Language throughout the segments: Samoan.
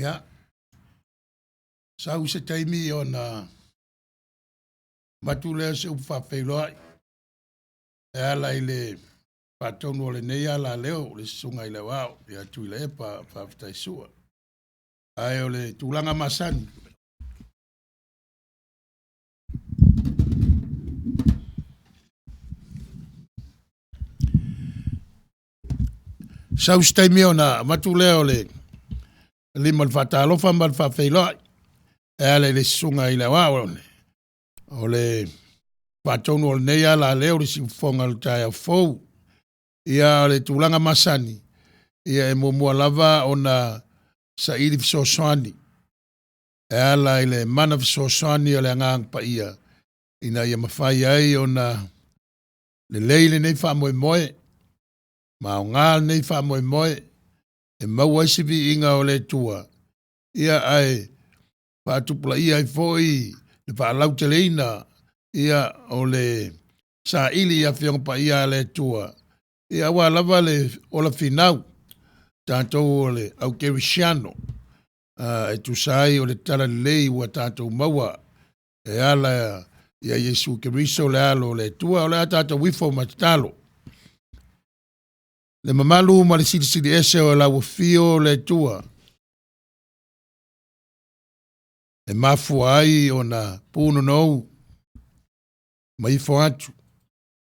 Ia, sau se taimi ona avatu lea se upu faafeiloai e ala i le faatonu o lenei alaleo, le susuga i le Aoao ia Tuilaepa Faafetai Sua. Ae o le tulaga masani, sau se taimi ona avatu lea o le lima o le faatalofa ma le faafeiloai e ala i le susuga i le Aoao o le faatonu o lenei alaleo, le siufofoga o le taeao fou. Ia, o le tulaga masani, ia e muamua lava ona saili fesoasoani e ala i le mana fesoasoani o le Agaga Paia ina ia mafai ai ona lelei lenei faamoemoe, ma aoga lenei faamoemoe e maua ai se viiga o le Atua, ia ae faatupulaia ai foi le faalauteleina ia o le saili i Afioga Paia a le Atua, ia aua lava le ola finau tatou o le au kerisiano e tusa ai o le talalelei ua tatou maua e ala ia Iesu Keriso le alo o le Atua. O le a tatou ifo ma tatalo. Le mamalu ma le silisili ese o lau afio le Atua, e mafua ai ona punonou ma ifo atu,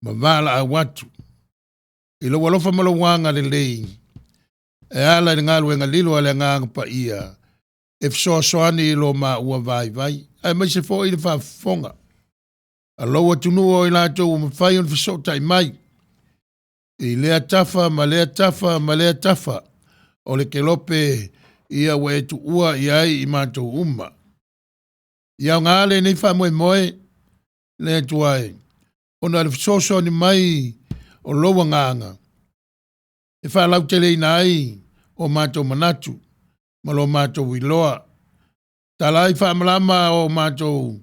ma valaau atu, i lou alofa ma lou agalelei, e ala i le galuega lilo a le Agaga Paia, e fesoasoani i lo maua vaivai, aemaise foi le faafofoga a lou atunuu o i latou ua mafai ona fesootai mai i lea tafa ma lea tafa ma lea tafa o le kelope ia ua e tuua i ai i matou uma. Ia aoga lenei faamoemoe le Atua e, ona o le fesoasoani mai o lou agaga e faalauteleina ai o matou manatu ma lo matou iloa. Tala ai faamalama o matou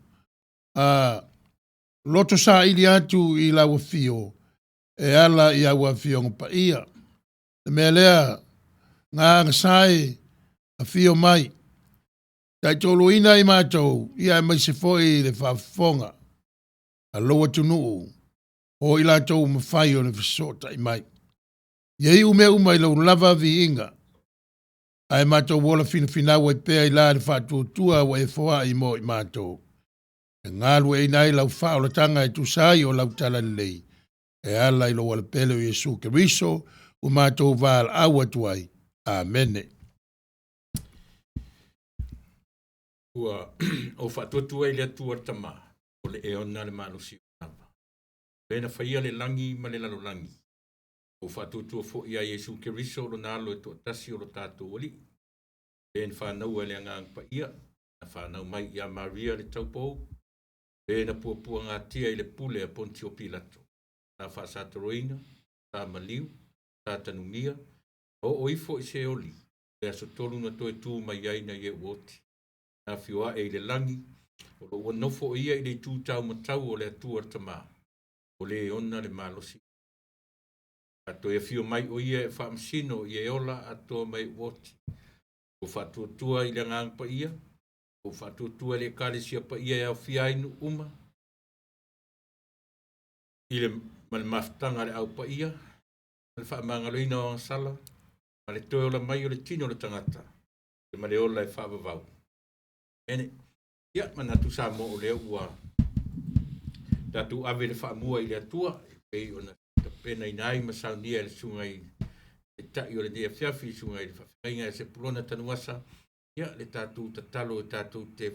loto saili atu i lau afio e ala i au afioga paia. Le mea lea, gagasae afio mai, taitoluina i matou, ia aemaise foi le faafofoga a lou atunuu, o i latou ua mafai ona fesootai mai. Ia iu mea uma i lou lava viiga, ae matou ola finafinau ai pea i la le faatuatua ua e foai mo i matou. E galueaiina ai lau faaolataga e tusa ai o lau talalelei, e ala i lou alapele o Iesu Keriso, ua matou valaau atu ai. Amene. Ua ou faatuatua i le Atua le Tama, o le e ona le malosi lava. Le na faia le lagi ma le lalolagi. Ua ou faatuatua foi ia Iesu Keriso o lona alo e toatasi o lo tatou Alii. Le na fanau e le Agaga Paia, na fanau mai ia Maria le taupou, le na puapuagatia i le pule a Pontio Pilato, sa faasatoloina, sa maliu, sa tanumia, na oo ifo i Seoli, le aso tolu na toe tu mai ai nai e ua oti. Na afio ae i le lagi, o lo ua nofo o ia i le itu taumatau o le Atua le Tama, o le ona le malosi. A toe afio mai o ia e faamasino i e ola atoa mai ua oti. Ua faatuatua i le Agaga Paia, ua faatuatua i le Ekalesia Paia e aofia ai nuu uma, i le, ma le mafutaga a le au paia, ma le faamagaloina o agasala, ma le toe ola mai o le tino o le tagata, ma le ola e faavavau. Amene. Ia, manatu Samoa o lea ua tatou ave le faamua i le Atua, e pei ona tapenaina ai ma saunia e le susuga i taitai o lenei afiafi, susuga i le faafeagaiga ia Sepulona Tanuvasa, ia le tatou tatalo e tatou te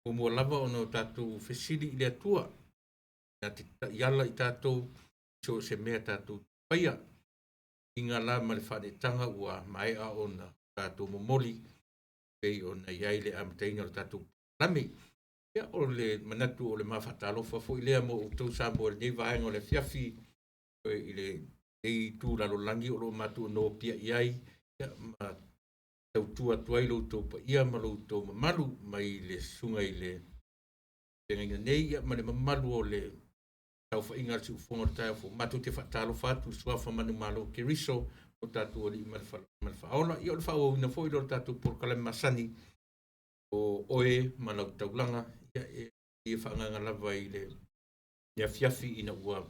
muamua lava ona o tatou fesili i le Atua, na te taiala i tatou so o se mea tatou faia. Inga la ma le faanetaga ua maea ona tatou momoli, pei ona i ai le amataina o le tatou polokalame. Ia, o le manatu o le mafaatalofa foi lea mo outou Samoa i lenei vaega o le afiafi, i lenei itu lalolagi o lo o matou nopiai ai, ia, ma tautua atu ai lo outou paia ma lo outou mamalu mai le susuga i le feagaiga nei, ia, ma le mamalu o le saofaiga a le siufofoga o le taeao fou. Matou te faatalofa atu i le suafa manumalo Keriso. o tatou Alii ma le Faaola. Ia o le faaauauina foi lea o le tatou polokalame masani o oe ma lau taulaga, ia e fia faaagaga lava i le afiafi ina ua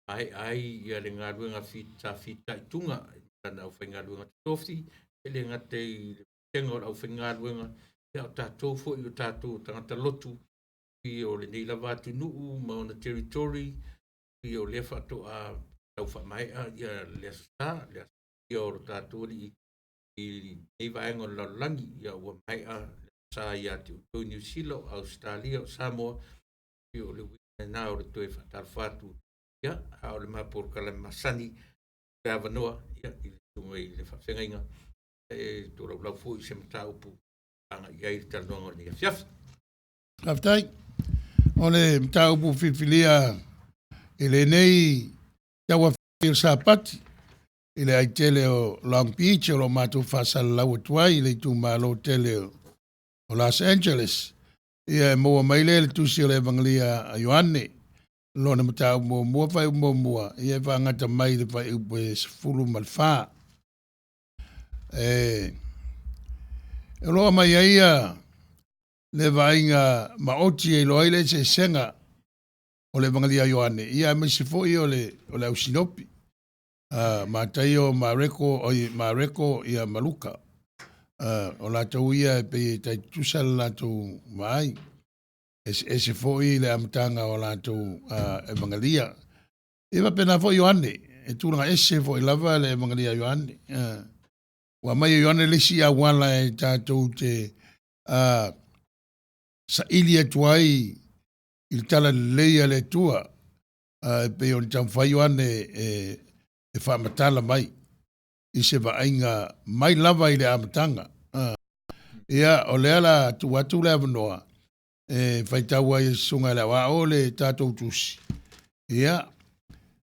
maea ai ia le galuega sa fitaituga i lana aufaigaluega totofi, e le gata i le vasega o le aufaigaluega, ia o tatou foi o tatou tagata lotu o lenei lava atunuu ma ona territory, ia o lea faatoa tau faamaea ia le Aso Sa, le Aso Paia o lo tatou Alii i lenei vaega o le lalolagi, ia ua maea le Aso Sa ia te outou i Niu Sila, o Ausetalia, o Samoa, ia o le uiga lena o le toe faatalofa atu, ia, a o le ma polokalame masani, le avanoa ia, i le susuga i le faafeagaiga e tolaulau foi se mataupu agai i ai le talanoaga o lenei afiafi. Faafetai. O le mataupu filifilia i lenei tauafiafi o le Sapati i le aitele o Long Beach o lo o matou faasalalau atu ai i le itumalo tele o Los Angeles. Ia e maua mai lea i le tusi o le Evangelia a Ioane, lona mataupu muamua, faaiupu muamua, ia e faagata mai i le faaiupu e 14. E o lo o aumai ai ia le vaaiga maoti e iloa ai le eseesega o le Evangelia a Ioane, ia aemaise foi o le au Sinopi, Mataio, Mareko ia ma Luka. O latou ia e pei e tai tutusa le latou vaai. Eseese foi le amataga o latou Evangelia. Ia faapena foi Ioane, e tulaga ese foi lava le Evangelia a Ioane. Ua aumai e Ioane le isi auala e tatou te saili atu ai i le tala lelei a le Atua, e pei ona taumafai Ioane e faamatala mai i se vaaiga mai lava i le amataga. Ia, o lea la tuu atu le avanoa e faitau ai e susuga i le aoao le tatou tusi, ia,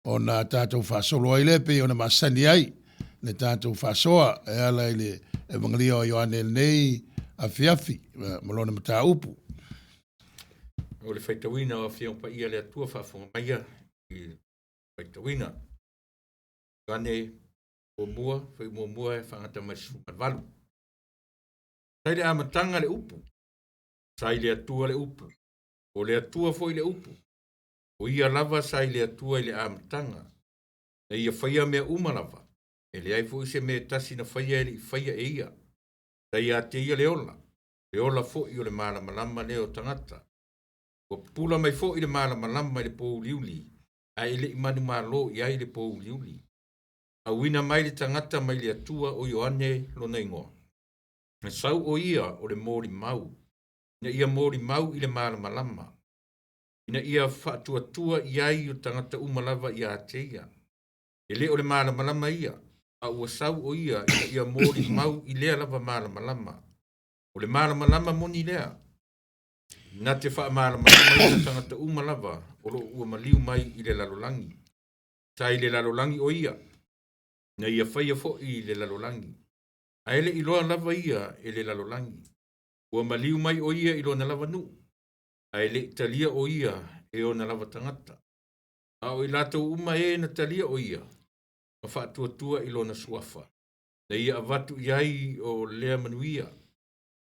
ona tatou faasolo ai lea pei ona masani ai le tatou faasoa e ala i le Evangelia o Ioane lenei afiafi ma lona mataupu. O le faitauina o Afioga Paia le Atua faafofoga maia i le faitauina. Ioane muamua, foi muamua e faagata mai le 18. Sa i le amataga le upu, sa i le Atua le upu, o le Atua foi le upu. O ia lava sa i le Atua i le amataga, na ia faia mea uma lava, e leai foi se mea e tasi na faia e le i faia e ia. Sa ia te ia le ola foi o le malamalama lea o tagata. Ua pupula mai foi le malamalama i le pouliuli, ae e le i manumalo i ai le pouliuli. Auina mai le tagata mai le Atua o Ioane lona igoa. Na sau o ia o le molimau, ina ia molimau i le malamalama, ina ia faatuatua i ai o tagata uma lava ia te ia. E le o le malamalama ia, a ua sau o ia ina ia molimau i lea lava malamalama. O le malamalama moni lea, na te faamalamalama ina tagata uma lava o lo ua maliu mai i le lalolagi. Sa i le lalolagi o ia, na ia faia foi i le lalolagi. Ae le iloa lava ia e le lalolagi. Ua maliu mai o ia i lona lava nuu, ae le i talia o ia e ona lava tagata. A o i latou uma e na talia o ia, ma faatuatua i lona suafa. Na ia avatu i ai o lea manuia,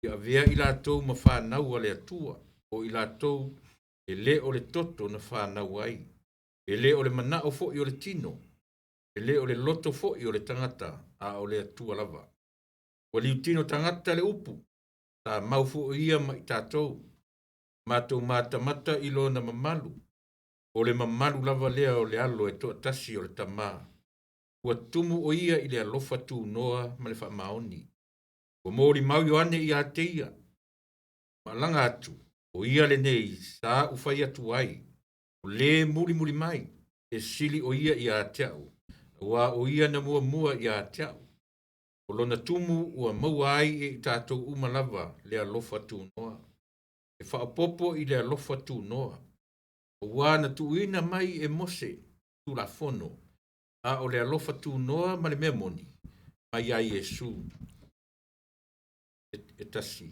ia avea i latou ma whanau a le Atua, o i latou e le o le toto na whanau ai, e le o le manao foi o le tino, e le o le loto foi o le tagata, a o le Atua lava. Ua liutino tagata le upu, sa mau foi ia ma i tatou, matou matamata i lona mamalu, o le mamalu lava lea o le alo e toatasi o le tamā. Ua tumu o ia i le alofa tunoa ma le faamaoni. Ua molimau Ioane ia te ia, maalaga atu, o ia lenei sa ufai atu ai, o le mulimuli mai, e sili o ia ia te au, aua o ia na muamua ia te au. O lona tumu ua maua ai e i tatou uma lava le alofa tunoa. E faaopopo i le alofa tunoa. Aua na tuuina mai e Mose Tulafono, a o le alofa tunoa ma le mea moni, mai ia Iesu e tasi.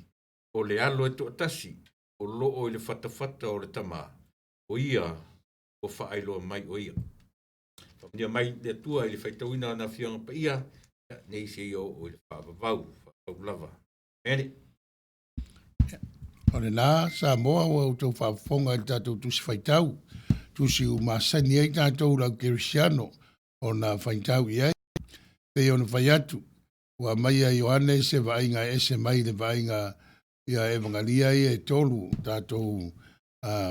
O le alo e toatasi, o loo i le fatafata o le tamā, o ia ua faailoa mai o ia. Faamanuia mai le Atua i le faitauina o na afioga paia. Nei seia oo i le faavavau, faavavau lava. Amene. O lena, Samoa, ua outou faafofoga i le tatou Tusi Faitau, tusi ua masani ai tatou le au kerisiano ona faitau i ai. Pei ona fai atu, ua aumaia e Ioane se vaaiga e ese mai le vaaiga ia Evagalia ia e tolu, tatou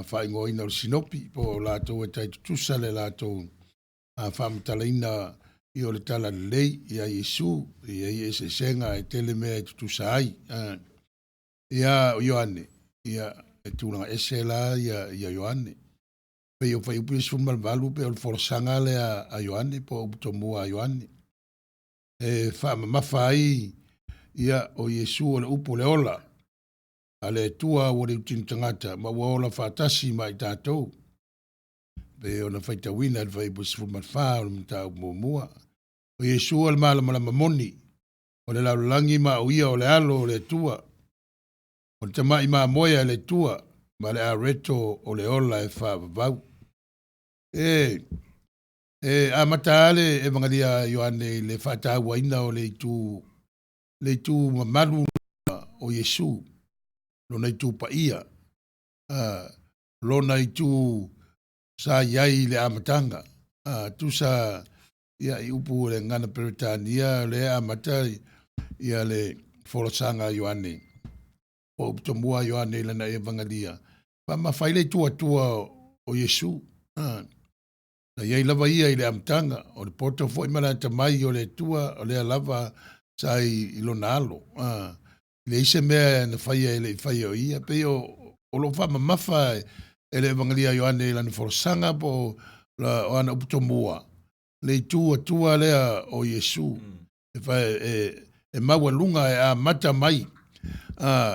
faaigoaina o le Sinopi, po o latou e tai tutusa le latou faamatalaina i o le Tala Lelei ia Iesu, e i ai eseesega e tele mea e tutusa ai. Ia o Ioane, ia e tulaga ese la ia Ioane. Pei o fuaiupu ia 18 pei o le folasaga lea a Ioane po o upu tomua a Ioane. E faamamafa ai ia o Iesu o le upu o le ola a le Atua ua liutino tagata ma ua ola faatasi ma i tatou. Pei ona faitauina i le fuaiupu 14 o le mataupu muamua. O Iesu o le malamalama moni o le lalolagi ma o ia o le alo o le Atua. O le tamai mamoe a le Atua ma le areto o le ola e faavavau. E amata lava le Evagalia a Ioane i le faatauaina o le itu mamalu o Iesu, lona itu paia, lona itu sa i ai i le amataga. Tusa ia i upu o le gagana Peretania lea e amata ia le folasaga a Ioane, po o upu tomua a Ioane i lana Evagalia, faamamafa ai le itu Atua o Iesu. Na i ai lava ia i le amataga, o le poto foi ma le atamai o le Atua, o lea lava sa i lona alo. E leai se mea na faia e le i faia o ia. Pei o lo o faamamafa e le Evagalia a Ioane i lana folasaga po o ana upu tomua, le itu Atua lea o Iesu. E maualuga e amata mai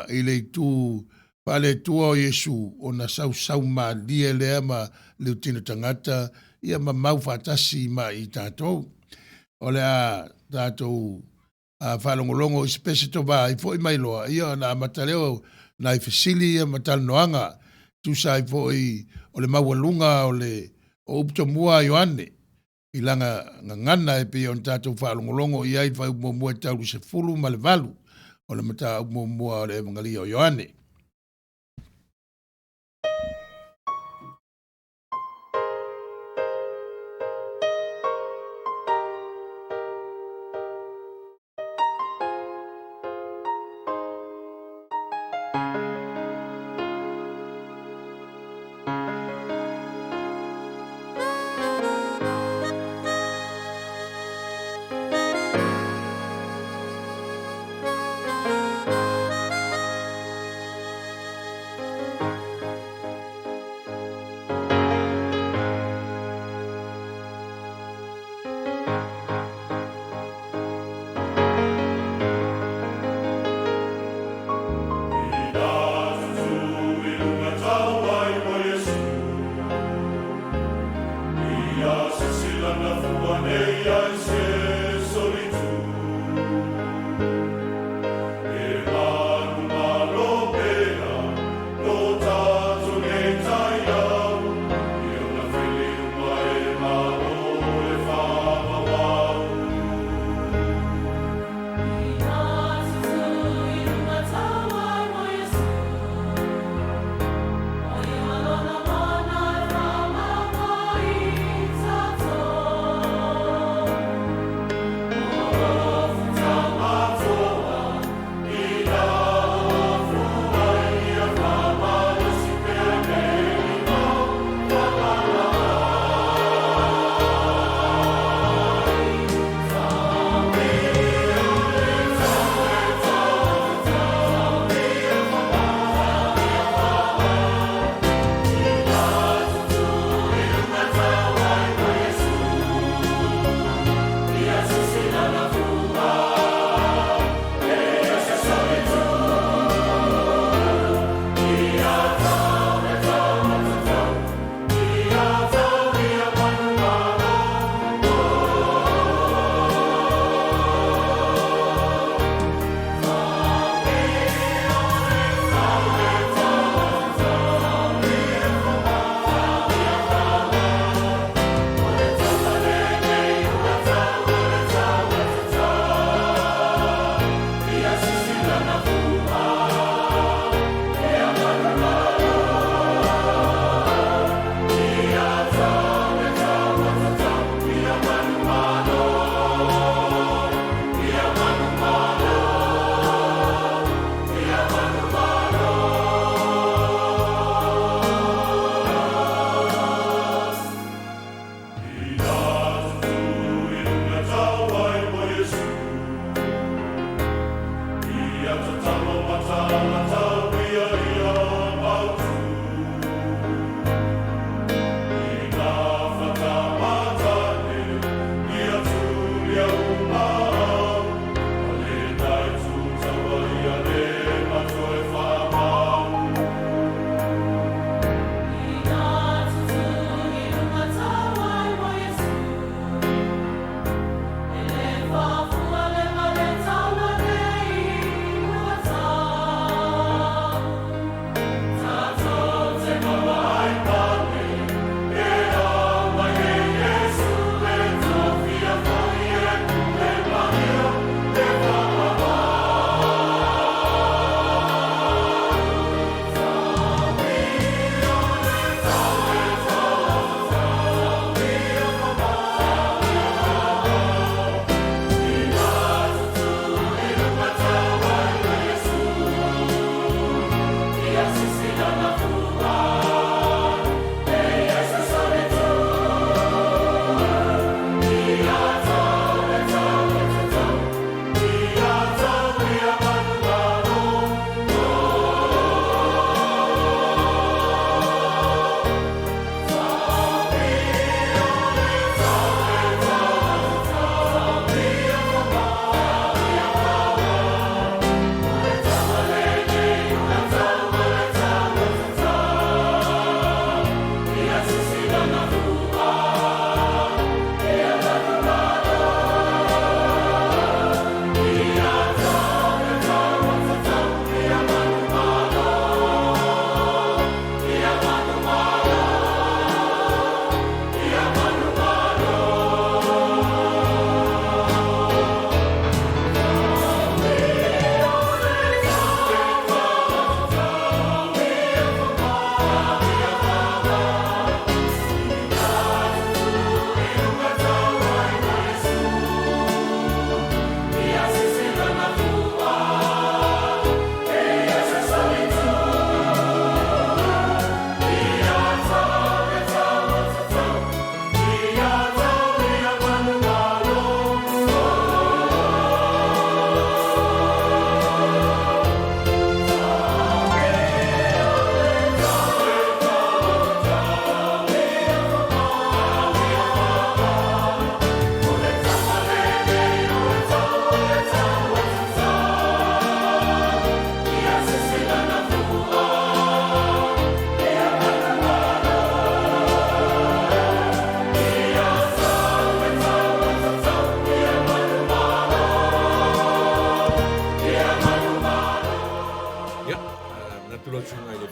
i le itu faale-Atua o Iesu, ona sausau malie lea ma liutino tagata ia ma mau faatasi ma i tatou. O le a tatou faalogologo i se pese tovā ai foi mai loa, ia ona amata lea o nai fesili ia ma talanoaga, tusa ai foi o le maualuga o le o upu tomua a Ioane i lana gagana e pei ona tatou faalogologo i ai i le fuaiupu muamua e tau i le 18 o le mataupu muamua o le Evagalia o Ioane.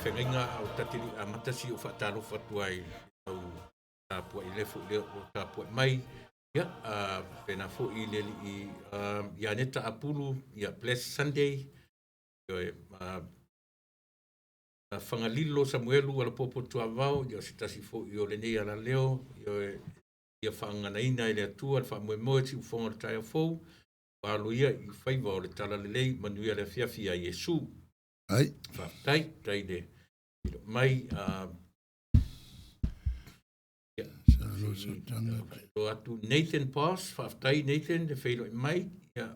Faafeagaiga, a o ta te le i amata se i ou faatalofa atu ai i lau tapuai lea foi lea o tapuai mai. Ia, faapena foi i le alii Ianeta Apulu, ia bless Sunday. Ioe, Fagalilo Samuelu Alapopo Tuavao, ia o se tasi foi o lenei alaleo, ioe, ia faagaganaina e le Atua le faamoemoe i siufofoga o le taeao fou, ua alo ia i faiva o le talalelei, manuia le afiafi ia Iesu. Ai. Faafetai, tai le mai ia, atu Nathan Boss, faafetai Nathan le feiloai mai. Ia,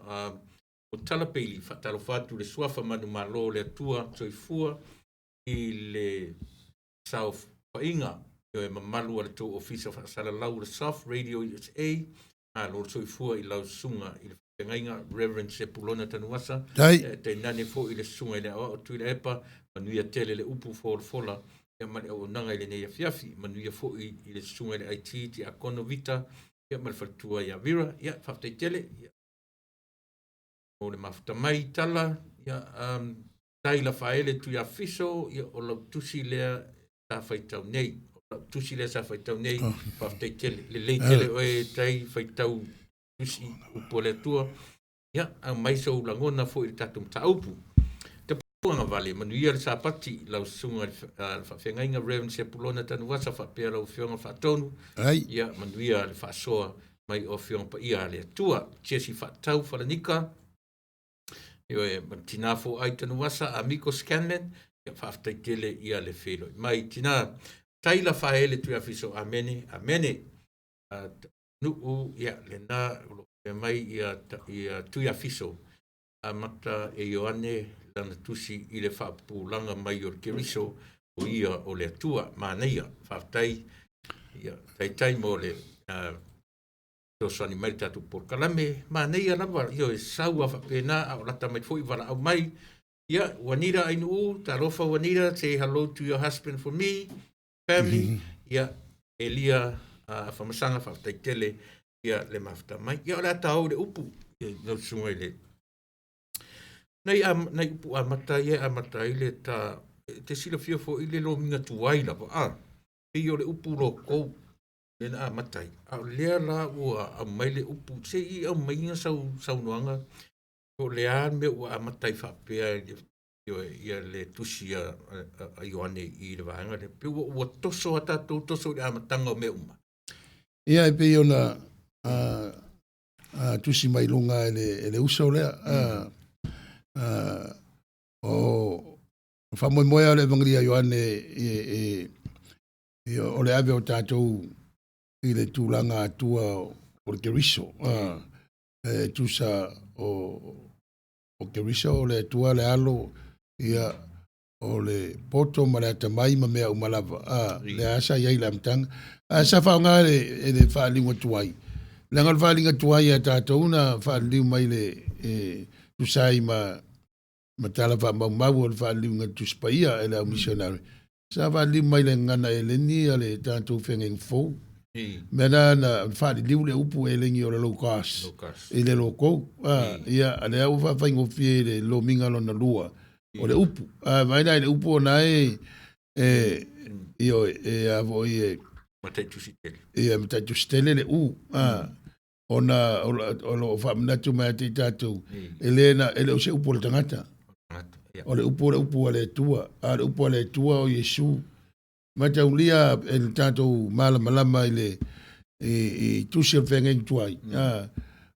o Tala Peili, faatalofa atu le suafa manumalo o le Atua soifua i le saofaiga e mamalu a le tou ofisa faasalalau o le Soft Radio USA. Malo le soifua i lau susuga i le feagaiga Reverend Sepulona Tanuvasa, tainane foi le susuga i le Aoao Tuilaepa, manuia tele le upu folafola ia ma le auaunaga i lenei afiafi. Manuia foi i le susuga i le IT Tiakono Vita ia ma le faletua ia Vera. Ia faafetai tele ia mo le mafuta mai tala. Ia tai Lafaele Tuiafiso, ia o lau tusi lea sa faitau nei. O lau tusi lea sa faitau nei, faafetai tele. Lelei tele oe tai faitau tusi upu o le Atua. Ia, aumai sou lagona foi i le tatou mataupu. Tapuaga vale, manuia le Sapati, lau susuga i le faafeagaiga Reverend Sepulona Tanuvasa faapea lau Afioga Faatonu. Ai. Ia, manuia le faasoa mai o Afioga Paia a le Atua. Jesse Faatau Falanika, ioe, ma tina foai Tanuvasa, Amiko Scanlon, ia faafetai tele ia le feiloai mai. Tina, tai Lafaele Tuiafiso, amene, amene. Nuu, ia, lena, o lo o mai ia, ia Tuiafiso, amata e Ioane lana tusi i le faapupulaga mai o le Keriso, o ia o le Atua, manaia, faafetai, ia, taitai mo le fesoasoani mai le tatou polokalame, manaia lava, ia e sau a faapena, a o lata mai foi valaau mai. Ia, Juanita Ainuu, talofa Juanita, say hello to your husband for me, family. Ia, Elia Afamasaga, faafetai tele ia le mafuta mai. Ia, o le a taou le upu, ia, lau susuga i le nai, nai upu amata ia e amata ai le ta, te silafia foi le lomiga tuai lava, a, pei o le upu lokou, lea na amata ai. A o lea la ua aumai le upu, se i aumaiga sau saunoaga, po o le a le mea ua amata ai faapea ia le tusi a Ioane i le vaega lea. Pei ua toso a tatou toso i le amataga o mea uma. Ia, e pei ona tusi mai luga e le uso lea. O faamoemoe o le Evangelia Ioane e o le ave o tatou i le tulaga atua o le Keriso. E tusa o Keriso o le Atua le alo, ia o le poto ma le atamai ma mea uma lava. Le asa iai le amataga. Sa faaaoga e le faaaliga tuai. Leaga o le faaaliga tuai a tatou na faaliliu mai le tusa ai ma tala faamaumau o le faaliliuga Tusi Paia e le au missionary. Sa faaliliu mai le gagana eleni a le tatou feagaiga fou. Mea na na faaliliu le upu eleni o le logos i le lokou. Ia, a lea ua faafaigofie i le lomiga lona lua o le upu. Vaai la i le upu ona e ioe, e a foi e Mataitusi tele. Ia, mataitusi tele le u. Ona o lo o faamanatu mai ia te i tatou, e le na, e le o se upu o le tagata. O le upu a le Atua. A o le upu a le Atua o Iesu. Mataulia e le tatou malamalama i le i tusi o le feagaiga tuai.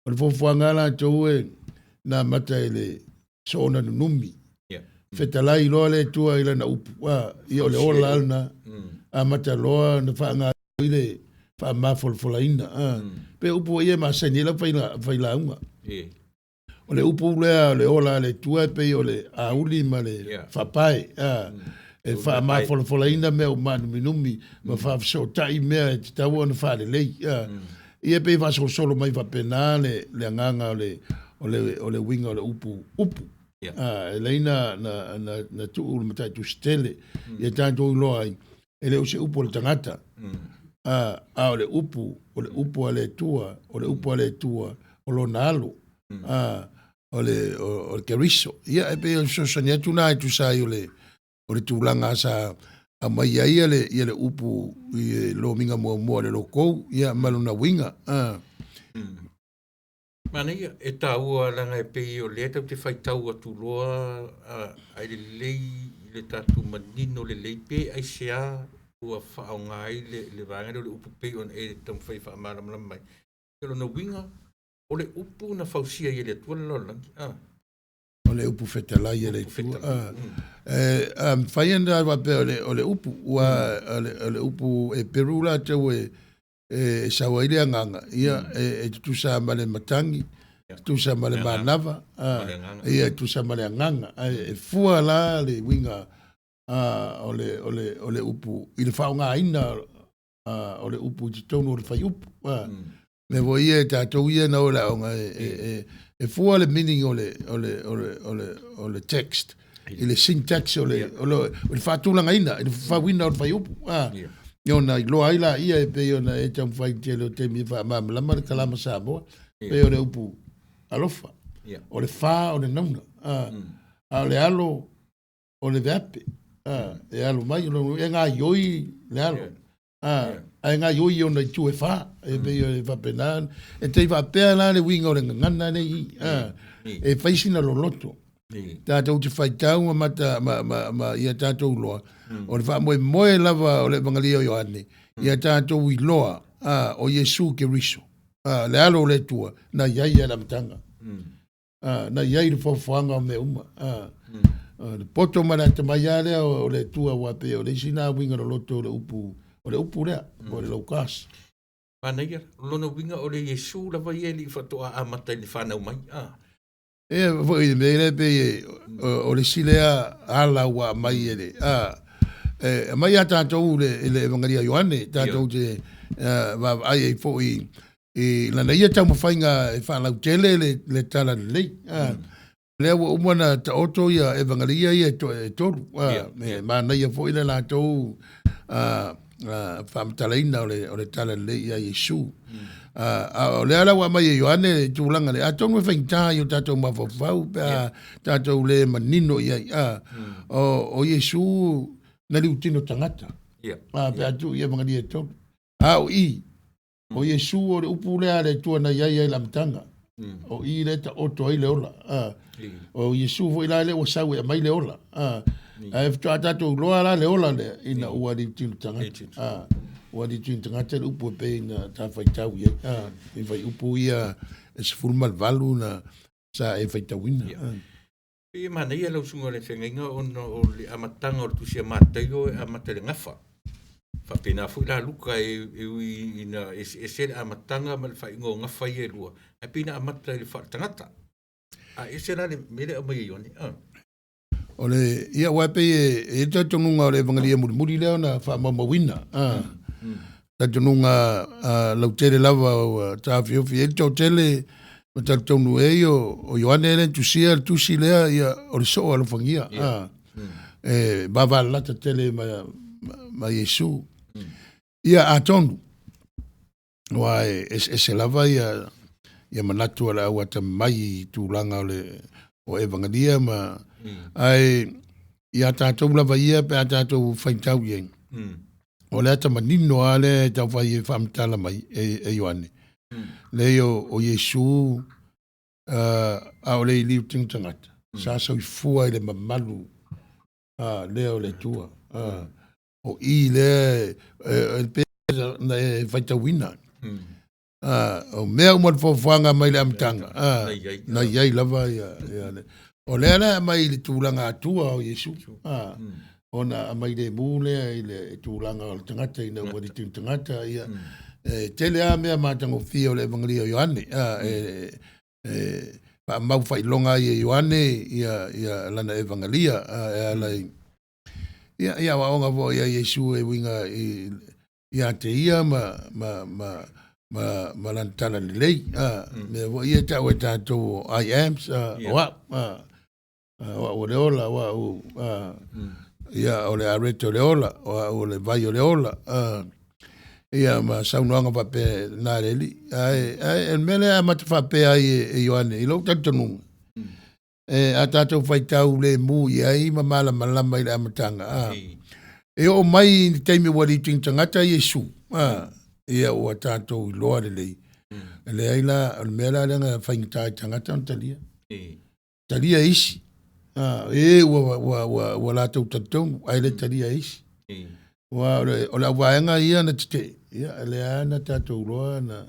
O le fuafuaga latou e na amata i le soona nunumi. Fetalai loa le Atua i lana upu. Ia o le ola lena. Amata loa na faaaoga i le faamafolafolaina. Pe upu ia e masani ai lau failauga. O le upu lea o le ola a le Atua e pei o le auli ma le faapae. E faamafolafolaina mea uma numinumi ma faafesootai mea e tatau ona faalelei. Ia pei faasolosolo mai faapena le agaga o le uiga o le upu upu. E lei na tuu le mataitusi tele. Ia tatou iloa ai, e le o se upu o le tagata. A o le upu, o le upu a le Atua, o le upu a le Atua, o lona alo. O le Keriso. Ia, e pei o le fesoasoani atu na e tusa ai o le o le tulaga sa aumai ai ia le, ia le upu i le lomiga muamua o le lokou, ia ma lona uiga. Manaia, e taua leaga e pei o lea tatou te faitau atu loa ae lelei le tatou manino lelei pe aisea ua faaaoga ai le vaega lea o le upu pei ona e taumafai e faamalamalama mai. O lona uiga, o le upu na fausia ai e le Atua le lalolagi. O le upu fetalai e le Atua. E mafai ona faapea o le upu, ua o le upu Eperu latou e sau ai le agaga, ia e tutusa ma le matagi, tutusa ma le manava, ia e tutusa ma le agaga. Ae e fua la le uiga o le upu i le faaaogaina o le upu i totonu o le fuaiupu. Mea foi ia e tatou ia na o le aoga e fua le meaning o le text i le syntax o le faatulagaina i le fafauina o le fuaiupu. Ona iloa ai laia e pei ona e taumafai i le tele o taimi e faamalamalama le kalama Samoa, pei o le upu alofa, o le fa o le nauna, a o le alo o le veape, e alo mai, e gaioi le alo, ae gaioi i ona itu e fa, e pei e faapena, e tai faapea la le uiga o le gagana nei, e fai sina loloto. Tatou te faitau ma ia tatou iloa, o le faamoemoe lava o le Evangeli o Ioane, ia tatou iloa, o Iesu Keriso, le alo o le Atua, na iai i le amataga. Na iai le foafoaga o mea uma. Le poto ma le atamai lava lea o le Atua, aua pei o le isi na uiga loloto o le upu lea, o le logos. Manaia, lona uiga o le Iesu lava ia e le i faatoa amata i le fanau mai. E foi le mea lea pei o le isi lea ala ua aumai e le aumai ia tatou i le Evangelia Ioane, tatou te vaavaai ai foi i lana ia taumafaiga e faalautele le tala lelei. Lea ua uma na taoto ia Evangelia ia e tolu. E manaia foi le latou faamatalaina o le tala lelei ia Iesu. A o lea la ua aumai e Ioane le tulaga lea, atonu e faigata i o tatou mafaufau pe a tatou le manino i ai. O Iesu na liutino tagata. Pe a tuu i Evangelia e tolu. A o i, o Iesu o le upu lea le Atua na iai ai le amataga. O i le taoto ai le ola. O Iesu foi la lea ua sau e aumai le ola. Ae faatoa tatou iloa la le ola lea ina ua liutino tagata. Ua liutino tagata le upu e pei na tafaitau i ai. E fai upu ia e 18 na sa e faitauina. E manaia lau susuga i le feagaiga ona o le amataga o le tusi a Mataio e amata i le gafa. Faapena foi la Luka e ui ina eseese le amataga ma le faaiuga o gafa ia e lua, ae pei na amata i le faaletagata. A ese la le mea lea e aumai e Ioane. O le, ia ua pei e talitonuga o le Evangelia mulimuli lea ona faamaumauina. Talitonuga lautele lava ua taofiofi ai le toatele ma talitonu ai o Ioane le tusia le tusi lea, ia o le soo alofagia. E vavalalata tele ma Iesu. Ia atonu ua e eseese lava ia manatu o le au atamamai i tulaga o le o Evangelia ma ae ia tatou lava ia pe a tatou faitau i ai. O le atamanino lava lea e taufai e faamatala mai e Ioane. Lea o Iesu a o le iliu tino tagata, sa soifua i le mamalu lea o le Atua. O i lea e na e faitauina. O mea uma le foafoaga mai le amataga, na iai lava ia le. O lea la aumai i le tulaga atua o Iesu. Ona aumai le mu lea i le tulaga o le tagata ina ua liutino tagata. Ia, e tele lava mea matagofie o le Evangelia o Ioane. E faamau faailoga ai e Ioane ia lana Evangelia e ala i ia aoaoga foi a Iesu e uiga ia te ia ma lana tala lelei. Mea foi ia tau e tatou o I ams, o au, o au o le ola, o au ia o le arete o le ola, o au o le vai o le ola. Ia ma saunoaga faapena le alii. Ae o le mea lea amata faapea ai e Ioane i lou talitonuga. E a tatou faitau lemu i ai ma malamalama i le amataga, a. E oo mai i le taimi ua liuti tagata Iesu, a, ia ua tatou iloa lelei. E leai la, o le mea la lea na faigata i tagata ona talia. Talia e isi, a, e ua latou talitonu, ae le talia e isi. Aua o le auvaega ia na tetee, ia lea na tatou iloa na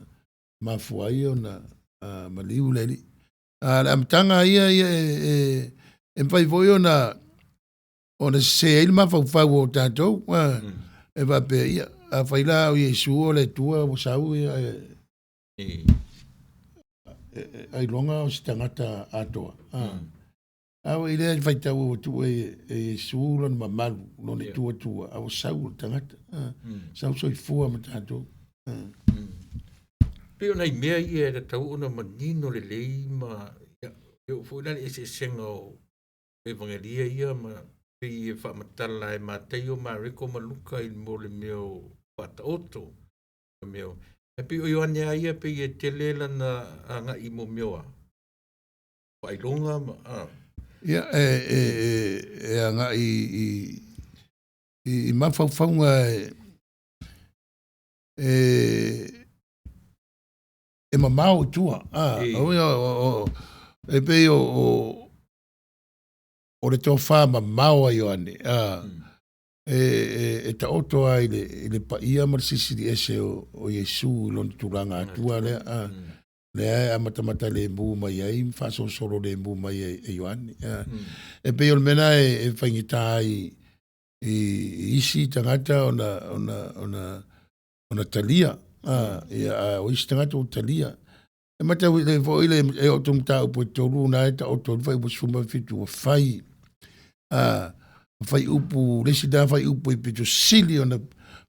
mafua ai ona maliu le Alii. A o le amataga ia, ia e mafai foi ona sese ai le mafaufau o tatou, e faapea, ia, afai la o Iesu o le Atua ua sau, ia, ailoga o se tagata atoa. A ua i lea faitau ua tuu e Iesu lona mamalu, lona tuatua, a ua sau o le tagata, sau soifua ma tatou. Pei o nai mea ia e tatau ona manino lelei ma ia, e oo foi la i le eseesega o Evagelia ia ma pei e faamatala e Mataio, Mareko ma Luka i mo le mea o faataoto. Mea o, ae pei o Ioane lava ia pei e tele lana agai mo mea o a? Faailoga ma a. Ia, e agai i mafaufauga e mamao i tua. E pei o le tofa mamao a Ioane, e taoto lava i le paia ma le silisili ese o Iesu i lona tulaga atua lea. Lea e amatamata lemu mai ai ma faasolosolo lemu mai e Ioane. E pei o le mea lena e faigata ai i isi tagata ona talia. Ia, o isi tagata ua talia. E matau le foi le e oo atu mataupu e 3 na e taoto ai le fuaiupu 17 ua fai. Fai upu, le isi na fai upu i pito sili ona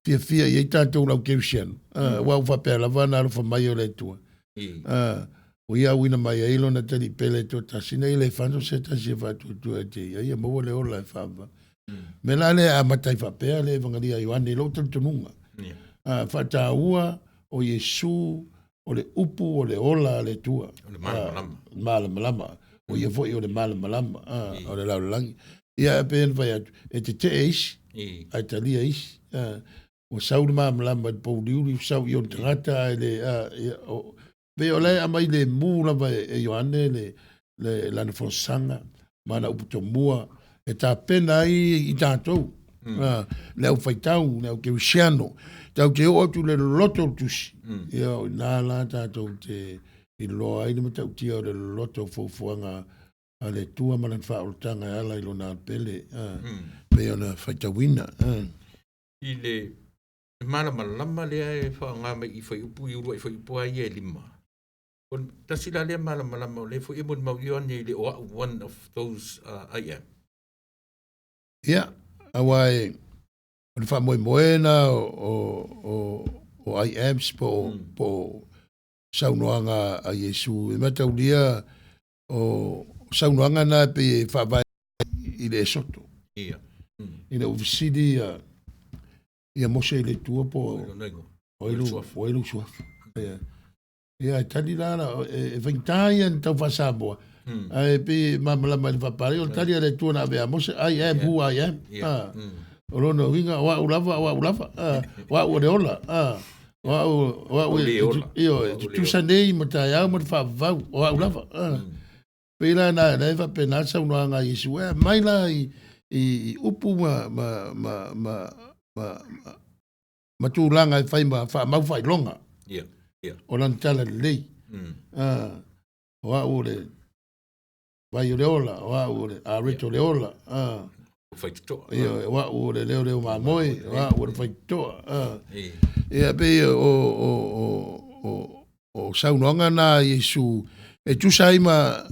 fiafia i ai tatou lau kerisiano. Aua ua faapea lava na alofa mai o le Atua. O ia auina mai ai lona tali pele toatasi, ina ia le fano se tasi e faatuatua e te ia, ia maua le ola e faava. Me la le amata ai faapea le Evangelia a Ioane i lou talitonuga. Faataua o Iesu o le upu o le ola a le Atua. O le malamalama. Malamalama. O ia foi o le malamalama, o le lalolagi. Ia, e pei ona fai atu, e tetee isi, ae talia isi. Ua sau le malamalama i le pouliuli, ua sau i ona tagata, ae le, ia, o, pei o lea e aumai le mu lava e Ioane le lana folasaga, ma ana upu tomua, e tapena ai i tatou, le au faitau, le au kerisiano, tatou te oo atu i le loloto o le tusi, ia o ina la tatou te iloa ai le matautia o le loloto o fuafuaga a le Atua ma lana faaolataga e ala i lona alopele, pei ona faitauina. I le malamalama lea e faaaoga mai i fuaiupu i uluai fuaiupu lava ia e 5. O le tasi la lea malamalama o lea foi e molimau Ioane i le o au one of those I am. Ia, aua e o le faamoemoe na o I ams po o saunoaga a Iesu. E mataulia o saunoaga na pei e faavae i le Esoto. Ia. Ina ua fesili ia Mose i le Atua po o ai lou suafa. Ia, e tali la, e faigata ia na tau faasamoa. Ae pei e malamalama i le faapalagi, o le tali a le Atua na ave ia Mose, I am who I am. O lona uiga, o au lava, o au lava. O au o le ola. O au e tutusa nei ma taeao ma le faavavau, o au lava. Pei la na e faapena saunoaga a Iesu, e mai la i upu ma tulaga e fai ma faamau faailoga. O lana tala lelei. O au o le vai o le ola, o au o le areto o le ola. O faitotoa. Ia, o au o le leo leo mamoe, o au o le faitotoa. Ia, pei o saunoaga na Iesu e tusa ai ma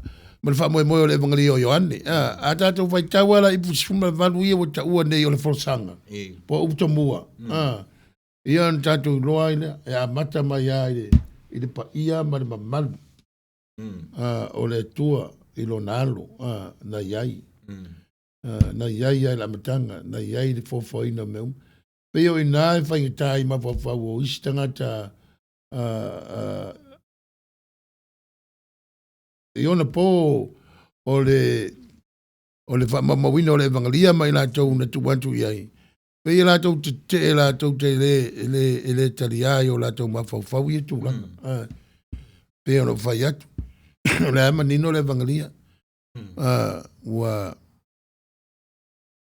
le faamoemoe o le Evangelia o Ioane. A tatou faitau ala i 18 ia ua taua nei o le folasaga, po o upu tomua. Ia ona tatou iloa ai lea, e amata mai lava i le paia ma le mamalu o le Atua i lona alo, na i ai. Na i ai lava i le amataga, na i ai le foafoaina o mea uma. Pei o ina e faigata ai mafaufau o isi tagata i ona po O le o le faamaumauina o le Evagelia ma i latou na tuu atu i ai, pei e latou tetee latou te le, e le, e le taliā i o latou mafaufau ia tulaga. Mm. Pei ona ou fai atu, o le a manino le Evagelia. Mm. Ua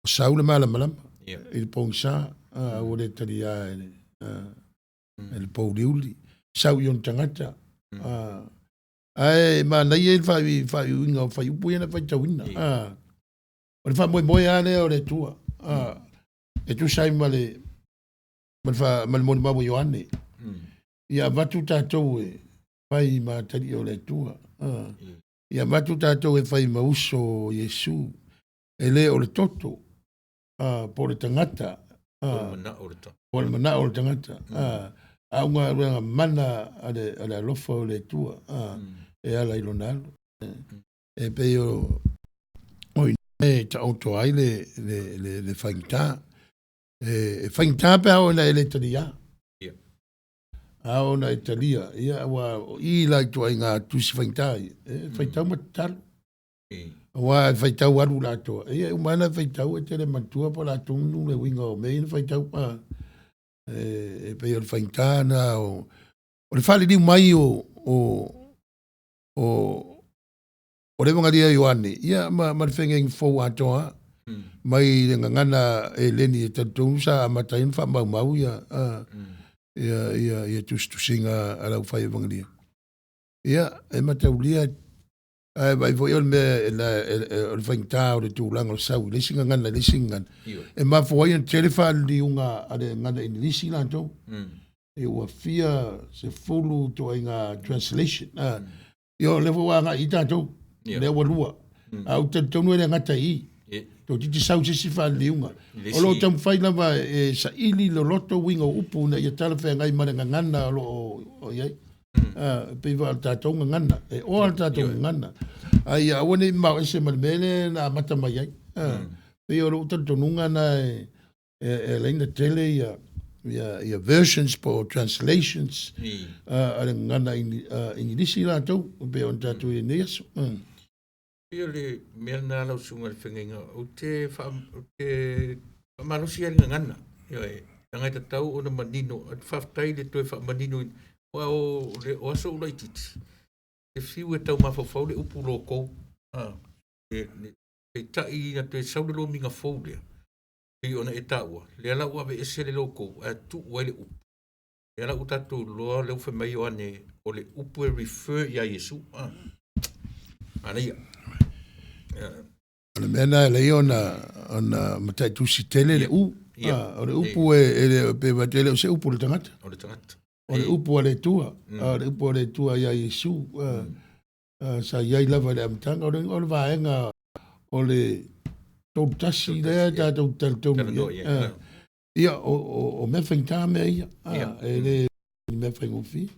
sau le malamalama yeah. i le pogisa, ua le taliā e le, e le pouliuli, sau i ona tagata. Mm. Ae manaia le faaiuiuga o fuaiupu ia na faitauina. Ah, o le faamoemoe lava lea o le Atua. Ah, e tusa ai ma le ma le molimau a Ioane. Ia avatu tatou e fai ma atalii o le Atua. Ah, ia avatu tatou e fai ma uso o Iesu. E le o le toto, ah, po o le tagata. Ah, po o le manao o le tagata. Ah, a o galuega mana a le alofa o le Atua ah, e ala i lona alo. E pei o i e taoto ai le faigata. E faigata pe a oo ina e le taliā. A oo ina e talia, ia aua o i la i ituaiga tusi faigata ia, e faitau ma tatalo. Aua e faitau alu latou. Ia e uma lava ona faitau e te le manatua po o le a tonu le uiga o mea ia na faitau. E pei o le faigata lena o le faaliliu mai o o le Evagalia a Ioane, ia ma le feagaiga fou atoa lava. Mai le gagana Eleni e talitonu sa amata ai ona faamaumau ia ia tusitusiga a le aufai Evagalia. Ia, e mataulia Ae vaai foi o le mea o le faigata o le tulaga o le sau i le isi gagana i le isi gagana. E mafua ai ona tele faaliliuga a le gagana Igilisi latou. E ua fia sefulu ituaiga translation. Ia o lea foi ua agai i tatou. Lea ua lua. Ae ou te talitonu e le gata i i. Toeitiiti sau se isi faaliliuga. O lo o taumafai lava e saili loloto uiga o upu ina ia talafeagai ma le gagana o lo o i ai. E pei foi o le tatou gagana, e oa le tatou gagana, a ia aua ne i mamao ese ma le mea lea na amata mai ai. Pei o lou talitonuga lena e ala ai ona tele ia versions po o translations a le gagana Igilisi latou e pei ona tatou i ai nei aso. Pei o le mea lena lau susuga i le feagaiga, ou te faamalosi lava i le gagana, ioe, leaga e tatau ona manino. Faafetai i le toe faamaninoina, aua o aso ou laitiiti, e fiu e tau mafaufau le upu loko, peitai ina toe sau le lomiga fou lea, pei ona e taua, lea la ua aveese le loko ae tuu ai le upu. Lea la ua tatou iloa lea ua fai mai Ioane o le upu e refer ia Iesu. Ah. Manaia. O le mea lena e ala ai ona mataitusi tele le u. Ah, o le upu e le pe va tele o se upu le tagata. O le tagata. O le upu a le Atua. O le upu a le Atua ia Iesu. Sa i ai lava i le amataga. O le vaega o le 3:1 lea tatou talitonu i ai. Ia, o mea faigata mea ia, e le ni mea faigofie.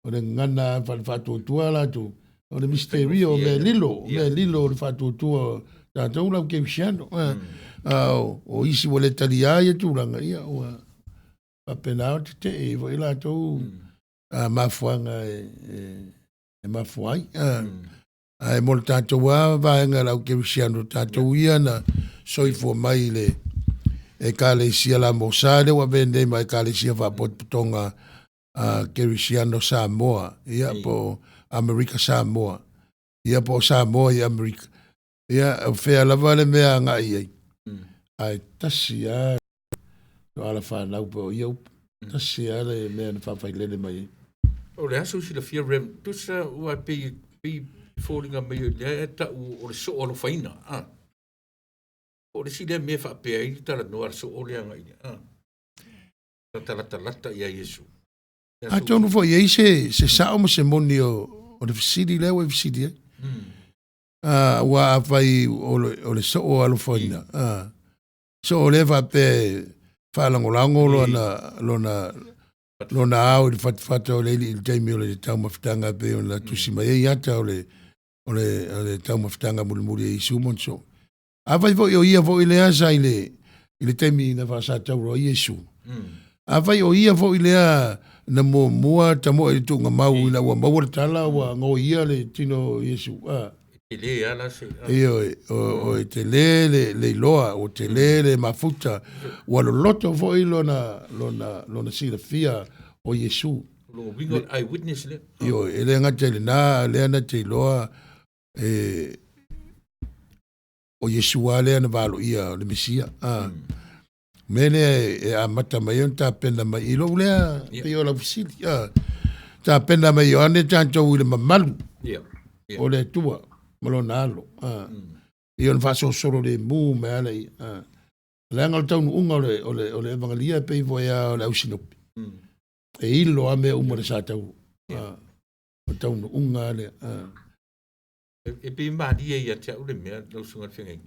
O le gagana faale-faatuatua latou, o le misterio, o mea lilo, o mea lilo o le faatuatua o tatou lau kerisiano. A o isi ua le taliā ia tulaga, ia ua faapena ona tetee ai foi latou mafuaaga e mafua ai. Ae mo le tatou lava vaega lau kerisiano, tatou ia na soifua mai i le Ekalesia Lamosa lea ua avea nei ma Ekalesia Faapotopotoga a Kerisiano Samoa, ia po o Amerika Samoa, ia po o Samoa i Amerika. Ia, o fea lava le mea agai i ai, ae tasi lava lo alafanau po o ia upu. Tasi lava le mea na faafailele mai ai. O le aso silafia Rev, tusa ua pei pei foliga mai o lea e tau o le soo alofaina. Ah. O le isi lea mea faapea ai le talanoa a le soo lea agai i ah. Lata latalata ia Iesu. Atonu foi e i ai se sao ma se moni o le fesili lea ua e fesili ai. Aua afai o le soo alofaina, soo lea faapea e faalagolago lona ao i le fatafata o le alii i le taimi o le taumafataga e pei ona tusi mai ai ata o le taumafataga mulimuli a Iesu ma ona soo. Afai foi o ia foi lea sa i le taimi na faasatauro ai Iesu, afai o ia foi lea na muamua tamoe i le tuugamau ina ua maua le tala ua goia le tino o Iesu. Tele lava la se. Ioe, o e tele le iloa, ua tele le mafuta, ua loloto foi lona, lona, lona silafia o Iesu. O lona uiga o le eye witness lea. Ioe, e le gata i lena, a o lea na te iloa e o Iesu lava lea na valoia o le Mesia. A. Mea lea e amata mai ai ona tapena mai i lou lea pei o lau fesili. A. Tapena mai Ioane tatou i le mamalu o le Atua ma lona alo. A. Ia ona faasolosolo lemu mai lava lea. A. Leaga o le taunuuga o le Evangelia e pei foi lava o le ausinopi. E ilo lava mea uma i le sa tau. A. O le taunuuga lava lea. A. E pei e malie ia te au le mea, lau Susuga i le Feagaiga,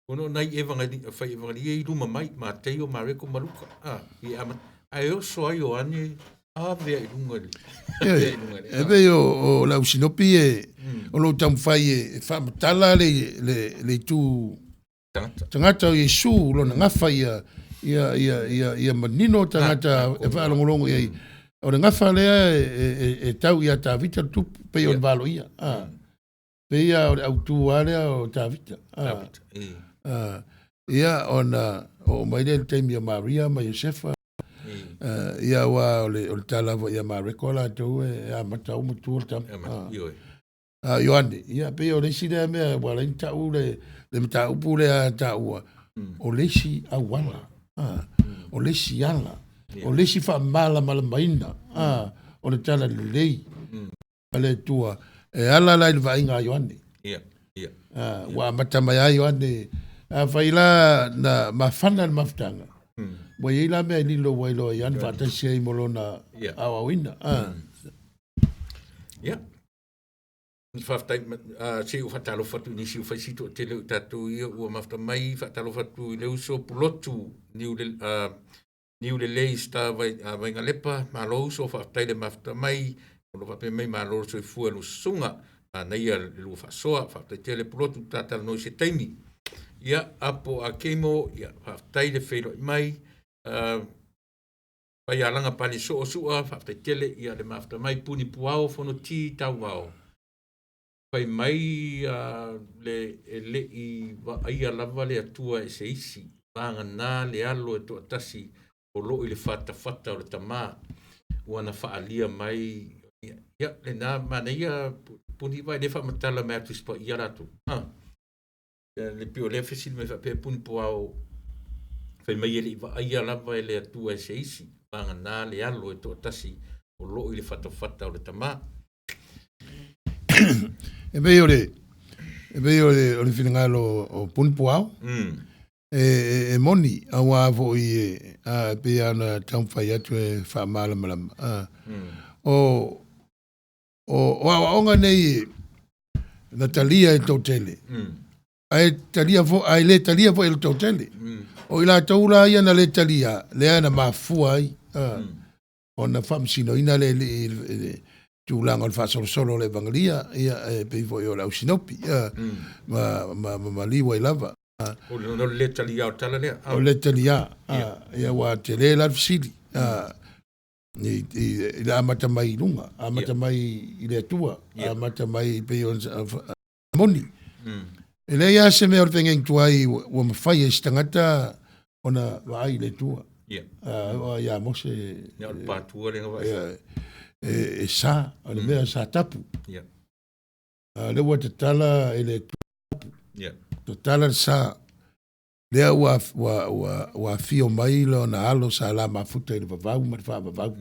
ona o nai evangeli, fai evangelia i luma mai, Mateio, Mareko ma Luka, a, i ama, ae oso ai Ioane, ave i luga i le, ave i luga i le, E pei o le ausinopi e, o lo o taumafai e faamatala le itu tagata. Tagata o Iesu, lona gafa ia, ia, ia, ia, ia manino tagata e faalogologo i ai. O le gafa lea e tau ia Tavita le tupu, pei o le valoia. A. Pei lava o le autu lava lea o Tavita. A. Tavita, e. A. Ia, ona oo mai lea i le taimi o Maria ma Iosefa. E. Ia, aua o le tala foi ia Mareko latou e amata uma tua le tama. Amata, ioe. A Ioane, ia pei o le isi lea mea ua ala ai ona tau le mataupu lea taua, o le isi auala, o le isi ala, o le isi faamalamalamaina o le tala lelei a le Atua e ala la i le vaaiga a Ioane. Ua amata mai lava Ioane, afai la na mafana le mafutaga, ua i ai la mea e lilo ua iloa e Ioane faatasi ai ma lona aoaoina. Ia. Faafetai, se i ou faatalofa atu i nisi o fai si toatele o tatou ia ua mafuta mai. Faatalofa atu i le uso Pulotu Niulelei Star Vaigalepa, malo uso, faafetai le mafuta mai. O lo faapea mai malo le soifua i le susuga manaia le lua faasoa. Faafetai tele Pulotu, ta talanoa i se taimi. Ia, Apo Akemo, ia, faafetai le feiloai mai. Faialaga Pale Soo Sua, faafetai tele ia le mafuta mai. Puni Puao Fonoti Tauvao, fai mai le e le i vaaia lava le Atua e se isi, vagana le alo e toatasi o loo i le fatafata o le Tama, ua na faalia mai. Ia, lena manaia Puni vai le faamatala mai atu Tusi Paia latou. Le pei o lea fesili mai faapea Puni Puao, fai mai e le i vaaia lava e le Atua e se isi, vagana le alo e toatasi o loo i le fatafata o le Tama. E pei o le e pei o le o le finagalo o Puni Puao. E moni aua foi e a pei ona taumafai atu e faamalamalama. O o aoaoga nei na talia e le toatele. Ae talia foi, ae le talia foi e le toatele. O i latou la ia na le talia, lea na mafua ai ona faamasinoina le alii i le tulaga o le faasolosolo o le Evangelia, ia e pei foi o le ausinopi, ma maliu ai lava. O le le talia o le tala lea. O le talia, ia ua tele la le fesili. I le amata mai i luga, amata mai i le Atua, amata mai pei o moni. E leai lava se mea o le feagaiga tuai ua mafai e se tagata ona vaai i le Atua. Ia Mose e sa, o le mea sa tapu. A lea ua tatala e le Atua tapu. Tatala le sa. Lea ua ua ua ua afio mai lona alo sa la mafuta i le vavau ma le faavavau.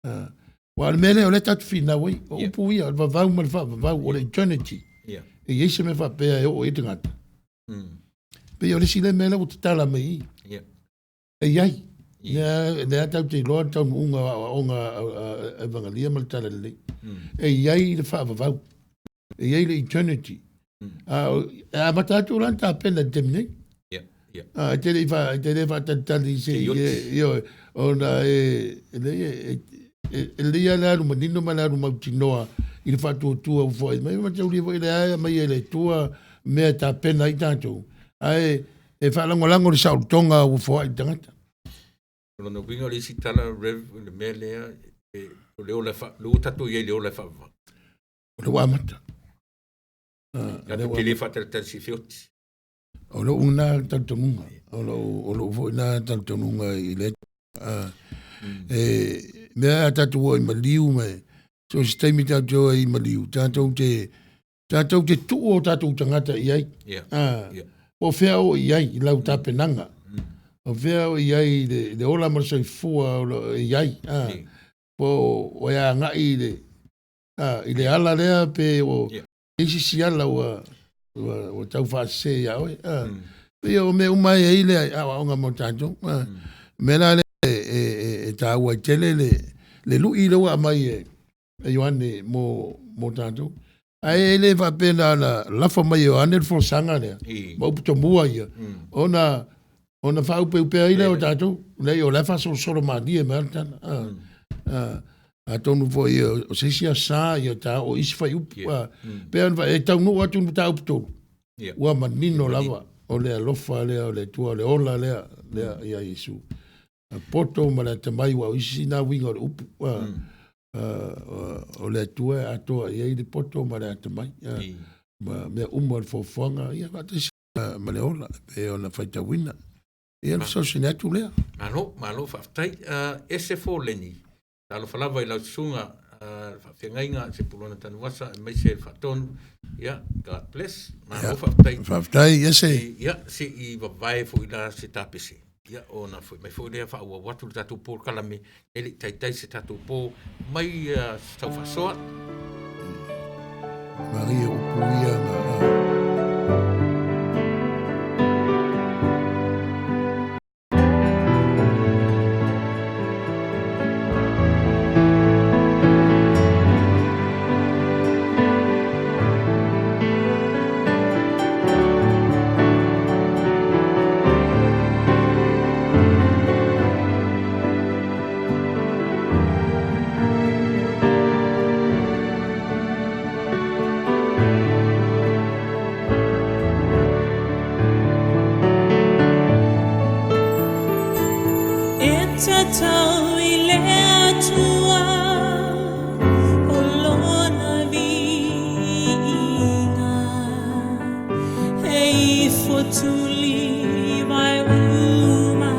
Aua o le mea lea o lea tatou te finau ai, o upu ia, o le vavau ma le faavavau, o le eternity. E i ai se mea faapea e oo i ai le tagata. Pei o le isi lea mea lea ua tatala mai i i. E i ai. Lea lea tatou te iloa le taunuuga o aoaoga a Evangelia ma le Talalelei. E i ai le faavavau. E i ai le eternity. A e amata atu la ona tapena i le taimi nei. A e te le i e te le faatalitali i se i ioe, ona e leai e lelei lava le alu manino ma le alu mautinoa i le faatuatua ua foai mai, ma taulia foi lea e aumai e le Atua mea e tapena ai tatou, ae e faalagolago i le saolotoga ua foai i le tagata. O lona uiga o le isi tala, Rev, o le mea lea, o le ola e lea ua tatou i ai i le ola e faavavau. O lea ua amata. Tatou te le faatalatala sifioti. O lou na talitonuga, o lou foi na talitonuga i le e mea a tatou o i maliu ma so o se taimi tatou te o ai i maliu, tatou te tatou te tuu o tatou tagata i ai. Po o fea o i ai i lau tapenaga. O fea o i ai i le ola ma le soifua o lo o i ai. Po o e agai i le i le ala lea pe o i se isi ala ua ua tau faasese ia oe. Pei o mea uma e i ai le aoaoga mo tatou. O mea la lea e taua ai tele le lui lea ua aumai e Ioane mo tatou. Ae le faapea na ona lafo mai e Ioane le folasaga lea ma upu tomua ia, ona faaupeupe ai lea o tatou. Leai, o la e faasolosolo malie mai lava le tala. Atonu foi o se isi asa ta oo i isi fuaiupu. Pei ona e taunuu atu i le mataupu 3, ua manino lava o le alofa lea o le Atua, o le ola lea ia Iesu. A poto ma le atamai, aua o isi na uiga o le upu, o le Atua e atoa i ai le poto ma le atamai, ma mea uma o le foafoaga, ia faatasi ma le ola, e pei ona faitauina. Ia, le fesoasoani atu lea. Malo, malo faafetai. Ese Foleni, talofa lava i lau susuga le faafeagaiga Sepulona Tanuvasa aemaise le faatonu. Ia, God bless. Malo faafetai. Faafetai, Ese. Ia, se i vavae foi la se tapese. Ia, ona foi mai foi lea faaauau atu le tatou polokalame, e le i taitai se tatou po mai se tau faasoa. Maria upu ia na E tatau i le Atua o lona viiga, e ifo tuli vai uma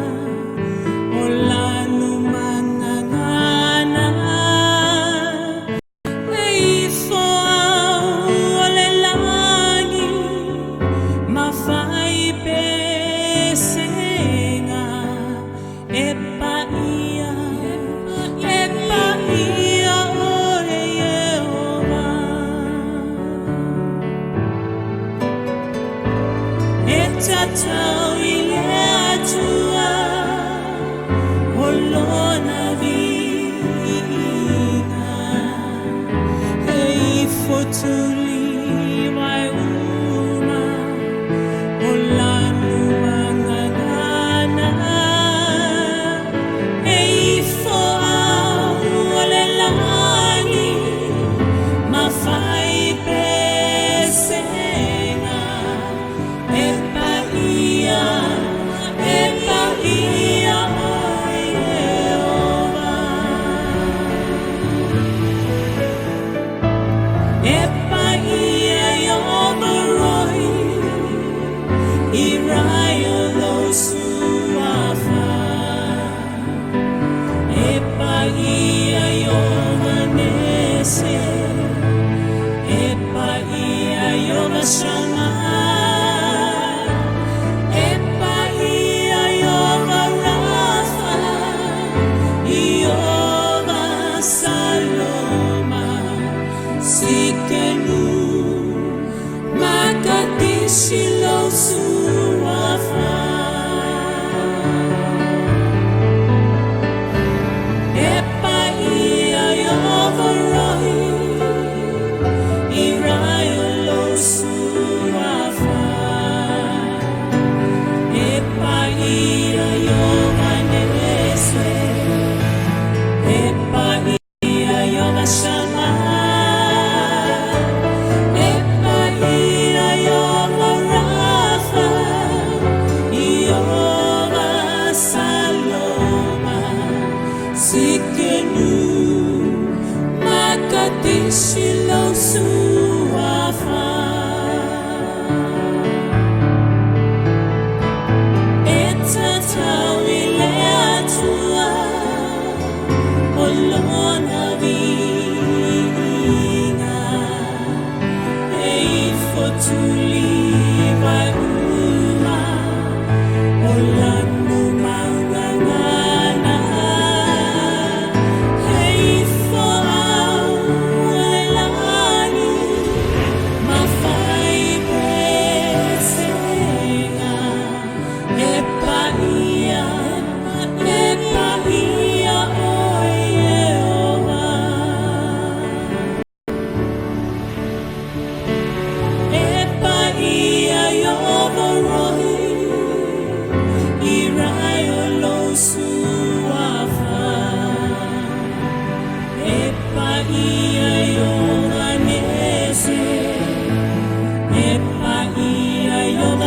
o lanu magagana. E ifo au o le lagi ma fai pesega e paia, e paia oe Ieova. E tatau i le Atua o lona viiga, e ifo tuli vai uma o lanu magagana. E ifo au o le lagi ma fai pesega e paia, e paia oe Ieova. E paia.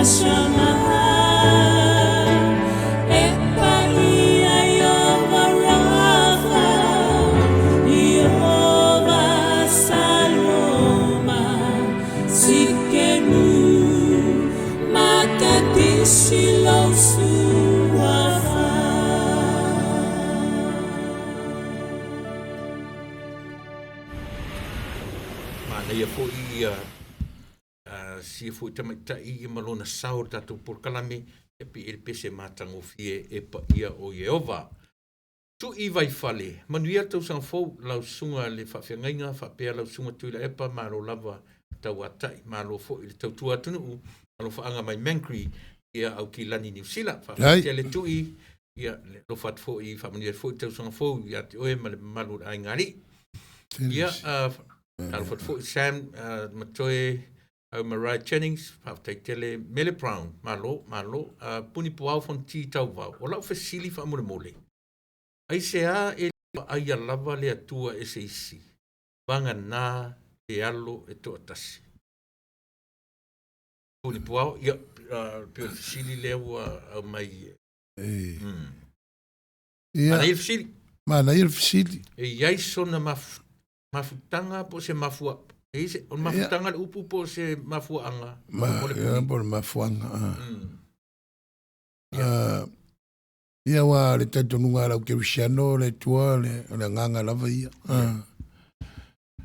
Shama, e paia Ieova Rafa, Ieova Saloma, Sikenu, Makatisi lou suafa. Manaia foi ia sia foi tamaitai ia ma lona sao i le tatou polokalame, ia pei e i ai le pese matagofie e paia o Ieova. Tui Vaifale, manuia le tausaga fou, lau susuga i le faafeagaiga faapea lau susuga Tuilaepa, malo lava tauatai, malo foi le tautua atunuu, alofaaga mai Mangry, ia Aukilani Niu Sila. Faafetai tele Tui, ia le alofa atu foi, faamanuia atu foi le tausaga fou ia te oe ma le mamalu o le aiga alii. Ia, alofa atu foi Sam Matoe au Mariah Jennings, faafetai tele Mele Brown, malo, malo. Puni Puao Fonoti Tauvao, o lau fesili faamolemole, aisea e le vaaia lava le Atua e se isi, vagana le Alo e toatasi? Puni Puao, ia, pei o le fesili lea ua aumai. Ia. Manaia le fesili. Manaia le fesili. E i ai sona mafutaga po o se mafua, e i ai se, o le mafutaga le upu po o se mafuaaga? Ma, O le ia, puni. po o le mafuaaga. Ia, aua o le talitonuga a lau kerisiano, o le Atua, o le agaga lava ia.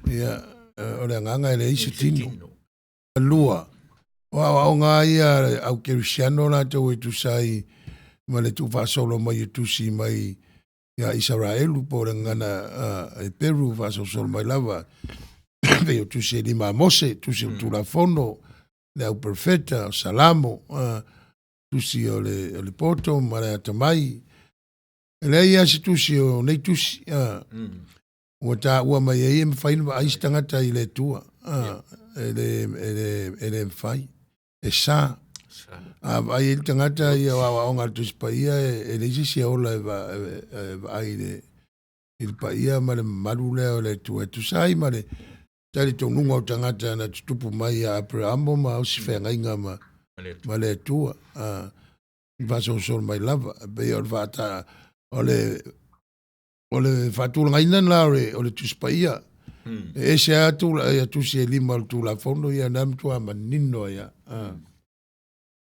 Ia, o le agaga e leai se tino. Lua, o aoaoga lava ia a le au kerisiano latou e tusa ai ma le tuufaasolo mai o tusi mai ia Isaraelu po o le gagana Heperu faasolosolo mai lava pei o tusi e lima a Mose, tusi o le Tulafono, le au Perofeta, o Salamo, tusi o le, o le poto ma le atamai. E leai lava se tusi o nei tusi, ua taua mai ai e mafai ona vaai se tagata i le Atua. E le, e le, e le mafai. E sa. A vaai ai le tagata ia o aoaoga a le Tusi Paia, e leai se isi e ola e vaai i le, i le paia ma le mamalu lea o le Atua e tusa ai ma le talitonuga o tagata na tutupu mai ia Aperamo ma osi feagaiga ma, ma le Atua. I faasolosolo mai lava. E pei o le faata, o le, o le faatulagaina la o le, o le Tusi Paia. E ese lava tula, ia tusi e lima o le Tulafono, ia na matua manino ai lava.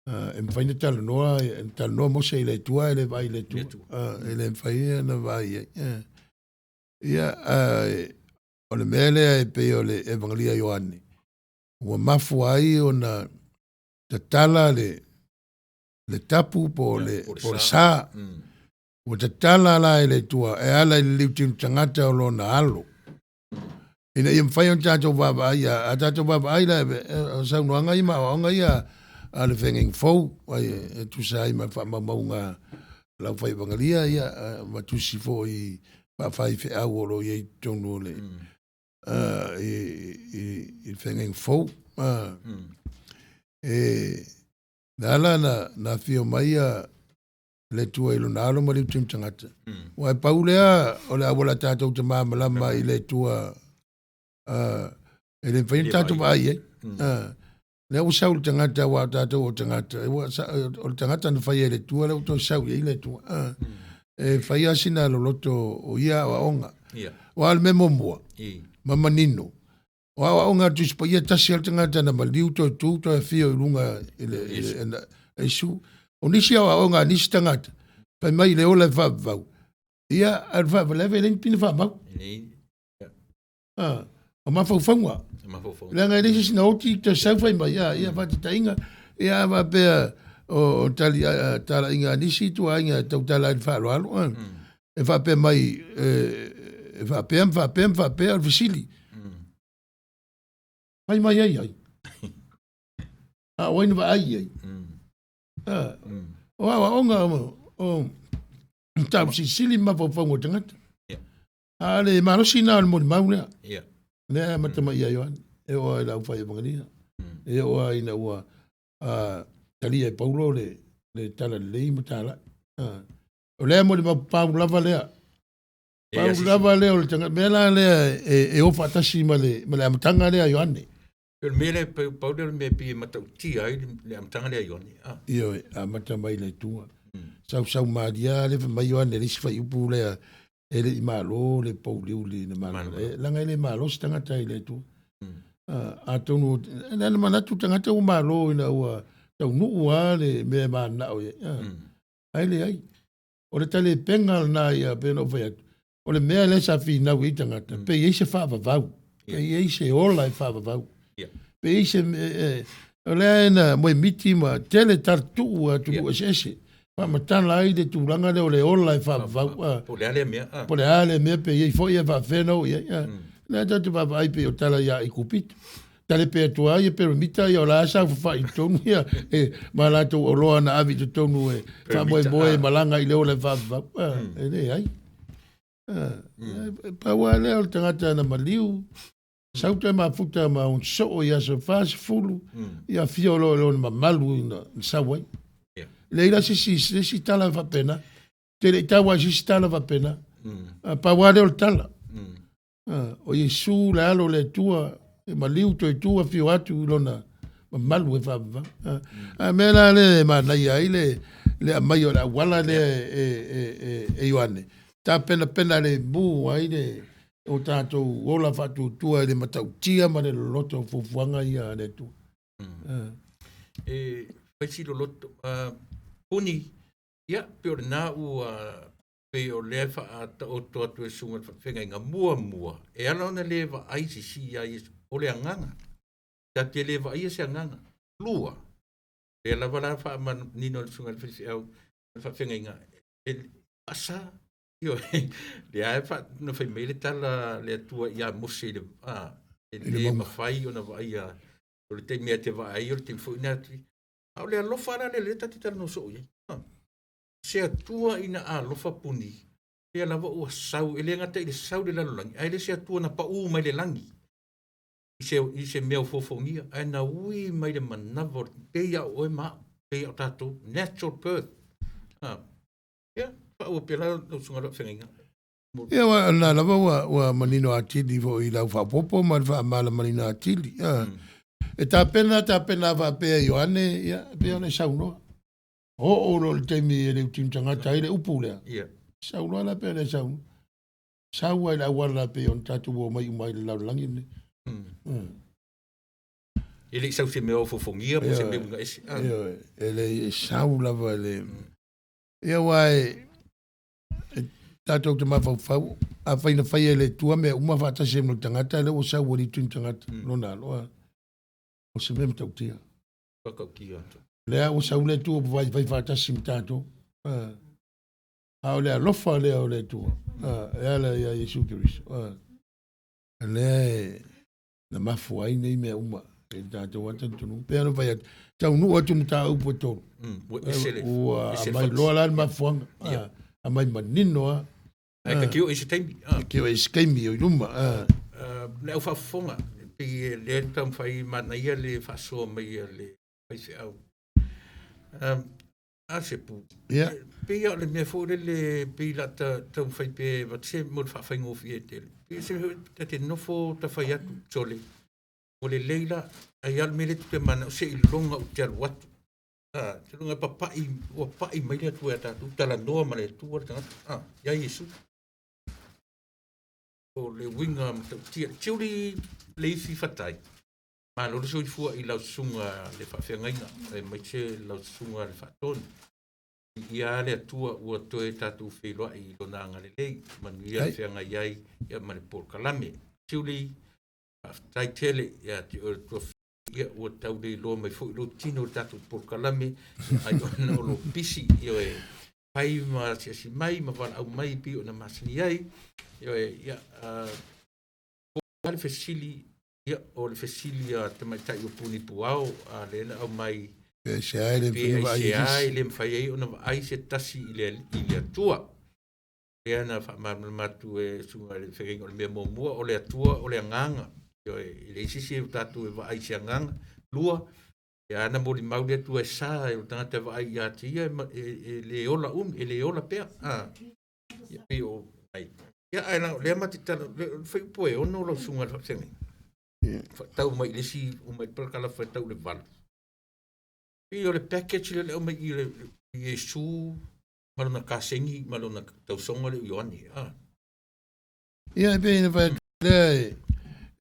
E mafai ona talanoa, talanoa Mose i le Atua, e le vaai i le Atua. E le mafai ona vaai ai. Ia, o le mea lea e pei o le Evangelia Ioane, ua mafua ai ona tatala le, le tapu po o le, po o le sa. Ua tatala la e le Atua e ala i le liutinu tagata o lona alo. Ina ia mafai ona tatou vaavaai, a tatou vaavaai la, o saunoaga ia ma aoaoga ia a le Feagaiga Fou, ai e tusa ai ma le faamaumauga a le aufai Evangelia, ia, ma tusi foi faafaifeau o lo o i ai i totonu o le, i le Feagaiga Fou. E, na ala na afio mai ia le Atua i lona alo ma liutinu tagata. Ua e pau lea o le auala tatou te malamalama i le Atua, e le mafai ona tatou vaai ai. Lea ua sau le tagata, aua o tatou o tagata, ua o le tagata na faia e le Atua, lea ua toe sau i ai le Atua. E fai lava sina loloto o ia aoaoga. Aua o le mea muamua, ma manino, o aoaoga a le Tusi Paia, tasi lava le tagata na maliu toe tu toe afio i luga i le, i le, i Iesu. O nisi aoaoga a nisi tagata, fai mai le ola e faavavau, ia, a le faavavau e leai ni pine faamau. O mafaufauga. Leaga e leai se isi na oti toe sau fai mai, ia faataitaiga, ia a faapea o tali, talaiga a nisi ituaiga e tautala ai i le faaaloalo, e faapea mai, e faapea ma faapea ma faapea, o le fesili. Fai mai ai ai. A o ai na vaai i ai? O aoaoga o mataupu silisili ma mafaufauga o tagata. A o le malosi lena o le molimau lea. Lea e amata mai ia Ioane, e oo lava i le aufai Evangelia. E oo lava ina ua talia e Paulo le, le talalelei ma talai. O lea molimau pau lava lea. Pau lava lea o le tagata. Mea la lea e o faatasi ma le, ma le amataga lea a Ioane. O le mea lea, pau lea o le mea e pei e matautia ai le amataga lea a Ioane. Ioe, amata mai le Atua. Sausau malie lava le fai mai Ioane i le isi fuaiupu lea, e le i malo le pouliuli na malo. Leaga e le malo se tagata i le Atua. Atonu, e na manatu tagata ua malo ina ua taunuu lava le mea e mananao i ai. Ae leai. O le talepega lena ia, pei ona ou fai atu, o le mea lea sa finau i ai tagata, pe i ai se faavavau, pe i ai se ola e faavavau, pe i ai se, o lea na moemiti ma tele talatuu a atunuu eseese, faamatala ai le tulaga lea o le ola e faavavau. Po o le a lea mea. Po o le a lea mea, pe i ai foi ae faapefea ona oo i ai. Lea tatou te vaavaai pei o tala ia Aikupito. Talepe atu lava ia perimita ia o la e saofafai i totonu ia e, ma latou oloa na ave i totonu e faamoemoe e malaga i le ola e faavavau. E leai. E pau lava lea o le tagata na maliu, sau toe mafuta ma ona soo i aso 40, ia afio loa i lona mamalu na sau ai. Leai la se isi tala faapena. Te le i tau lava i se isi tala faapena. Pau lava lea o le tala. O Iesu le Alo o le Atua, e maliu toe tu afio atu i lona mamalu e faavavau. A mea la lea e manaia ai le aumai o le auala lea e Ioane, tapenapena lemu ai le o tatou ola faatuatua i le matautia ma le loloto o fuafuaga ia a le Atua. E fai si loloto. Puni, ia, pei o lena ua pei o lea e faataoto atu e susuga i le faafeagaiga muamua, e ala ona le vaai sisi ia Iesu, o le agaga. Ta te le vaaia se agaga. Lua, lea lava la faamanino e le susuga i le faifeau le faafeagaiga, e faasa. Ioe, lea e na fai mai le tala le Atua ia Mose i le, e le mafai ona vaaia, o le taimi e te vaai, o le taimi foi na atu. A o le alofa la lea ta te talanoa soo i ai. Se Atua ina alofa puni, lea lava ua sau, e le gata i le sau i le lalolagi, ae le se Atua na pau mai le lagi i se mea o fofogia, ae na ui mai le manava o le pei a oe ma au, pei a o tatou, natural birth. Ia, faaauau pea la lau susuga i le faafeagaiga. Ia, o lena lava ua manino atili foi i lau faaopoopo ma le faamalamalamaina atili. E tapena tapena faapea Ioane, ia, pei ona e saunoa. Oo loa i le taimi e le utinu tagata ai le upu lea. Sau loa la pei ona e saunoa. Sau ai le auala pei ona tatou omai uma ai i le lalolagi lenei. E le i sau se mea o fofogia po o se mea uiga ese. Ioe, e le i sau lava le... Ia aua e tatou te mafaufau, afai na faia e le Atua mea uma faatasi ai ma le tagata, lea ua sau ua le utinu tagata, lona aloa, o se mea matautia. Matautia atu. Lea ua sau le Atua ua vaivai faatasi ma tatou. A o le alofa lea o le Atua, e ala ia Iesu Keriso. Lea e na mafua ai nei mea uma e le tatou lava talitonuga. Pei ona fai atu, taunuu atu mataupu e tolu. Ua ese le Ua aumai loa la le mafuaaga. Aumai manino lava. Ae ta te oo i se taimi. Ta te oo i se taimi o i luma. Le au faafofoga, pei e lea e taumafai manaia le faasoa mai a le faifeau. A se pu. Ia. Pei o le mea foi lele, pei la ta taumafai pe avatu se mo le faafaigofie tele. Pei se ta te nofo ta fai atu, sole, ua lelei la, ai lava le mea lea e te manao seiloga ou te alu atu. Seiloga e papai, ua pai mai le Atua ia tatou, talanoa ma le Atua le tagata, ia Iesu. O le uiga matautia. Tiuli Leifi Fatai, malo le soifua i lau susuga le faafeagaiga, aemaise lau susuga le faatonu. Ia le Atua ua toe tatou feiloai i lona agalelei, manuia le feagai ai ia ma le polokalame. Tiuli, faafetai tele ia te oe le Atua. Ia ua tau le iloa mai foi lou tino i le tatou polokalame, ai ona o lou pisi, ioe, fai ma asiasi mai ma valaau mai pei ona masani ai. Ioe, ia, po o le fesili, ia, o le fesili a tamaitai o Puni Puao, a lea na aumai, Pe aisea e le pe mafai ona vaai aisea e le mafai ai ona vaai se tasi i le Atua. Lea na faamalamalama atu e susuga i le feagaiga, o le mea muamua o le Atua o le agaga. Ioe, e leai se isi o tatou e vaai i se agaga. Lua, ia na molimau le Atua e sa e o tagata e vaai ia te ia e le ola umi, e le ola pea. Ia pei o ai. Ia, ae la, lea ma te tala, le fai upu e ono lau susuga i le faafeagaiga. Faatau mai i le isi uma i le parakalafa e tau i le 8. Pei o le package lea o le aumai i le Iesu ma lona kasegi ma lona tausoga lea o Ioane. Ah. Ia e pei ona fai atu lea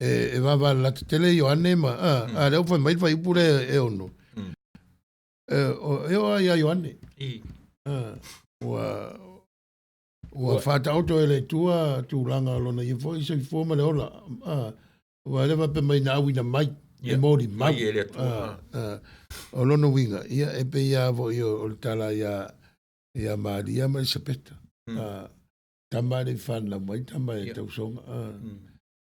e e vavalalata tele Ioane ma a a lea ua fai mai le fuaiupu lea e 6. E e oo lava ia Ioane. Ua ua faataoto e le Atua tulaga o lona ia foi soifua ma le ola. Aua o lea faapea mai na auina mai e molimau. Mai e le Atua. O lona uiga, ia e pei lava foi o le tala ia ia Maria ma Elisapeta. Tama e le i fanau mai tama e tausoga.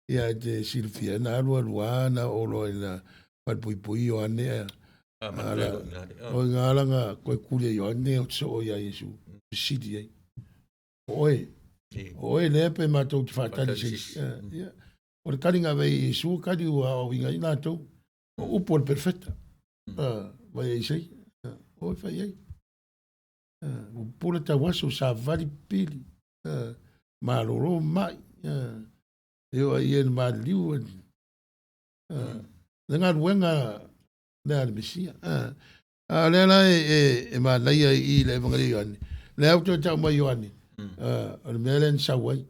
Ia e te silafia na alu alu lava na oo loa ina falepuipui Ioane. O i ina lana toe tuli e Ioane o soo ia Iesu, fesili ai, O oe, o oe lea pe matou te faatali i se isi? Ia, o le taliga ave i Iesu, o tali ua aoaoina ai latou, o upu a le perofeta, mai e Isaia, o e fai ai. Ua pupula tauaso, savali pili, malolo mai, e oo ai ia i le maliliu, le galuega lea a le Mesia. A o lea la e manaia i i le Evagalii a Ioane, lea ua toe tau mai Ioane, o le mea lea na sau ai,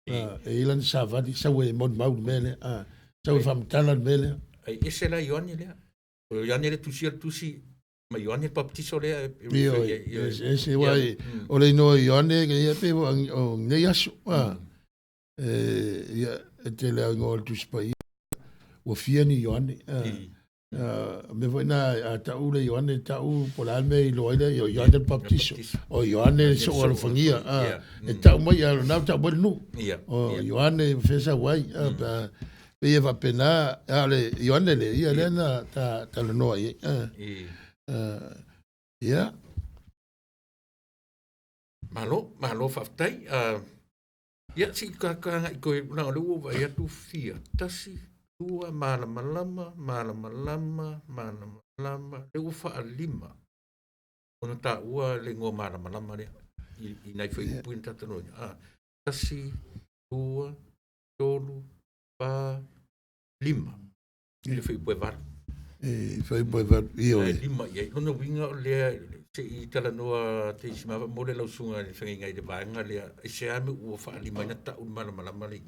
e i ai lana savali, sau e molimau i le mea lea, sau e faamatala le mea lea. Ai ese la Ioane lea. O Ioane le tusia le tusi ma Ioane le papatiso lea e Ioe, ese ua o le igoa o Ioane ia pei o nei aso. Ia, e tele lava igoa o le Tusi Paia, ua fia ni Ioane. O mea foi na a tau le Ioane, tau po o le a le mea e iloa ai lea, o Ioane le Papatiso, o Ioane le Soo Alofagia. E tau mai, a o lena ua tau mai le nuu. O Ioane o fea e sau ai. Pei e faapena, a o le Ioane lea, ia lea na talanoa i ai. Ia. Malo, malo faafetai. Ia, se i tatou agai toe, leaga o lea ua ou vaai atu fia, tasi, lua, malamalama, malamalama, malamalama, lea ua faalima ona taua le igoa malamalama lea i nai fuaiupu ia na tatou talanoaina. Ah, tasi, lua, tolu, fa, lima. I le fuaiupu e 8. I fuaiupu e 8, ioe. E 5 i ai. Lona uiga o lea, se i talanoa Teisi Mava mo le lausuga i le feagaiga i le vaega lea, aisea mea ua faalima ai na tau le malamalama le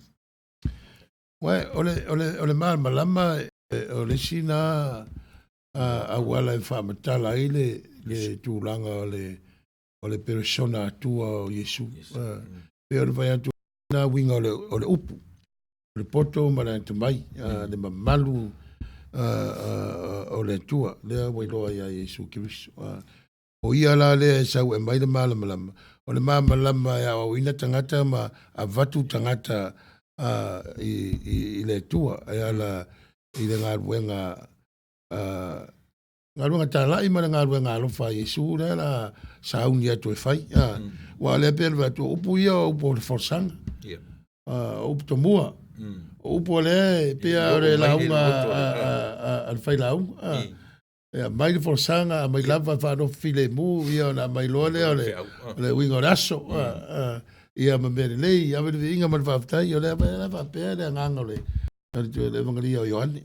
Ué, o le, o le, o le malamalama o le isi na auala e faamatala ai le, le tulaga o le, o le peresona atua o Iesu. Pei o le fai atu na uiga o le, o le upu, o le poto ma le atamai, le mamalu o le Atua, lea ua iloa ia Iesu Keriso. O ia la lea e sau e aumai le malamalama, o le malamalama e aoaoina tagata ma avatu tagata i le Atua e ala i le galuega galuega talai ma le galuega alofa a Iesu lea la sauni atu e fai. Aua o lea pei ona fai atu, o upu ia o upu o le folasaga, o upu tomua, o upu o lea e pei lava o le lauga a le failauga. E aumai le folasaga, aumai lava e faanofo filemu, ia ona aumai loa lea o le, o le uiga o le aso, ia ma mea lelei, ave le viiga ma le faafetai, o lea la faapea le agaga o le le Evangelia o Ioane.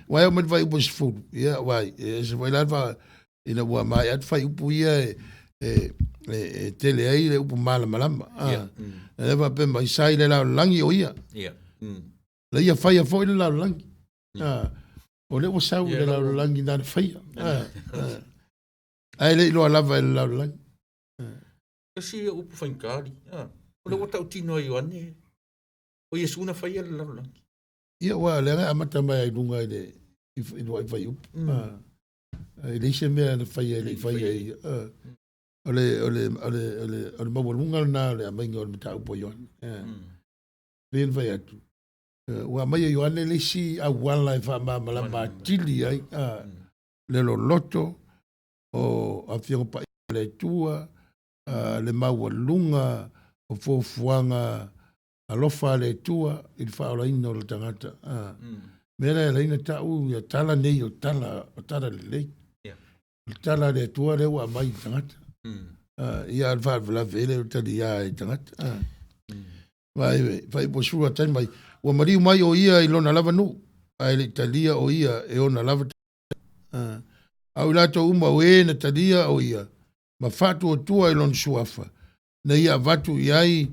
Aua e oo mai le fuaiupu e 10, ia uai, e ese foi la le fa, ina ua maea atu fuaiupu ia e, e, e, e tele ai le upu malamalama. Lea faapea mai, sa i le lalolagi o ia. Na ia faia foi le lalolagi. O lea ua sau i le lalolagi na le faia. Ae le i iloa lava e le lalolagi. Tasi ia upu faigata alii. O lea ua tautino e Ioane, o Iesu na faia le lalolagi. Ia, aua o lea na amata mai ai i luga i le i lua'i fuaiupu. E leai se mea na faia e le i faia e ia. O le o le o le o le o le maualuga lena o le aumaiga o le mataupu a Ioane. Pei ona fai atu, ua aumai e Ioane le isi auala e faamalamalama atili ai le loloto o Afioga Paia a le Atua, le maualuga o fuafuaga alofa a le Atua i le faaolaina o le tagata. Mea lea e ala ai ona tau ia tala nei o tala, o tala lelei. O le tala a le Atua lea ua aumai i le tagata. Ia a o le faalavelave e le o taliā e tagata. Vaai, fai ua sua tali mai, ua maliu mai o ia i lona lava nuu. Ae le i talia o ia e ona lava A o i latou uma o e na talia o ia ma faatuatua i lona suafa, na ia avatu i ai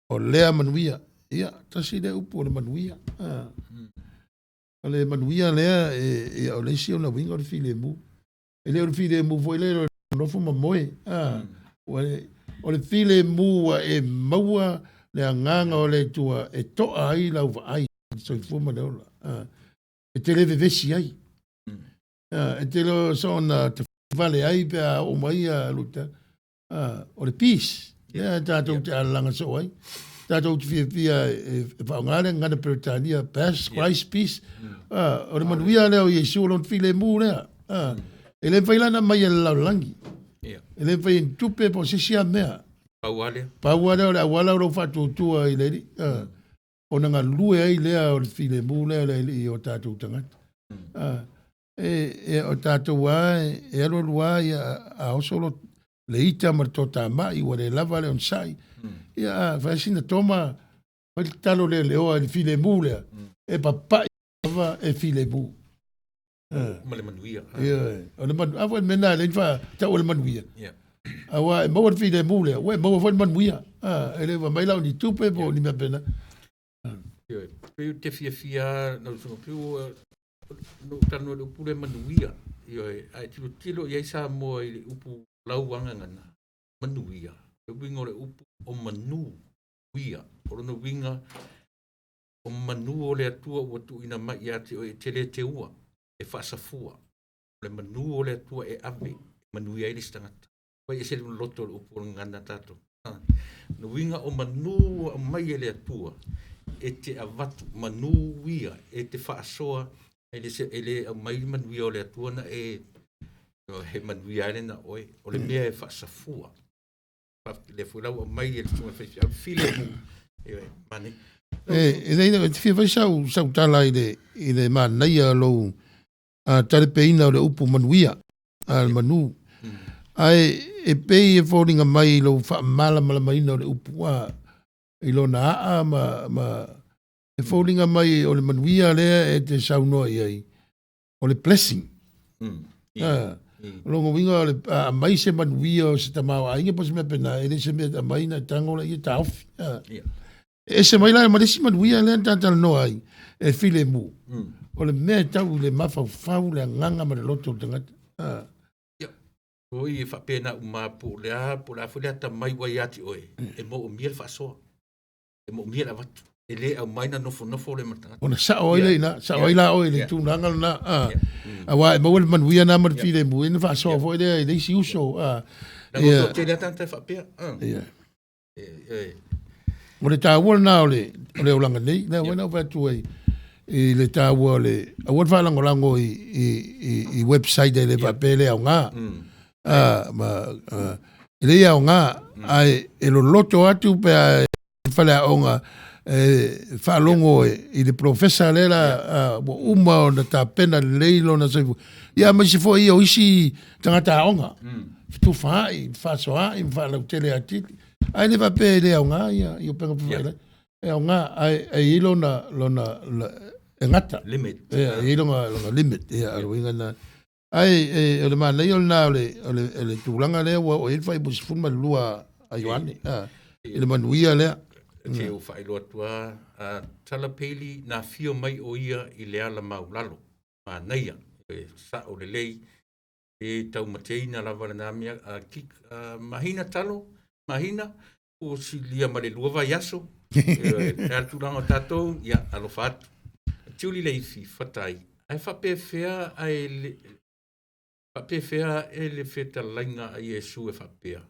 o lea manuia. Ia, tasi lea upu o le manuia. O le manuia lea, e, ia, o le isi ona uiga o le filemu. E le o le filemu foi lea o le nofo ma moe. O le filemu ua e maua le agaga o le Atua e toa ai lau vaai i le soifua ma le ola. E te le vevesi ai. E te le o soona vale ai pe a oo mai ia luta. O le peace lea tatou te alalaga soo ai. Tatou te fiafia e faaaoga le gagana Peretania, Best Christ Peace. O le manuia lea o Iesu o lona filemu lea. E le mafai la ona aumai e le lalolagi. E le mafai e ni tupe po o se isi lava mea. Pau lava lea. Pau lava lea o le auala o lou faatuatua i le Alii. Ona galue ai lea o le filemu lea o le Alii i o tatou tagata. E, o tatou lava e alualu lava ia, a oso lo, le ita ma le toatamai ua le lava le onosai. Ia, a fai sina toma, fai le tatalo leleoa i le filemu lea, e papai lava e filemu. Ma le manuia. Ioe. O le manu, a foi le mea lena e le faatau o le manuia. Aua e maua le filemu lea, ua e maua foi le manuia. E le ua mai la o ni tupe po o ni mea pena. Ioe. Pei ou te fiafia lava lau susuga, pei ua na ou talanoa i le upu lea manuia. Ioe, a e tilotilo i ai Samoa i le upu lauagagana, manuia, o le uiga o le upu o manu uia. O lona uiga, o manu o le Atua ua tuuina mai ia te oe e te le teua, e faasafua. O le manu o le Atua e ave e manuia ai le isi tagata. Ua ese le loto o le upu o le gagana a tatou. Le uiga o manu ua aumai e le Atua e te avatu, manu ia e te faasoa, e le, e le aumai le manuia o le Atua na e, he manuia ai lena oe. O le mea e faasafua. Lea foi la ua aumai e le Susuga i le Faifeau filemu. Ioe, manaia. E leai, e te fia fai sau tala i le manaia o lou talepeina o le upu manuia, a le manu. Ae e pei e foliga mai i lou faamalamalamaina o le upu a i lona aa ma e foliga mai o le manuia lea e te saunoa i ai, o le blessing. O lona uiga o le aumai se manuia o se tamaoaiga po o se mea pena, e le se mea e aumai na e tago laia taofi. E ese mai la ma le isi manuia lea na talatalanoa ai, e filemu. O le mea e tau i le mafaufau, le agaga ma le loto o le tagata. Ia, oi e faapena uma po o le a, po o le a foi le atamai ua ia te oe, e moomia le faasoa. E moomia le avatu. E le aumai na nofonofo le ma le tagata. Ona sao ai lea i ina, sao ai la oe i le tulaga lena. Aua e maua le manuia na ma le filemu, e na faasoa foi lea i le isi uso. Leaga o toatele lava tagata e faapea. O le taua lena o le, o le olaga nei, lea foi na ou fai atu ai i le taua o le, aua le faalagolago i website e le faapea e le aoga. Ma, e le aoga, ae e loloto atu pe a e faleaoga e faalogo i le professor lea la ua uma ona tapena lelei lona soifua. Ia aemaise foi o isi tagata aoga, fetufaai, fefaasoaai ma faalautele atili. Ae le faapea e le aoga ia upega tafailagi. E aoga, ae e i ai lona e gata. Limit. E i ai lona limit, ia, o le uiga lena. Ae o le manaia lena o le tulaga lea ua oo i ai le fuaiupu 12 a Ioane, i le manuia lea. Se i ou faailoa atu lava, a Tala Peili na afio mai o ia i le ala maulalo, manaia, e sao lelei, e taumateina lava lena mea. A kik, a mahina talo, mahina, ua silia ma le 2 vaiaso, e a le tulaga o tatou, ia, alofa atu. Tiuli Leifi, fatai, ae faapefea ae le, faapefea e le fetalaiga a Iesu e faapea,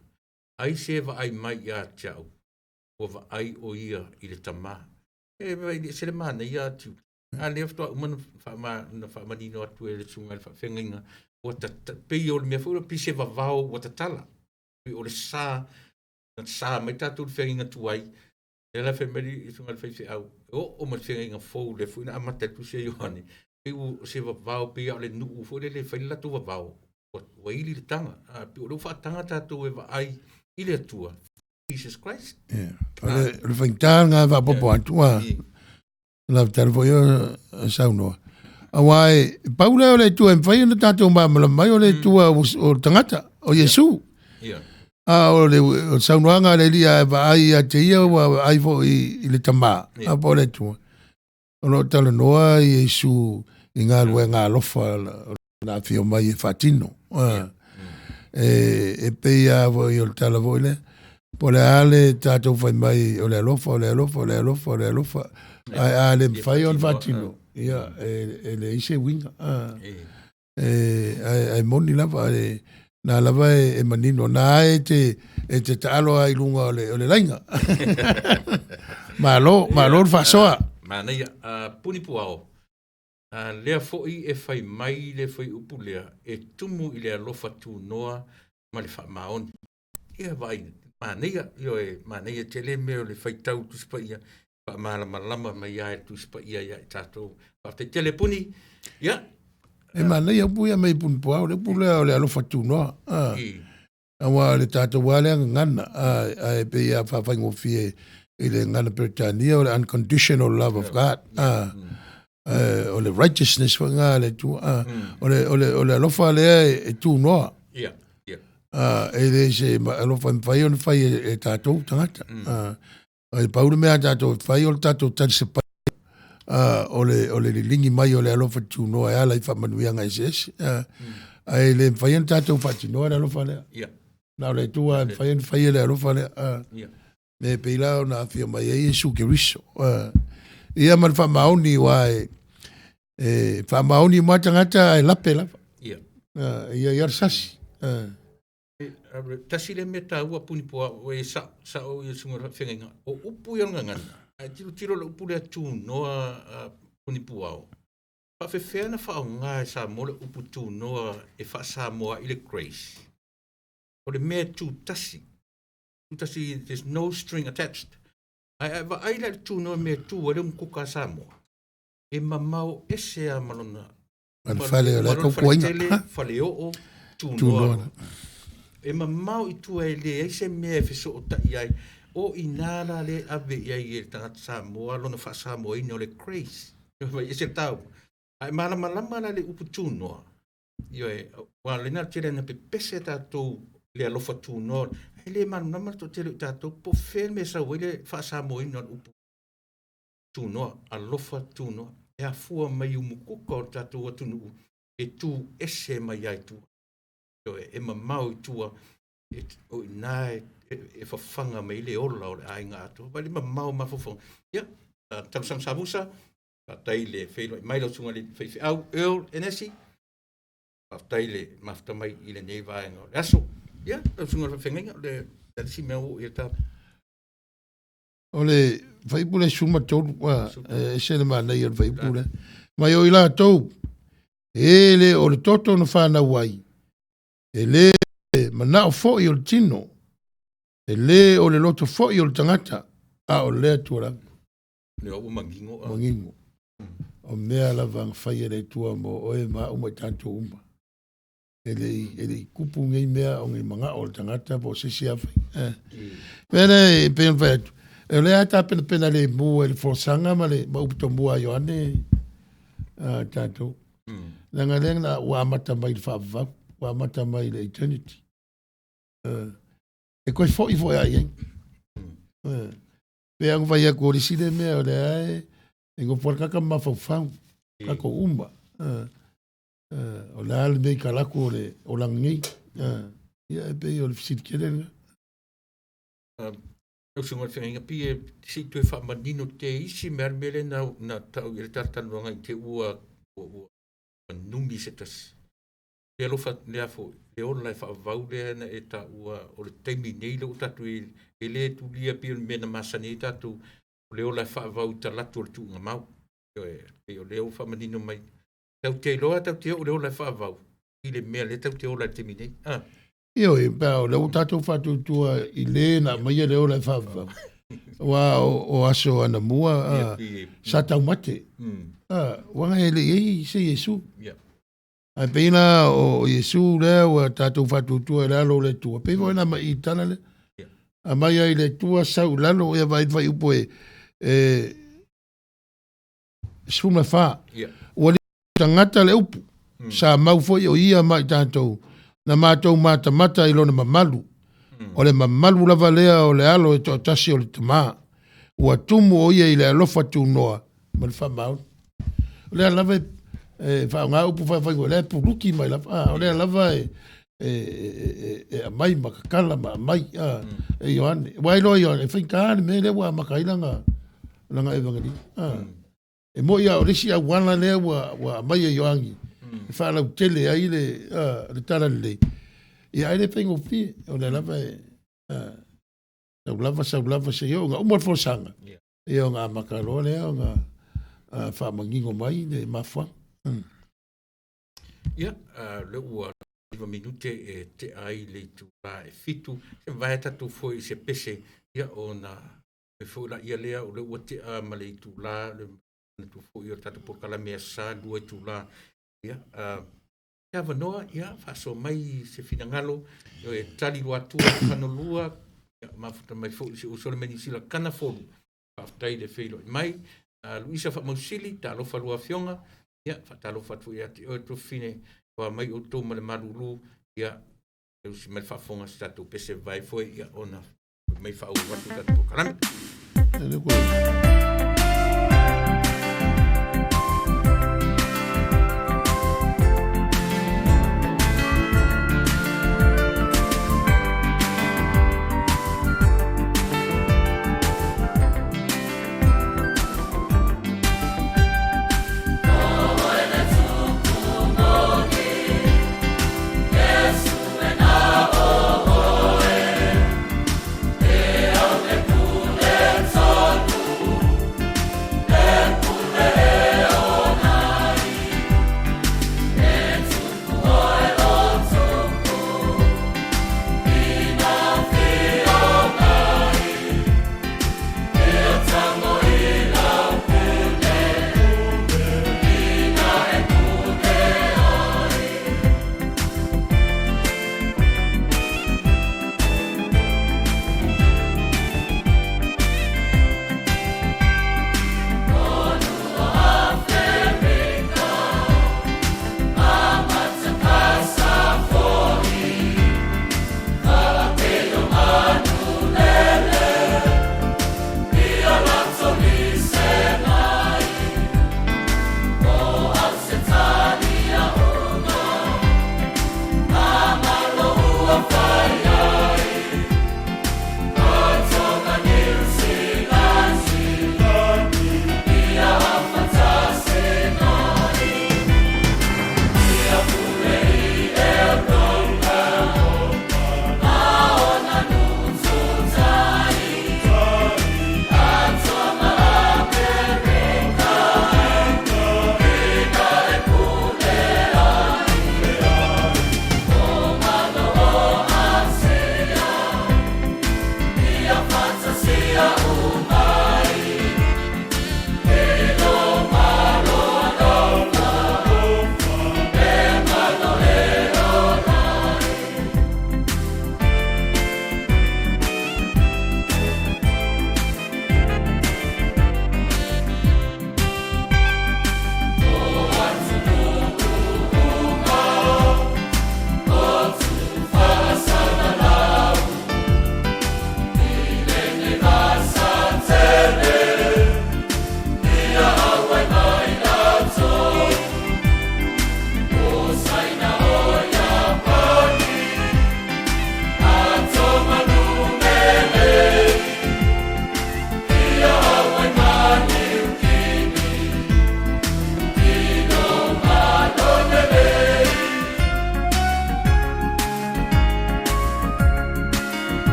ai se vaai mai ia te au, ua vaai o ia i le Tama. E vaai, e ese le manaia Tiuli. A lea faatoa uma na faamanino atu e le susuga i le faafeagaiga, ua pei o le mea foi lea pei se vavao ua tatala. Pei o le sa, na sa mai tatou i le feagaiga tuai, lea la fai mai le susuga i le faifeau, e oo mai le feagaiga fou lea foi na amata ai le tusi a Ioane, pei o se vavao, pei lava o le nuu foi lele e fai le latou vavao, ua ili le taga. Pei o lea ua faataga tatou e vaai i le Atua, Jesus Christ. Yeah. O le faigata lena e faaopoopo atu, ua lavitala foi o saunoa. Auā e pau lea o le Atua e mafai ona tatou malamalama ai o le Atua o le tagata, o Iesu. A o le saunoaga a le Alii a e vaai ia te ia ua vaai foi i le Tama, a po o le Atua. O lo o talanoa Iesu i galuega alofa na afio mai e faatino. E pei lava foi o le tala foi lea, po o le a le tatou fai mai o le alofa, o le alofa, o le alofa, o le alofa, ae a le mafai ona faatino, ia, e leai se uiga. Ae moni lava, na lava e manino, na e te taalo lava i luga o le laina. Malo, malo le faasoa. Manaia, puni puao, lea foi e fai mai le fuaiupu lea, e tumu i le alofa tunoa ma le faamaoni. Ia vaai, manaia, ioe, manaia tele mea o le faitau Tusi Paia, faamalamalama mai lava e le Tusi Paia ia i tatou. Faafetai tele Puni. Ia. E manaia upu ia mai puni puao, le upu lea o le alofa tunoa. Aua o le tatou lava lea gagana, ae pei lava faafaigofie i le gagana Peretania o le unconditional love of God. O le righteousness foi lena a le Atua. O le alofa lea e tunoa. E le se alofa e mafai ona fai e tatou tagata. E pau le mea a tatou e fai o le tatou talisapaia o le liligi mai o le alofa tunoa e ala i faamanuiaga eseese. Ae le mafai ona tatou faatinoa le alofa lea. Na o le Atua e mafai ona faia le alofa lea. Me pei la ona afio mai ai Iesu Keriso. Ia ma le faamaoni, aua e faamaoni uma tagata ae lape lava. Ia ia le sasi. Tasi le mea taua puni puao, e sao ia susuga i le faafeagaiga, o upu ia o le gagana, ae tilotilo i le upu lea tunoa puni puao, faafefea na faaaoga e Samoa le upu tunoa e faa-Samoa i le grace? O le mea tutasi, tutasi, there's no string attached. Ae vaai la i le tunoa mea tu ai le umukuka a Samoa, e mamao ese lava ma lona fale o le taupuaiga. Faleoo, tunoa. E mamao i tua e leai se mea e fesootai ai. O ina la le ave i ai e le tagata Samoa lona faasamoaina o le grace. E ese le taua. Ae malamalama la le upu tunoa. Ioe, aua lena tele na pepese tatou le alofa tunoa. E le malamalama le toatele o tatou po o fea le mea e sau ai le faasamoaina o le upu tunoa, alofa tunoa. E afua mai umukuka o le tatou atunuu e tu ese mai ai tua. E mamao i tua, o ina e fafaga mai le ola o le aiga atoa. Vai le mamao mafaufauga. Ia, talosaga samusa, faafetai le feiloai mai lau susuga i le faifeau Earl Enesi, faafetai le mafuta mai i lenei vaega o le aso. Ia, lau susuga i le faafeagaiga, o le isi mea ua oo i ai le O le fuaiupu lea 13, e ese le manaia o le fuaiupu lea. Mai o i latou, e le o le toto na fanau ai, e le manao foi o le tino, e le o le loto foi o le tagata, a o le Atua lava. Le ua manino. Manino. O mea lava na fai e le Atua mo oe ma au ma i tatou uma. E le i kupu nei mea o nei manao o le tagata po o se isi afai. Mea lea e pei ona fai atu, o lea tapenapena le mu e le folasaga ma le ma upu tomua a Ioane tatou. Leaga lea na ua amata mai i le faavavau, ua amata mai i le eternity. E toe foi foi a i ai. Pe ona fai atu o le isi lea mea o lea e nofo ai le tagata ma mafaufau, tatou uma. O le a le mea i talaatu o le olaga nei. Ia e pei o le fesili tele lena. Lau susuga i le feagaiga, pei e se i toe faamanino te isi mea le mea lea na tau i ai le talatalanoaga i te ua numi se tasi. Le alofa lea foi, le ola e faavavau lea na e taua o le taimi nei lea ua tatou e le tulia pei o le mea na masani ai tatou, o le ola e faavavau i talaatu o le tuugamau. Pei o lea ua faamanino mai. Tau te iloa, tau te oo le ola e faavavau i le mea lea tau te ola i le taimi nei. Ioe, pe o lea ua tatou faatuatua i le na aumaia le ola e faavavau. Aua o aso anamua sa taumate. Ua e le i ai se Iesu. Ae pei la o Iesu lea ua tatou faatuatua i lalo o le Atua. Pei foi na mai i tala lea. Aumai ai le Atua sau i lalo ia vaai fuaiupu e 14. Ua Tagata le upu, sa mau foi o ia ma i tatou, na matou matamata i lona mamalu. O le mamalu lava lea o le alo e toatasi o le Tamā. Ua tumu o ia i le alofa tunoa ma le faamaoni. O lea lava e faaaoga upu faafaigoa, o lea e puluki mai lava, a, o lea lava e e aumai ma tatala ma aumai e Ioane. Ua iloa Ioane, e faigata le mea lea ua amata ai lana Evangelio. E moni lava o le isi auala lea ua aumai e Ioane e faalautele ai le talalelei, ia ae le faigofie, o lea lava e sau lava sau lava seia oo ina uma le folasaga, ia ona amata loa lea ona faamanino mai le mafuaaga. Ia, lea ua 9 minute e tea ai le itula e 7, se mavae tatou foi i se pese, ia ona foi laia lea o lea ua tea ma le itula, le manatu foi o le tatou polokalame Aso Sa 2 itula. Ia, se avanoa, ia, faasoa mai se finagalo, e tali Luatua Fanolua, ia, mafuta mai foi si uso le mai Niu Sila Kanafolu. Faafetai le feiloai mai. Luisa Faamausili, talofa lua afioga, ia, faatalofa atu foi ia te oe Tuafafine, ua mai outou ma le malulu, ia, e usi mai le faafofoga se tatou pese vae foi, ia, ona mai faaauau atu tatou polokalame.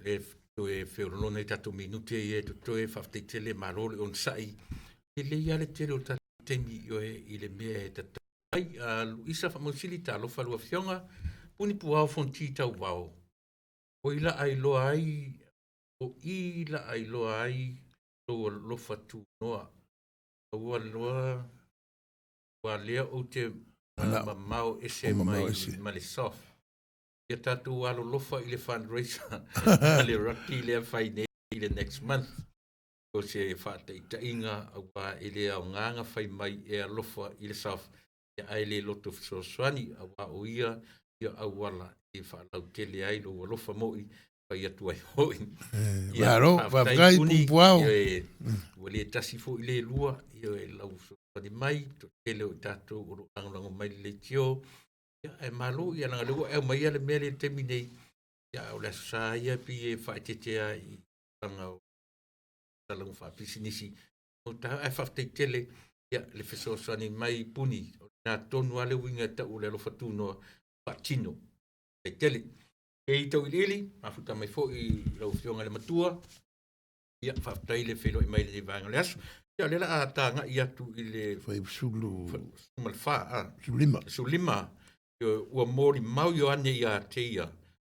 Le toe feololona i tatou minute ia e totoe, faafetai tele, malo le onosai. E lelei lava le tele o le tatou taimi ioe i le mea e tatau ai. Luisa Faamausili, talofa i lau Afioga, Puni Puao Fonoti Tauvao, o i la ailoa ai, o i la ailoa ai lou alofa tunoa, aua loa ua lea ou te mamao ese mai ma le soft. Ia tatou alolofa i le fundraiser a le rugby lea fai nei i le next month. O se faataitaiga aua e le aoga na fai mai e alofa i le soft ae le loto fesoasoani aua o ia ia auala e faalautele ai lou alofa moi fai atu ai foi. Malo, faafetai Pupuao. Ua le tasi foi le lua, ia lau fesoasoani mai, toatele o i tatou o lo o lagolago mai le leitio. Ia, ae malo, ia leaga o lea ua e aumaia le mea lea i le taimi nei, ia o le Aso Sa ia pei e faaeteete lava i tulaga o talaga faapisinisi. Ae faafetai tele ia le fesoasoani mai Puni, o lena tonu lava le uiga e tau o le alofa tunoa faatino. Faafetai tele. E tauiliili, mafuta mai foi i lau Afioga i le Matua. Ia, faafetai le feiloai mai i lenei vaega o le aso. Ia, o lea o le a tagai atu i le 14, 15. 15, ua molimau Ioane ia te ia,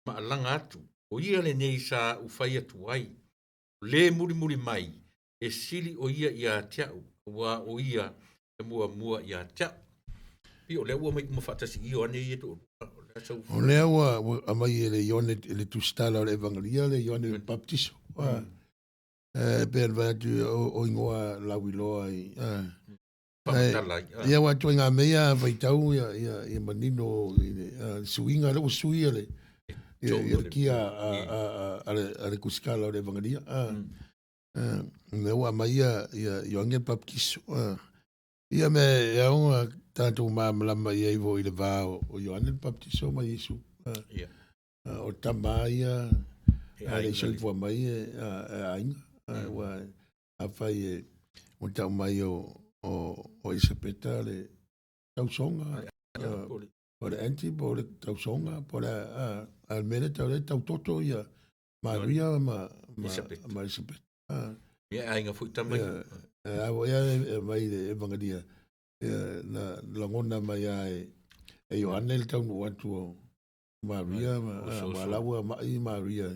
ma alaga atu, o ia lenei sa ou fai atu ai, o le mulimuli mai, e sili o ia ia te au, aua o ia e muamua ia te au. Pei o lea ua aumai uma faatasi i Ioane ia toalua. O lea ua aumai e le Ioane i le tusitala o le Evangelia le Ioane Baptiso. E pei ona fai atu o igoa lauiloa i ia ua ituaiga mea ia a faitau ia manino i le suiga lea ua sui le kia a le tusitala o le Evangelia. Lea ua aumai ia Ioane Baptiso. Ia me e ao ona tatou malamalama i ai foi i le va o Ioane le Baptiso ma Iesu. O tama ia a le i soifua mai e aiga. Ua afai e ua tau mai o Elisapeta le tausoga, o le aunty po o le tausoga po o le a le mea lea tau le tautoto ia Maria ma Elisapeta. Ia aiga foi tama ia. A foi e aumai le Evangelia, na lagona mai lava e Ioane le taunuu atu o Maria ma la ua mai Maria.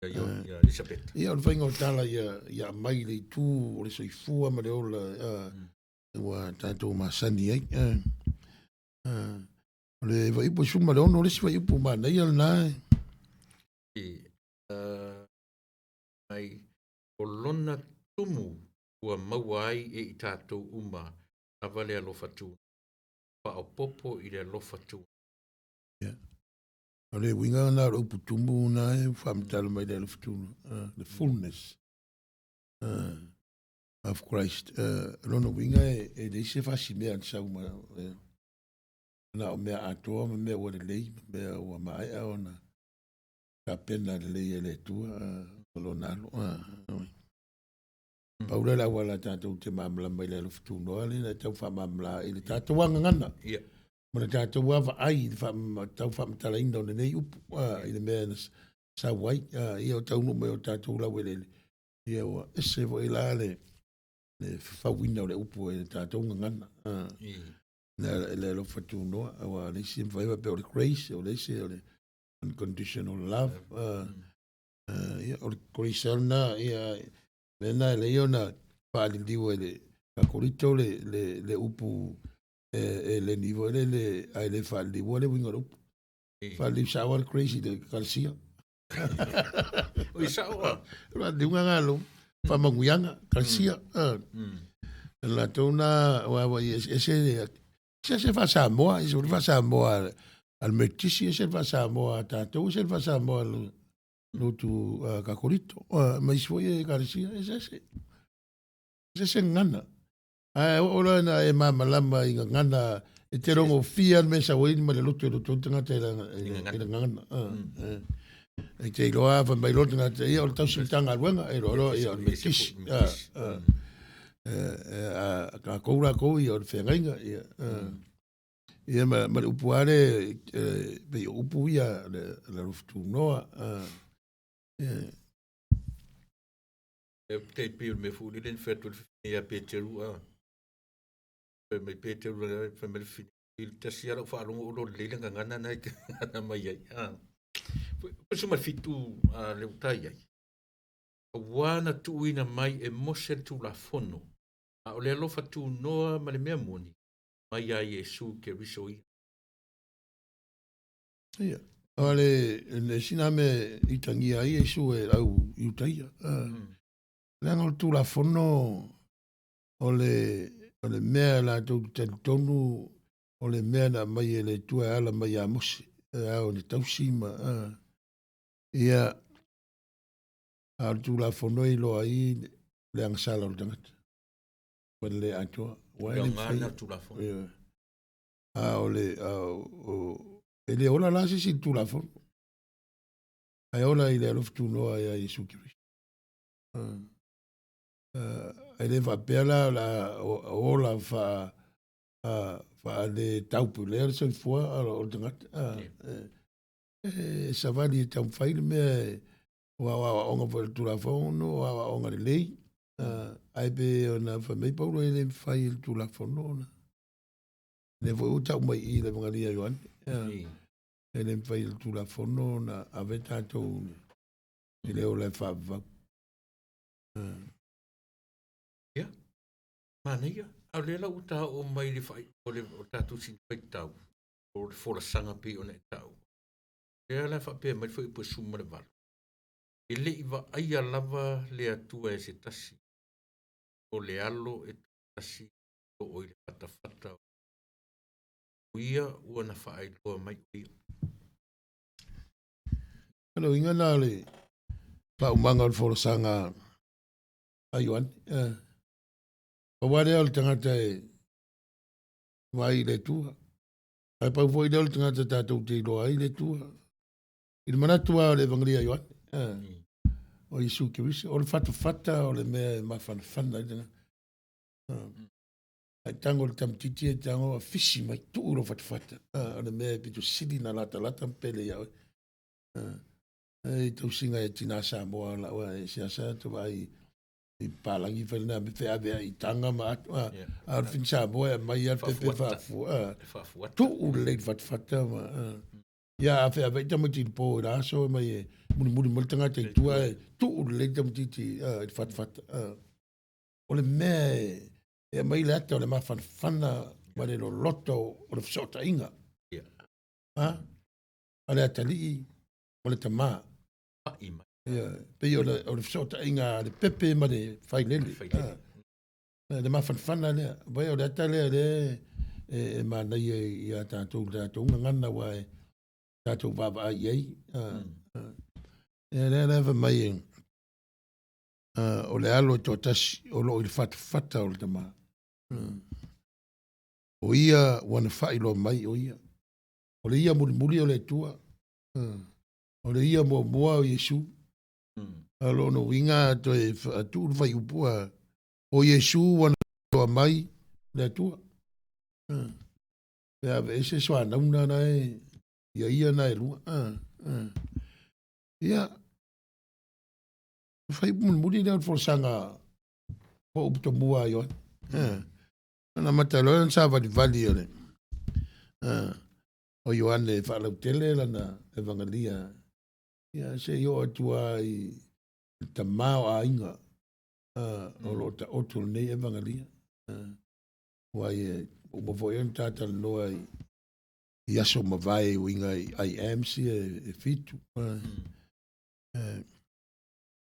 Elisapeta. Ia o le faiga o tala ia aumai le itu o le soifua ma le ola ua tatou masani ai. O le fuaiupu 16, o le isi fuaiupu manaia lena. Mai o lona tumu ua maua ai e i tatou uma lava le alofa tu, faaopoopo i le alofa tu. Yeah. O le uiga lena o le upu tumu na e faamatala mai le alofa tu, the fullness of Christ. Lona uiga e leai se faasimea na sau ma na o mea atoa ma mea ua lelei, ma mea ua maea ona tapena lelei e le Atua o lona alo. Pau lea le auala tatou te malamalama i le alofa tunoa lea e tau faamalamalama i le tatou agagana. Ma le tatou vaavaai i le tau faamatalaina o lenei upu i le mea na sau ai. Ia o taunuu mai o tatou laueleele, ia ua ese foi la le fafauina o le upu e le tatou gagana. Le alofa tunoa, aua le isi e mafai faapea o le grace, o le isi o le unconditional love. Ia, o le grace lena, ia, lena e leai ona faaliliu e le Kakolito le upu e leni foi lele, ae le faaliliua le uiga o le upu. Faaliliu sao le grace i le Ekalesia. Oi sao a. Faaliliuga galo, faamanuiaga, Ekalesia. Latou na, ua ese se faa-Samoa, ese le faa-Samoa a le Metotisi, ese le faa-Samoa a tatou, ese le faa-Samoa a le lotu Kakolito, ma isi foi Ekalesia, ese ese. Ese ese gagana. Ae oo loa ina e malamalama i gagana, e te logofia le mea e sau ai ma le lotu e lotu ai le tagata i le gagana. E te iloa fai mai loa le tagata, ia o le tausi Matagaluega, e iloa loa ia o le Metotisi. A tatou latou ia o le feagaiga. Ia ma le upu lava lea, pei o upu ia le alofa tunoa. Ia. E te pei o le mea foi lele na fai atu le fafine ia Peteru, a. Fai mai Peteru, fai mai le fafine, i le tasi lava lau faalogo o lelei le gagana na e te gagana mai ai. A. 17 a le ua tai ai. Aua na tuuina mai e Mose le Tulafono, a o le alofa tunoa ma le mea moni, mai ia Iesu Keriso ia. Ia, o le, le sina mea i tangia ai Iesu e au Iutaia. Leaga o le Tulafono o le, o le mea latou te talitonu o le mea na aumai e le Atua e ala mai ia Mose, e ao i le tausi ma, ia, a o le Tulafono e iloa ai le agasala o le tagata ma le le atoa. Ua e le mafai. Tulafono. A o le, a o, e le ola la se isi i le Tulafono. Ae ola i le alofa tunoa ia Iesu Keriso. E le faapea la la ola fa faale taupulea le soifua o le tagata. E savali e taumafai le mea o aoaoga foi le Tulafono, o aoaoga lelei. Ae pe ona fai mai Paulo e le mafai e le Tulafono ona. Lea foi ua tau mai i le Evagalia a Ioane. E le mafai e le Tulafono ona ave tatou i le ola e faavavau. Ia, manaia. A o lea la ua ta oo mai le fai, o le o tatou sina faitau, o le folasaga pei ona e tau. Lea la faapea mai le fuaiupu e 18. E le i vaaia lava le Atua e se tasi, o le alo e tasi o o i le fatafata o ia ua na faailoa mai o ia. O le uiga lena o le faaumaga o le folasaga a Ioane. Pau lava lea o le tagata e vaai i le Atua. Ae pau foi lea o le tagata tatou te iloa ai le Atua. I le manatu lava o le Evagalia a Ioane, o Iesu Keriso, o le fatafata o le mea e mafanafana ai le tagata. Ae tago le tamaitiiti e tago a fisi mai tuu lou fatafata. O le mea e pito sili na latalata ma pele ia oe. E tausiga e tina Samoa lau e seasea te vaai i palagi fai lena me feave ai i taga ma atu. A o le fini Samoa e aumai lava le pepe faafua. Tuu lelei le fatafata ma, ia a feave ai tamaiti i le po i le aso mai e mulimuli mai le tagata i tua e tuu lelei tamaitiiti i le fatafata. O le mea e aumai le ata o le mafanafana ma le loloto o le fesootaiga. A le atalii ma le tamā. Ia, pei o le fesootaiga a le pepe ma le failele. Le mafanafana lea. Vai o le ata lea lea e manaia ia tatou le tatou gagana aua e tatou vaavaai i ai. Ia lea la fai mai o le alo e toatasi o loo i le fatafata o le tamā. O ia ua na faailoa mai o ia. O le ia mulimuli o le Atua. O le ia muamua o Iesu. A o lona uiga toe tuu le fuaiupu o Iesu ua na faailoa mai le Atua. Pe aveese soanauna na e ia ia na e lua. Ia, fuaiupu mulimuli lea o le folasaga po o upu tomua a Ioane. Ona amata loa ona savalivali o le o Ioane e faalautele lana Evagalia. Ia se i oo atu lava i le tamā o aiga o lo o taoto lenei Evagalia. Aua e uma foi ona ta talanoa i aso mavae i uiga i I ams ia e 7.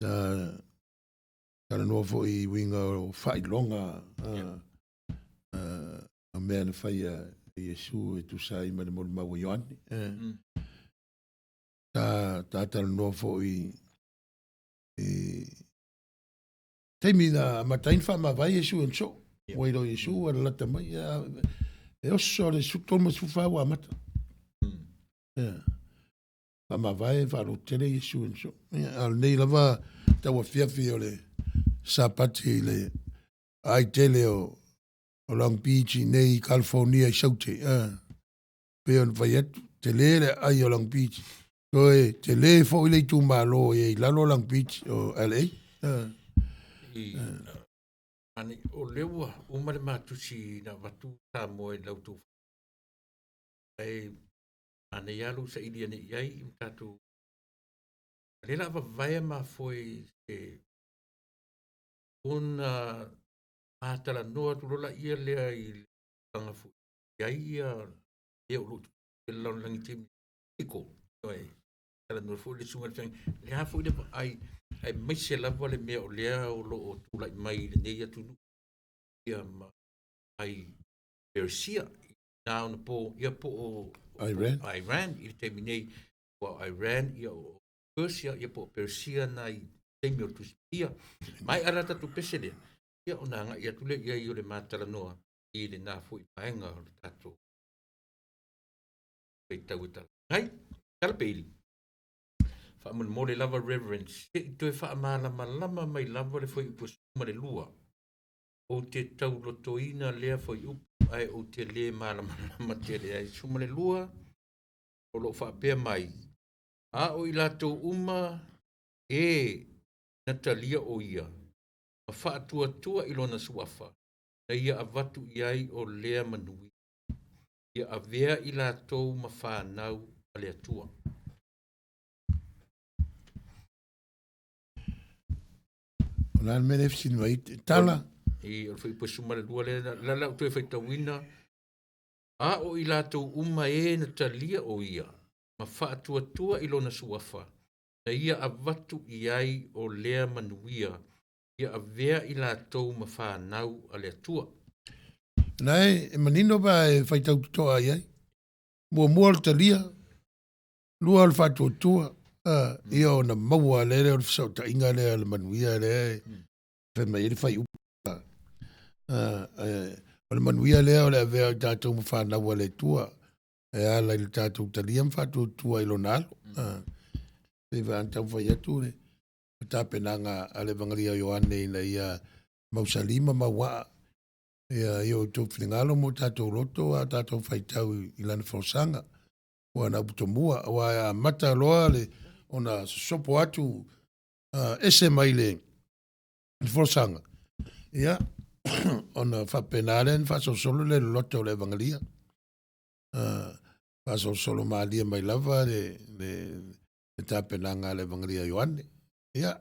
Sa talanoa foi i uiga o faailoga o mea na faia e Iesu e tusa ai ma le molimau a Ioane. Sa talanoa foi i taimi na amata ai ona faamavae Iesu e ona soo. Ua iloa Iesu ua lalata mai. E oso le 34 ua amata. Faamavae faalototele Iesu e ona soo. A o lenei lava tauafiafi o le Sapati i le aai tele o Long Beach i nei i California i Saute. Pei ona fai atu, tele le aai o Long Beach. Toe tele foi le itumalo e i lalo o Long Beach o LA. I ane o lea ua uma le matusi na avatu Samoa i lau tou ae manaia lava lou saili ane i ai i tatou lea la vavaea mafoe i se ona matalanoa atu loa laia lea i le tulaga foi i ai ia mea o lo o i le lalolagi i taimi iko ioe talanoa foi le susuga i le feagaiga le a foi le vaai aemaise lava le mea o lea o lo o tulai mai i lenei atunuu ia ma ai Peresia na ona po ia po o Iran. Iran i le taimi nei ua o Iran ia o Persia ia po o Persia na i taimi o le Tusi Paia. Maea la tatou pese lea, ia ona agai atu lea i ai o le matalanoa i lena foi vaega o le tatou faitau e talafatai. Tala Peili, faamolemole lava Reverend, se i toe faamalamalama mai lava le fuaiupu e 12. Ou te taulotoina lea fuaiupu ae ou te le malamalama tele ai. 12 o lo o faapea mai, a o i latou uma e na talia o ia, ma faatuatua i lona suafa, na ia avatu i ai o lea manuia, ia avea i latou ma fanau a le Atua. O le a le mea lea e fesili mai ai? Tala? I o le fuaiupu e 12 lea, la la ou toe faitauina, a o i latou uma e na talia o ia, ma faatuatua i lona suafa, na ia avatu i ai o lea manuia, ia avea i latou ma fanau a le Atua. Na e manino pa e faitau totoa i ai. Muamua o le talia, lua o le faatuatua, ia ona maua lea lea o le fesootaiga lea o le manuia lea e fai mai ai le fuaiupu. O le manuia lea o le avea o i tatou ma fanau a le Atua e ala i le tatou talia ma faatuatua i lona alo. Pei foi ona taumafai atu le tapenaga a le Evagalia o Ioane ina ia mausali ma mauaa ia i o outou finagalo ma o tatou loto a o tatou faitau i lana folasaga. Ua na upu tomua, aua e amata loa le ona sosopo atu ese mai le folasaga, ia ona faapena lea ona faasolosolo le loloto o le Evagalia. Faasolosolo malie mai lava le tapenaga a le Evagalia a Ioane. Ia,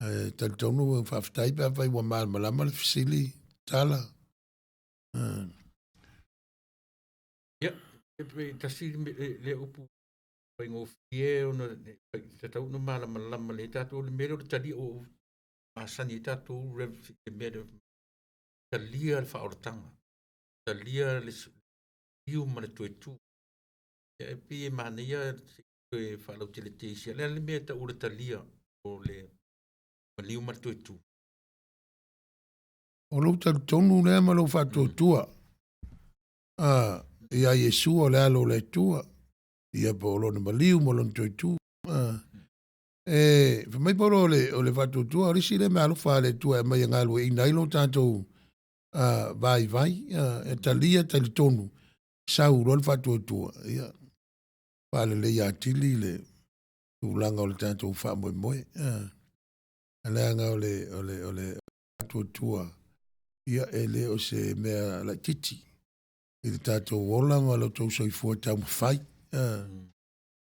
e talitonu faafetai pe afai ua malamalama le fesili, tala. Ia, e tasi le upu faigofie ona tatau ona malamalama lelei tatou le mea lea o le talia o masani ai tatou le mea lea talia le faaolataga, talia le fiu ma le toe tu. Ia e pei e manaia toe faalautele teisi. Le a le mea e tau o le talia o le maliu ma le toe tu? O lou talitonu lea ma lou faatuatua ia Iesu o le alo o le Atua, ia po o lona maliu ma lona toe tu. E fai mai Paulo o le faatuatua o le isi lea meaalofa a le Atua e aumai e galueaiina ai lo tatou vaivai, e talia talitonu, sau loa le faatuatua, ia faaleleia atili le tulaga o le tatou faamoemoe. Leaga o le faatuatua, ia e le o se mea laitiiti i le tatou ola ma lo outou soifua taumafai.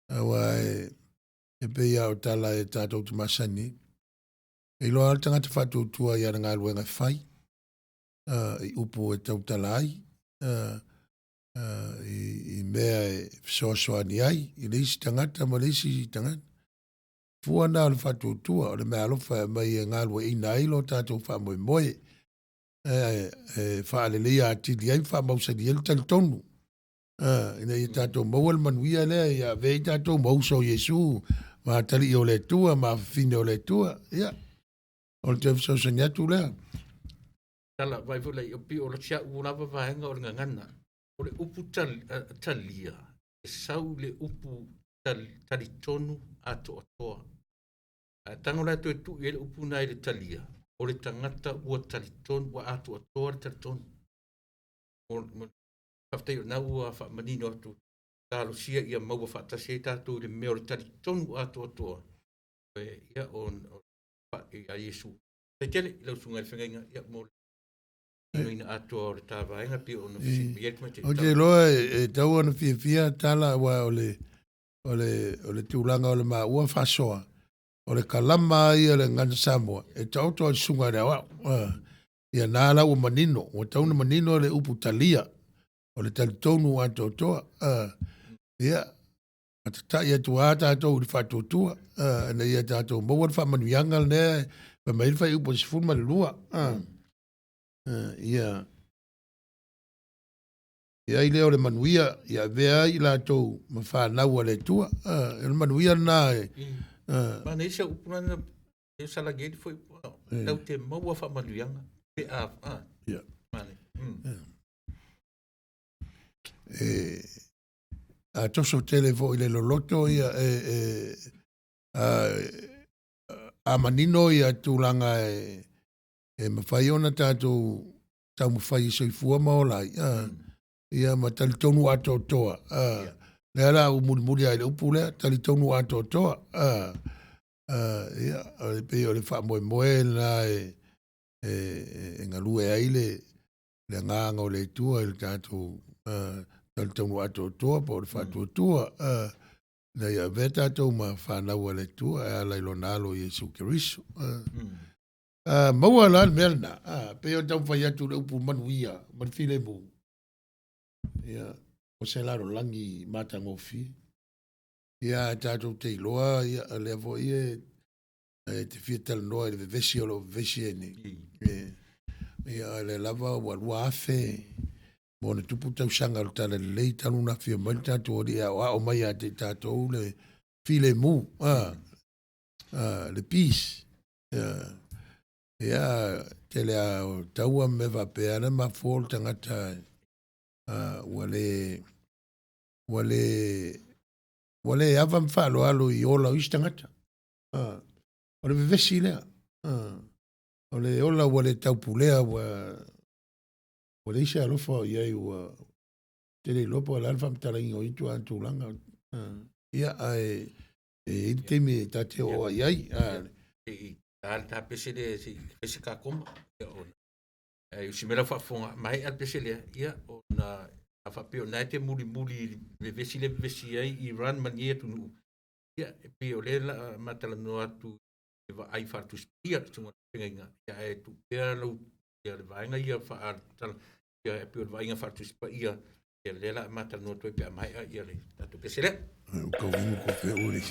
Aua e pei lava o tala e tatou te masani, e iloa lava le tagata faatuatua i ana galuega e fai, i upu e tautala ai, i mea e fesoasoani ai i le isi tagata ma le isi tagata. Fua na o le faatuatua, o le meaalofa e aumai e galueaiina ai lo tatou faamoemoe, e faaleleia atili ai ma faamausali ai le talitonu, ina ia tatou maua le manuia lea, ia avea ai tatou ma uso o Iesu, ma atalii o le Atua, ma afafine o le Atua. Ia, o le toe fesoasoani atu lea. Tala, vaai foi lai, pei o si au lava vaega o le gagana. O le upu talia, e sau le upu talitonu atoatoa. Ae tago la toe tuu i ai le upu na i le talia, o le tagata ua talitonu, ua atoatoa le talitonu. Faafetai o lena ua faamanino atu. Talosia ia maua faatasi ai tatou i le mea o le talitonu atoatoa ia o ia Iesu. Faafetai tele i lau Susuga i le Feagaiga ia mo le inoina atoa o le ta vaega pei ona fesili mai ai le Tamaitai Ou te iloa e tatau ona fiafia tala aua o le o le o le tulaga o le maua faasoa o le kalama lava ia o le Gagana Samoa e taoto lava i le Susuga i le Aoao. Ia na la ua manino, ua tatau ona manino le upu talia o le talitonu atoatoa. Ia, matata'I atu lava tatou i le faatuatua ina ia tatou maua le faamanuiaga lea fai mai ai le fuaiupu e 12. Ia i ai lea o le manuia ia avea ai i latou ma fanau a le Atua. O le manuia lena e Manaia si au upu lena e salani ai le fuaiupu, tatou te maua faamanuiaga pe a manaia. E a toso tele foi i le loloto ia e a manino ia tulaga e mafai ona tatou taumafai e soifua ma ola ai, ia ma talitonu atoatoa. Lea la ua mulimuli lava i le upu lea, talitonu atoatoa. Ia, e pei o le faamoemoe lena e galue ai le agaga o le Atua i le tatou talitonu atoatoa po o le faatuatua ina ia avea tatou ma fanau a le Atua e ala i lona alo Iesu Keriso. Maua la le mea lena, pei ona taumafai atu i le upu manuia ma le filemu, ia, o se lalolagi matagofie. Ia, ae tatou te iloa, ia, o lea foi e te fia talanoa i le vevesi o lo o vevesi ai nei. Ia, o lea lava ua 2000 ma ona tupu tausaga o le Talalelei talu ona afio mai le tatou Alii e aoao mai ia te i tatou le filemu, le peace. Ia, tele lava o taua ma mea faapea na mafua o le tagata ua le ua le ua le ava ma faaaloalo i ola o isi tagata. O le vevesi lea. O le ola ua le taupulea ua leai se alofa o i ai ua tele iloa po o le a le faamatalaina o ia ituaiga tulaga. Ia, ae e i ai le taimi e ta te oo ai i ai. Se i ta le ta pese lea se i fai se ta koma. Ia, ona ae o si mea la faafofoga, maea le pese lea, ia, ona a faapea o lena e te mulimuli i le vevesi lea e vevesi ai Iran ma lenei atunuu, ia, e pei o lea o le a ma talanoa atu i le vaai faale-Tusi Paia i le susuga i le Feagaiga, ia, ae tuu pea lau ia le vaega ia faa-tala, ia, e pei o le vaaiga faale-Tusi Paia, ia, lea o le a ma talanoa atu ai pe a maea ia le tatou pese lea. Ua tauinu kope uli.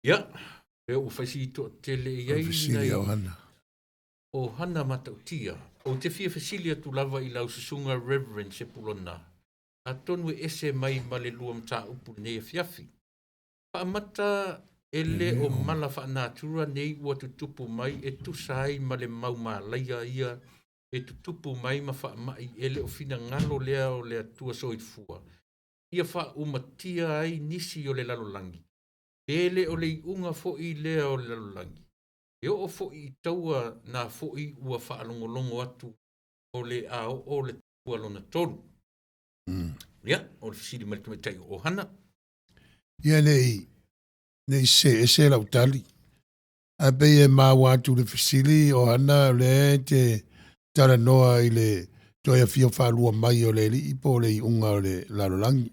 Ia, lea ua fai si toatele i ai Fesili nai o Hana. o Hana Matautia. Ou te fia fesili atu lava i lau susuga Reverend Sepulona, atonu e ese mai ma le lua mataupu lenei afiafi. Faamata e le o mala faanatura nei ua tutupu mai e tusa ai ma le mau malaia ia e tutupu mai ma faamai e le o finagalo lea o le Atua soifua, ia faaumatia ai nisi o le lalolagi, pe le o le iuga foi lea o le lalolagi. E oo foi i taua na foi ua faalogologo atu o le a oo le taua lona tolu. Ia, o le fesili mai le tamaitai o Ohana. Ia nei se ese lau tali. Ae pei e maua atu le fesili o Hana o lea e te talanoa i le toe afio faalua mai o le alii po o le iuga o le lalolagi.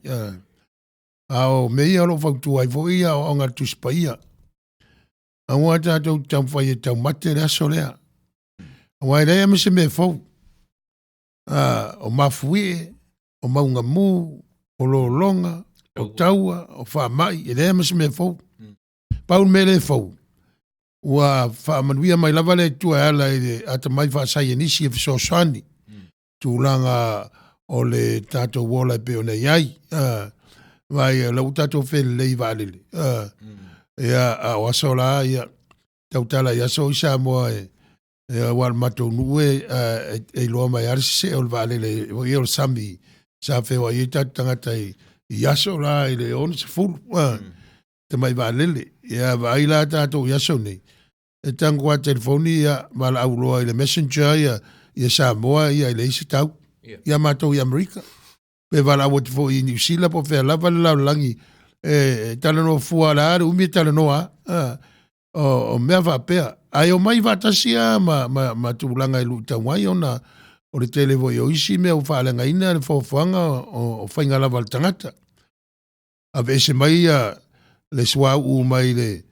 A o mea ia o lo o fautua ai foi ia aoaoga a le Tusi Paia. Aua tatou te taumafai e taumate le aso lea. Aua e leai lava ma se mea fou. O mafuie, o maugamu, o lologa, o taua, o faamai, e leai lava ma se mea fou. Pau le mea lea e fou, ua faamanuia mai lava le Atua e ala i le atamai faasaienisi e fesoasoani tulaga o le tatou ola e pei ona i ai. Vaai, o lea ua tatou felelei i vaalele. Ia, a o aso la, ia, tautala i aso i Samoa e, aua o le matou nuu e, e iloa mai lava le sesee o le vaalele foi o le sami sa feoai ai tatou tagata i aso la i le 60, tamai vaalele. Ia, vaai la tatou i aso nei, e tago lava telefoni ia valaau loa i le messenger ia, ia Samoa ia e leai se tau. Ia matou i Amerika. Pe valaau atu foi i Niu Sila po o fea lava le lalolagi e talanoa fua la le umi e talanoa a. O mea faapea. Ae omai faatasi lava ma tulaga e luitau ai ona o le tele foi o isi mea ua faaleagaina le foafoaga o faiga lava a le tagata. Aveese mai ia le suauu mai le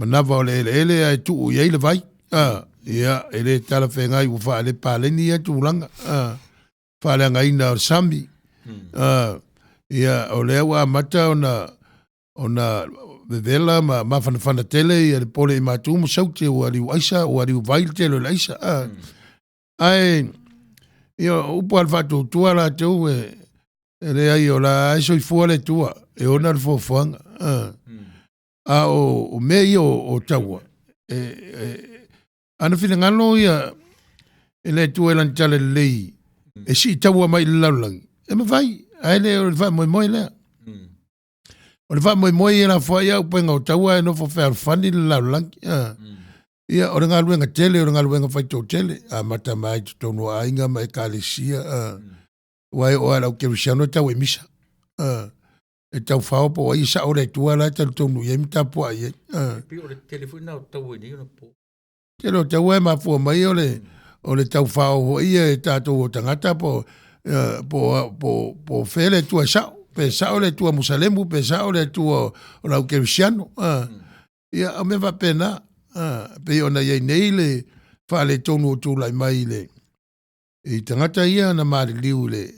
manava o le eleele ae tuu i ai le vai. Ia, e le talafeagai ua faalepaleni ia tulaga. Faaleagaina o le sami. Ia, o lea ua amata ona vevela ma mafanafana tele ia le pole i matu ma saute ua liu aisa, ua liu vai le tele o le aisa. Ae, ia, o upu a le faatuatua latou e leai o la e soifua le Atua e ona le foafoaga. A o mea ia o taua, ana finagalo ia e le Atua i lana talalelei e sii taua mai i le lalolagi, e mafai, ae le o le faamoemoe lea. O le faamoemoe ia lafoai au upega o taua e nofo fealofani le lalolagi. Ia, o le galuega tele, o le galuega faitoatele, amata mai i totonu o aiga ma ekalesia. Aua e oo lava i le au kerisiano e tau e misa. E tau fao po o ai e sao le Atua la e talitonu i ai ma tapuai i ai. E pei o le tele foi lena o taua i nei ona po. Tele o taua e mafua mai o le tau fao foi ia e tatou o tagata po o fea le Atua e sao. Pe sao le Atua Musalemu, pe sao le Atua o le au kerisiano. Ia, o mea faapena. Pei ona i ai nei le faaletonu o tulai mai i tagata ia na maliliu i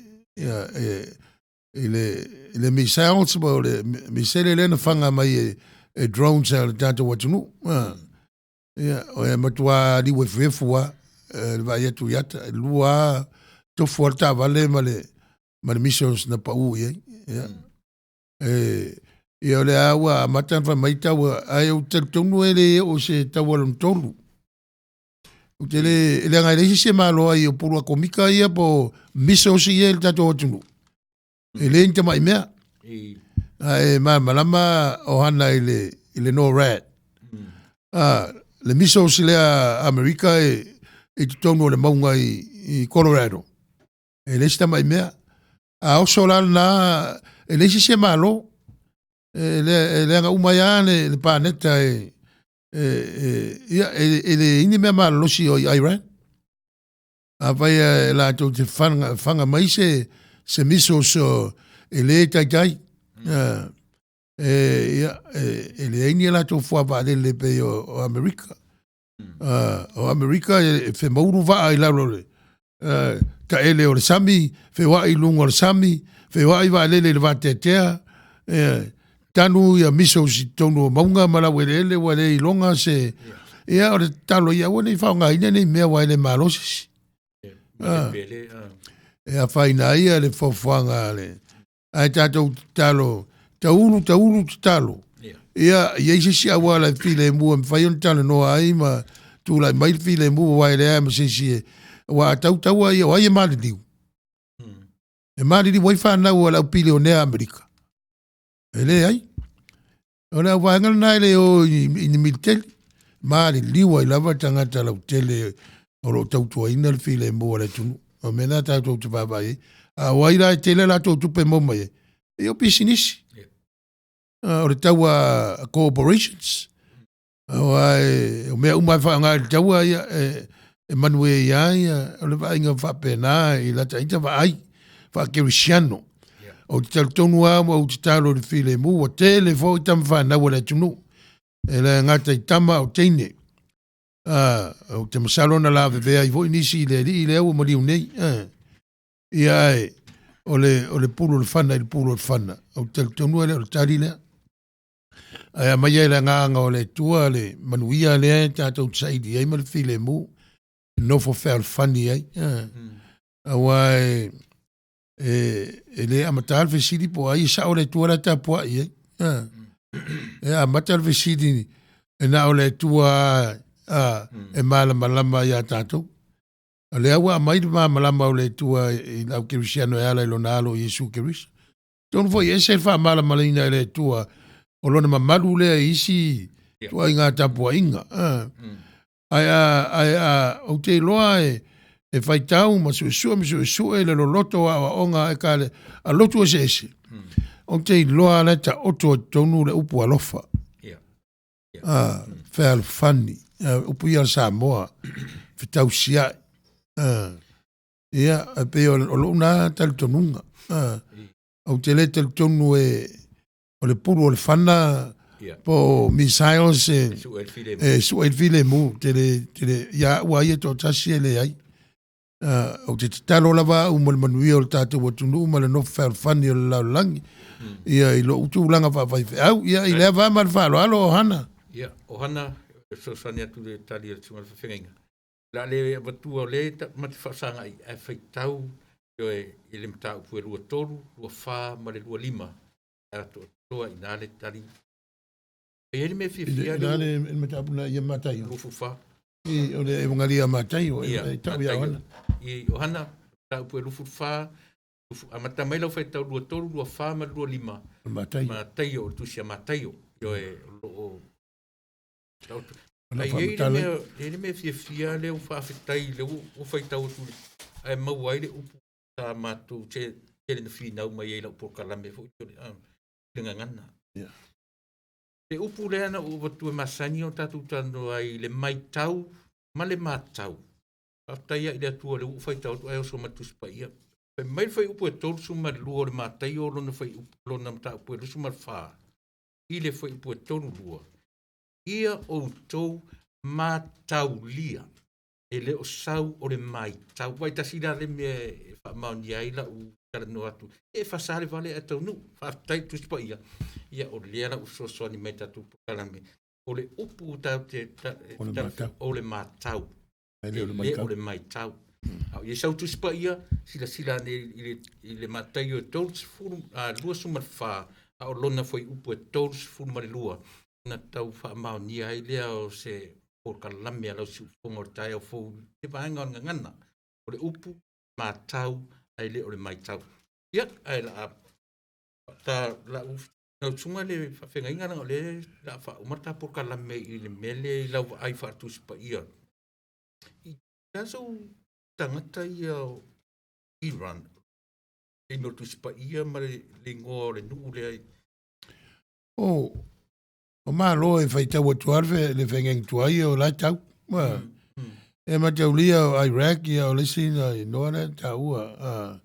le missiles po o le misele lea na faga mai e drones a le tatou atunuu. Ia, o e matua liu efuefu lava, le vaai atu i ata, e lua lava tofu lava le taavale ma le missiles na pau i ai. Ia. Ia o lea ua amata ona fai mai taua, ae ou te talitonu e le oo i se taua lona tolu. Ou te le, leaga e leai se isi e malo ai o pulu atomika ia po o missiles ia i le tatou atunuu. E le ni tamai mea. Ae malamalama o Hana i le NORAD. Le missiles lea Amerika e totonu o le mauga i Colorado. E leai se tamai mea. A oso la lena, e leai se isi e malo. E leaga uma ai lava le paneta e le ini mea malolosi o i Iran. Afai e latou te faga mai se missiles e le taitai. E leai ni latou fuavaalele pei o Amerika. O Amerika e femaulu vaa i lalo le taele o le sami, feoai i luga o le sami, feoai vaalele i le vateatea. Tanu ia missiles i totonu o mauga ma laueleele ua le iloga se ia o le tatalo ia aua ne i faaaogaina nei mea aua e le malosi isi. E afaina ai ia le foafoaga a le ae tatou tatalo taulu taulu tatalo ia i ai se isi auala e filemu e mafai ona talanoa ai ma tulai mai le filemu aua e leai ma se isi e aua a tau taua ia o ai e maliliu? E maliliu ai fanau a le au pilionea Amerika? E leai. O le auvaega lena e le o i ni militeli. Maliliu ai lava tagata lautele o lo o tautuaina le filemu a le atunuu. O mea na tatou te vaavaai ai. A o ai la e tele a latou tupe e maua mai ai? Ia o pisinisi. O le tau a corporations. Aua o mea uma e faaaoga i le taua, ia, e manuia ai ia, o le vaaiga faapena i lata ita vaai faakerisiano. Ou te talitonu lava ma ou tatalo i le filemu, ua tele foi tama fanau a le atunuu, e le gata i tama a o teine. Ou te masalo na lavevea ai foi nisi i le alii lea ua maliu nei. Ia ae o le pulu o le fana i le pulu o le fana, ou te talitonu e le o le tali lea. Ae aumaia i le agaga o le Atua le manuia lea e tatou te saili ai ma le filemu, e nofo fealofani ai. Aua e le amata le fesili po o ai e sao le Atua la e tapuai ai. E amata le fesili e na o le Atua e malamalama ia tatou. O lea ua aumai le malamalama o le Atua i le au kerisiano e ala i lona alo Iesu Keriso. Tonu foi e ese le faamalamalamaina e le Atua o lona mamalu lea i isi ituaiga tapuaiga. Ae a ou te iloa e faitau ma suesue ma suesue le loloto o aoaoga a ekale a lotu eseese, ou te iloa la e taoto ai totonu le upu alofa. Fealofani, upu ia a le Samoa, fetausiai. Ia, e pei o lou na talitonuga. Ou te le talitonu e o le pulu o le fana po o missiles e sue ai le filemu. Te le, ia au lava ia toatasi e leai. Ou te tatalo lava au mo le manuia o le tatou atunuu ma le nofo fealofani o le lalolagi. Ia, i lou tulaga faafaifeau. Ia, i lea va ma le faaaloalo, Ohana. Ia, Ohana, e fesoasoani atu i le tali a le Susuga i le Faafeagaiga. O le a le avatua o lea ma te faasagai ae faitau ioe i le mataupu e 23, 24 ma le 25 e atoatoa i ina le tali. E i ai le mea fiafia le le mataupu na ia Mataio. 24. I o le Evangelia Mataio e tau ia Iohana. I Iohana mataupu e 24, amata mai lau faitau 23, 24 ma le 25. Mataio. Mataio, o le tusi a Mataio. Ioe, o lo o Ai i ai le mea fiafia lea ua faafetai lea ua faitau atu ae maua ai le upu sa matou tele na finau mai ai lau polokalame foi o le gagana. Le upu lea na ou avatua e masani ona tatou talanoa ai i le matau ma le matau. Faafetai lava i le Atua lea ua ou faitau atu ae oso mai le Tusi Paia. Fai mai le fuaiupu e 32 o le Mataio lona fuaiupu lona mataupu e 24 i le fuaiupu e 32, ia outou mataulia, e le o sau o le matau. Vaai tasi la le mea e faamaonia ai lau talanoa atu, e fasa le vale ae taunuu. Faafetai i le Tusi Paia, ia o lea la ua fesoasoani mai i tatou polokalame. O le upu tatou te o le matau. E le o le matau. A o i ai sau Tusi Paia, silasila ane i le Mataio e 24, a o lona fuaiupu e 32, ona tau faamaonia ai lea o se polokalame a lau siufofoga o le taeao fou i le vaega o le gagana. O le upu matau ae le o le matau. Ia, ae la a ta lau susuga le faafeagaiga leaga o lea o le a faauma le ta polokalame i le mea lea i lau vaai faale-Tusi Paia. I le a sou tagata ia o Iran, i mea o Tusi Paia ma le igoa o le nuu lea. O Malo e faitau atu lava le feagaiga tuai o la e tau. E mataulia o Iraq ia o le isi na igoa lea e taua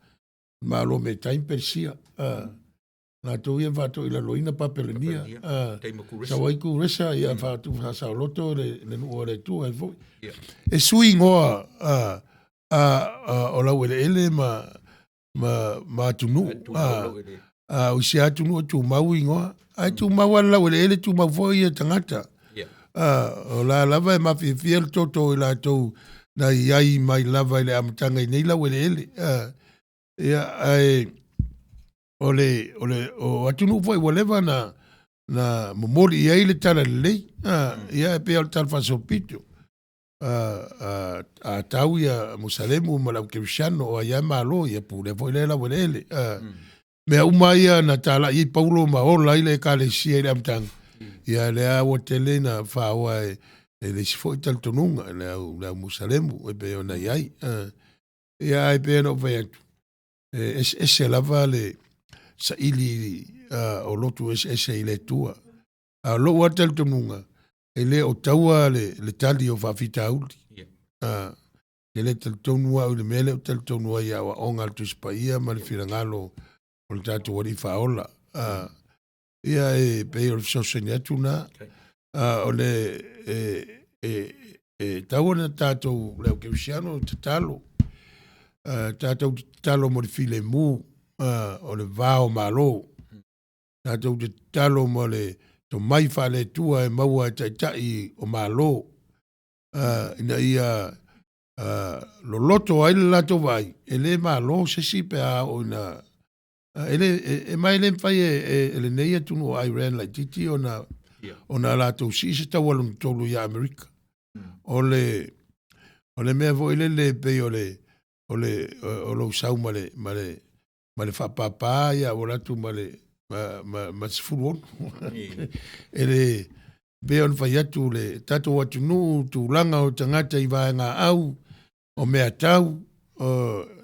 Malo Metai ma Peresia. Latou ia faatoilaloina Papelonia. Sau ai Kuresa ia faasaoloto le nuu o le Atua ai foi. E sui igoa o laueleele ma atunuu. A o isi atunuu e tumau igoa, ae tumau lava le laueleele, tumau foi ia tagata. O la lava e mafiafia le toto o i latou na i ai mai lava i le amataga i nei laueleele. Ia, ae o le, o le, o atunuu foi ua leva na, na momoli i ai le talalelei. Ia, e pei o le tala faasolopito. A tau ia Musalemu ma le aukerisiano o ai lava e malo, ia pulea foi lea laueleele. Mea uma ia na talai ai Paulo ma ola ai le ekalesia i le amataga, ia lea ua tele na faoa e le isi foi talitonuga, le au, le au Musalemu e pei ona i ai. Ia ae pei ona ou fai atu, e eseese lava le saili o lotu eseese i le Atua. A o lou lava talitonuga, e le o taua le, le tali o faafitauli. E le talitonu au i le mea lea ou te talitonu ai i aoaoga a le Tusi Paia ma le finagalo o le tatou Alii Faaola. Ia e pei o le fesoasoani atu lena. O le e, e, e tatau ona tatou le au kerisiano tatalo. Tatou te tatalo mo le filemu o le va o Malo. Tatou te tatalo mo le tomai faale-Atua e maua e taitai o Malo ina ia loloto ai le latou vaai, e le malo se isi pe a oo ina e le e ma e le mafai e lenei atunuu o Iran laitiiti ona ona latou sii se taua lona tolu ia Amerika. O le o le mea foi lele e pei o le o le o lou sau ma le ma le ma le faapapa ia ua alu atu ma le ma, ma, ma 16. E le pei ona fai atu le tatou atunuu, tulaga o tagata i vaegaau, o meatau, o,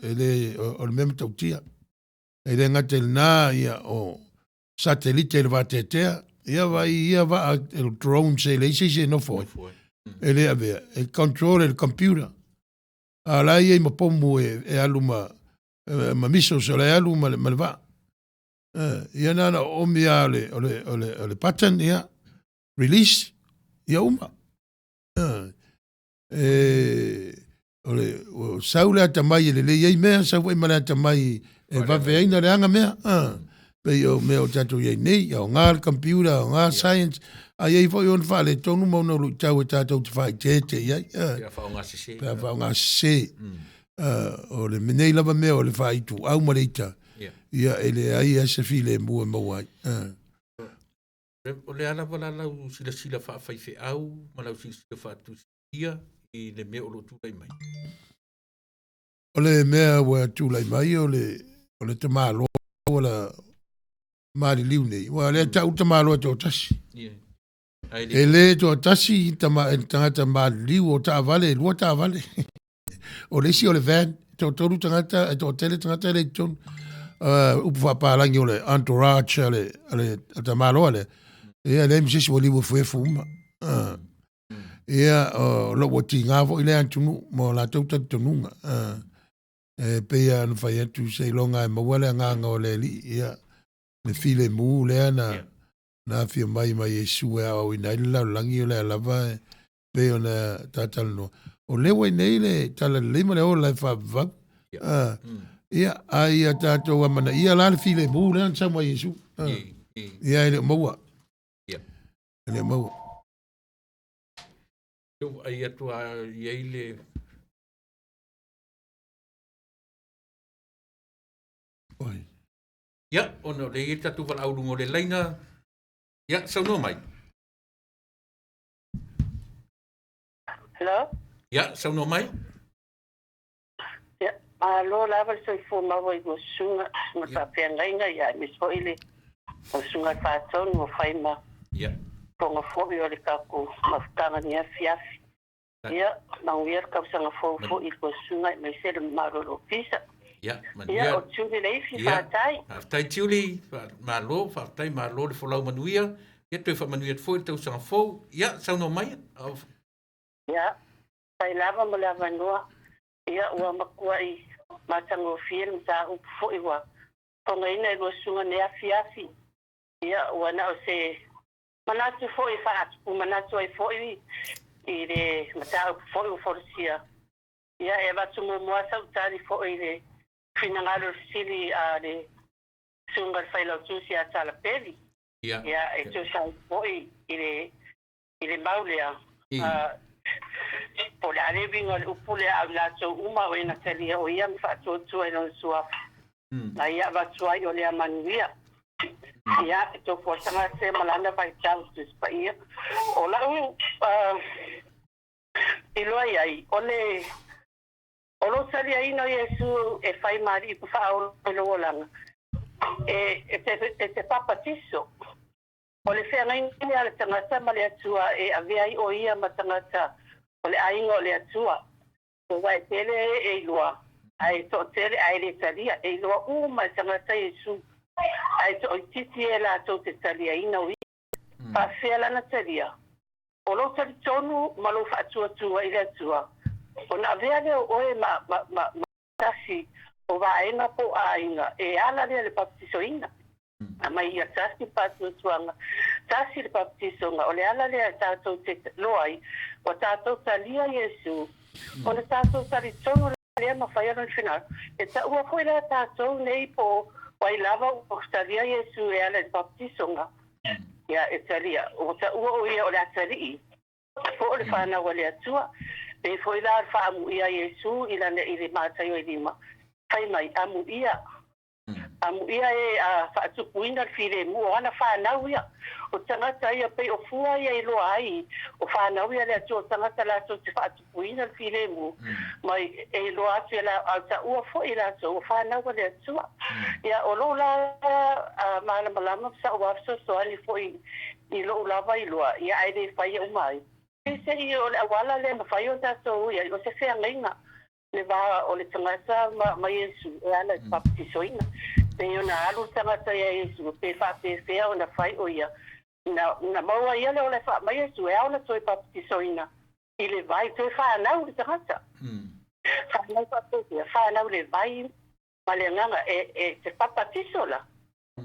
e le, o, o le mea matautia. E le gata i lena, ia, o satelite i le vateatea, ia vaai i ia vaa drones e leai se isi e nofo ai. E le avea, e control e le computer. A o la e i ai ma pomu e, e alu ma, ma missiles o la e alu ma le, ma le vaa. Ia na ona oomi lava o le, o le, o le, o le button, ia, release, ia uma. E, o le, o, sau le atamai e lelei ai mea, sau foi ma le atamai e vave ai na leaga mea. Pei o mea o tatou i ai nei, e aoga le computer, aoga science, a i ai foi ona faaletonu ma ona luitau e tatou te faaeteete i ai. Pe a faaaoga sese. Pe a faaaoga sese. O le nei lava mea o le faaituau ma le ita, ia e leai lava se filemu e maua ai. O le a lava la lau silasila faafaifeau ma lau silasila faatusia i le mea o lo o tulai mai? O le mea ua tulai mai o le o le tamaloa ua la maliliu nei, aua o lea e tau le tamaloa e toatasi. E le toatasi tama, tagata maliliu o taavale, e lua taavale. O le isi o le van, toatolu tagata, e toatele tagata lea i totonu. Upu faapalagi o le entourage a le, a le a tamaloa lea. Ia, leai ma se isi ua liu efuefu uma. Ia, o lo o ua tiga foi lea atunuu ma o latou talitonuga. E pei lava ona fai atu seiloga e maua le agaga o le Alii, ia, le filemu lea na, na afio mai ma Iesu e aoaoina ai le lalolagi, o lea lava e pei ona tatalanoa. O lea ua i nei le talalelei ma le ola e faavavau. Ia, a ia tatou amanaia la le filemu lea na sau mai Iesu. Ia, e le o maua. E le o maua. Ai atu a i ai le Oi. Ia, ona o lea e i ai le tatou valaau i luga o le laina. Ia, saunoa mai. Hello? Ia, saunoa mai. Ia, malo lava le soifua maua i ua susuga ma le faafeagaiga, ia aemaise foi le lau susuga i le Faatonu ua fai ma fofoga foi o le tatou mafutaga i lenei afiafi. Ia, manuia le tausaga fou foi i tua susuga aemaise le mamalu o le ofisa. Ia, Ia, o Julie Leifi, faafetai. Faafetai Julie, malo, faafetai, malo le folau manuia. Ia, toe faamanuia atu foi le tausaga fou. Ia, saunoa mai. Ia, faafetai lava mo le avanoa. Ia, ua matuai matagofie le mataupu foi ua fofogaina e lua susuga nei afiafi. Ia, ua na o se manatu foi e faatupu manatu ai foi i le mataupu foi ua folasia. Ia, e avatu muamua sau tali foi i le finagalo o le fesili a le Susuga i le Failautusi ia Talapeli, ia e tusa ai foi i le i le mau lea, po o le a le uiga o le upu lea, a o i latou uma o e na talia o ia ma faatuatua i lona suafa, na ia avatu ai o lea manuia. Ia, e tofuasaga se ma lana vaitau Tusi Paia. O lau iloa i ai, o le o lou taliaina o Iesu e fai ma alii ma faaola i lou olaga, e te papatiso. O le feagaiga lea a le tagata ma le Atua e avea ai o ia ma tagata o le aiga o le Atua. Aua e tele e iloa, ae toatele ae le talia. E iloa uma e tagata Iesu, ae toaitiiti e latou te taliaina o ia. Faafefea lana talia? O lou talitonu ma lou faatuatua i le Atua, ona avea lea o oe ma, ma, ma, ma tasi o vaega po o aiga e ala lea i le baptisoina. Aumai ia tasi le faatuatuaga, tasi le baptisoga, o le ala lea e tatou te iloa ai ua tatou talia Iesu, ona tatou talitonu lea ma faia lona finagalo. E taua foi la tatou nei po o ai lava ua talia Iesu e ala i le baptisoga, ia e talia, ua taua o ia o le atalii po o le fanau a le Atua. Pei foi la o le faamuia Iesu i lana i le Mataio e 5, fai mai, amuia, amuia e a faatupuina le filemu o ana fanau ia. O tagata ia pei o fua ia e iloa ai o fanau ia a le Atua, o tagata latou te faatupuina le filemu, mai e iloa atu e la, a taua foi i latou o fanau a le Atua. Ia, o lou la malamalama ma sa'u lava fesoasoani foi i lou lava iloa, ia ae le faia uma ai. Peiseai o le auala lea e mafai ona tatou ui ai, o se feagaiga le va o le tagata ma Iesu e ala i le papatisoina. Pei ona alu le tagata ia Iesu, pe faapefea ona fai o ia, na maua ia le ola e faamai Iesu, e ao ona toe papatisoina i le vai, toe fanau le tagata. Fanau faapefea? Fanau le vai ma le agaga e te papatiso la.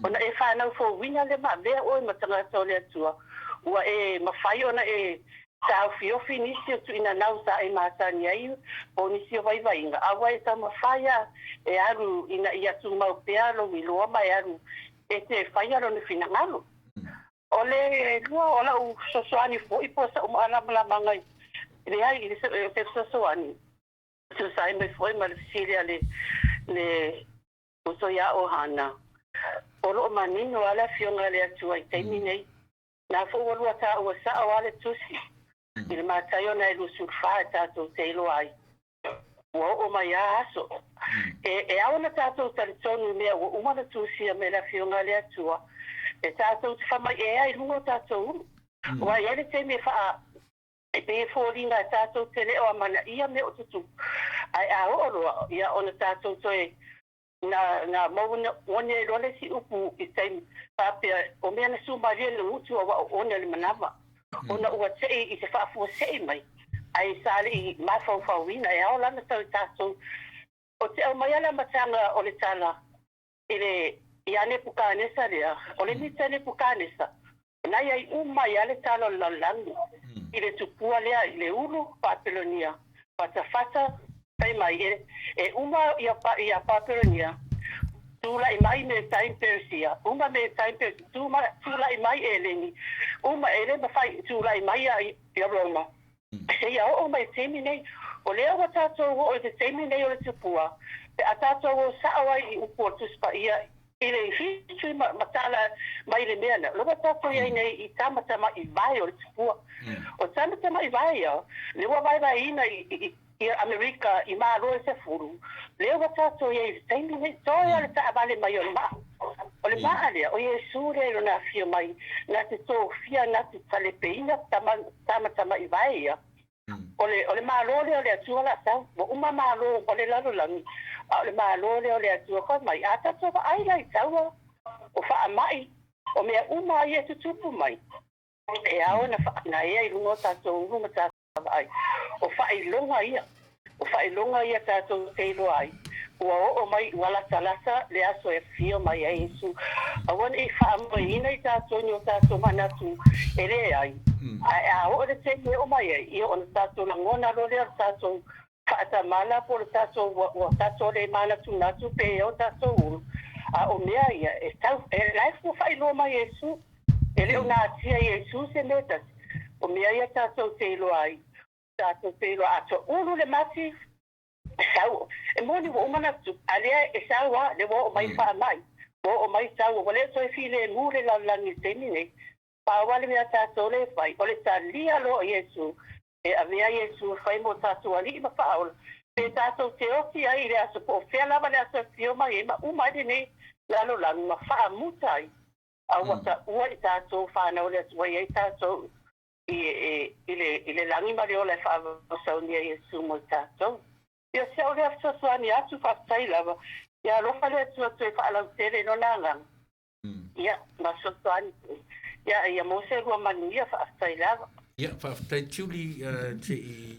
Ona e fanau fouina lea ma avea oe ma tagata o le Atua, ua e mafai ona e taofiofi nisi o tuuinanau sa e masani ai po o nisi o vaivaiga, a ua e taumafai lava e alu ina ia tumau pea lou iloa ma e alu e te faia lona finagalo. O le lua o lau fesoasoani foi po o sa'u malamalamaga i leai i se fesoasoani, tusa ai mai foi ma le fesili a le uso ia Ohana, o lo o manino lava le Afioga a le Atua i taimi nei. Na foi ua lua taua sa'o lava le tusi i le Mataio na e 24 e tatou te iloa ai ua oo mai a aso. E ao ona tatou talitonu i mea ua uma ona tusia mai e le Afioga a le Atua, e tatou te faamaiea ai i luga o tatou ulu. Aua e i ai le taimi e faa e pei e foliga e tatou te le o amanaia mea o tutupu, ae a oo loa, ia ona tatou toe na maua one ai loa le isi upu i taimi faapea o mea na sumalie le gutu aua o one o le manava, ona ua te'i i se faafuasei mai, ae sa le i mafaufauina e ao lana tau i tatou. O te aumaia le amataga o le tala i le ia Nepukanesa lea, o le mita Nepukanesa, na i ai uma ai lava le tala o le lalolagi i le tupua lea i le ulu Papelonia, fatafata fai mai e uma ia Papelonia, tulai mai Metai ma Peresia, uma Metai ma Peresia, tulai mai Eleni, uma e le mafai tulai mai ia Roma. Seia oo mai i le taimi nei, o lea ua tatou oo i le taimi nei o le tupua, pe a tatou o sao ai i upu o le Tusi Paia i le history ma tala mai le mea lea, o lea ua tatou i ai nei i tamatama'ivae o le tupua. O tamatama'ivae ia, lea ua vaevaeina i Amerika i Malo e 10, lea ua tatou i ai i le taimi nei, toe lava le taavale mai o le maa. O le maa lea, o Iesu lea i lona afio mai, na te tofia, na te talepeina tamatama'ivae ia. O le Malo lea o le Atua la sau. Ua uma Malo o le lalolagi, a o le Malo lea o le Atua fai mai. A tatou vaai la i taua o faamai, o mea uma ia e tutupu mai, e ao ona faanaea i luga o tatou ulu ma tatou vaai. O faailoga ia, o faailoga ia tatou te iloa ai ua oo mai, ua latalata le aso e afio mai ai Iesu. Aua ne i faamoeina i tatou ni o tatou manatu e leai, ae a oo le taimi e oo mai ai, ia ona tatou lagona loa lea o le tatou faatamala po o le tatou ua tatou le manatunatu pe ea o tatou ulu. A o mea ia e tau e la e ua faailoa mai e Iesu. E le o natia e Iesu se mea tasi. O mea ia tatou te iloa ai. Tatou te iloa a toulu le mati, sau. E moni ua uma ona tutupu, a lea e sau lava, lea ua oo mai faamai, ua oo mai taua, ua le toe filemu le lalolagi i le taimi nei. Pau lava le mea a tatou lea e fai, o le talia loa o Iesu, e avea Iesu e fai mo tatou alii ma faaola, pe tatou te oti ai i le aso po o fea lava le aso e afio mai ai ma uma ai lenei lalolagi ma faamuta ai, a ua taua i tatou fanau a le Atua e i ai tatou i le lagi ma le ola e faavasaunia Iesu mo i tatou. Ia si au lea fesoasoani atu, faafetai lava. Ia alofa le Atua toe faalautele i lona agaga. Ia, ma fesoasoani foi. Ia, ia maua se lua manuia, faafetai lava. Ia, faafetai Julie, se i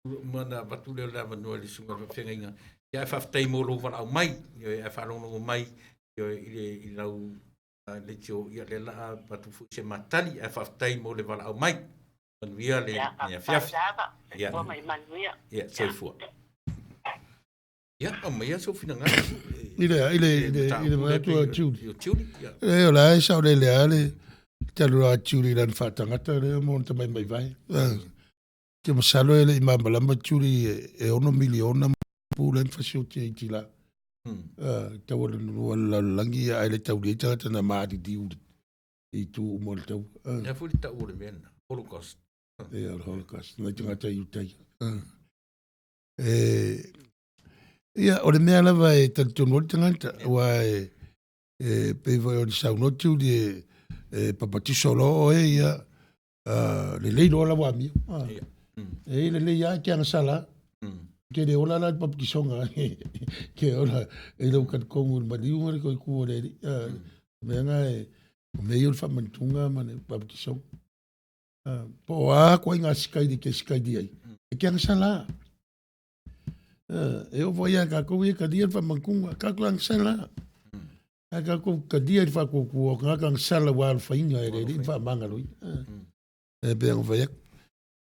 uma ona avatu lea o le avanoa i le susuga i le faafeagaiga. Ia, ae faafetai mo lou valaau mai, ioe, ae faalogologo mai, ioe, i le i lau leitio, ia lea la a avatu foi se matali, ae faafetai mo le valaau mai. Manuia le Ia, afiafi. faafetai lava. Ia. Soifua ma ia manuia. Ia, soifua. Ia, aumaia sou finagalo. I le i le i le i le manatu a Julie. O Julie, ia. E o la e saolele lava le talanoa a Julie i lana faatagata lea mo ona tamai vai. Ke masalo e le i malamalama Julie e 6 miliona pu lea na fasioti ai i tila. Tau o le lua o le lalolagi ae le taulia ai tagata na maliliu i itu uma o le taua. Lea foi le tau o le mea lena, Holocaust. Ia, o le Holocaust, nai tagata Iutaia. E, ia, o le mea lava e talitonu ai le tagata, aua e, e pei foi ona saunoa Julie e, e papatiso loa oe, ia, lelei loa lau amio. E lelei lava e te agasala. Ke le ola la i le papatisoga, ke ola i lau talitonu i le maliu ma le toe tu o le Alii. O mea na e, o mea ia o le faamanatuga ma le papatisoga. Po o a ituaiga sikaili e te sikaili ai, e te agasala. E oo foi ia tatou ia e talia le faamanatuga, tatou agasala. Ae tatou talia i le faatuatua o tagata agasala ua alofaina e le Alii ma faamagaloina. E pei ona fai atu.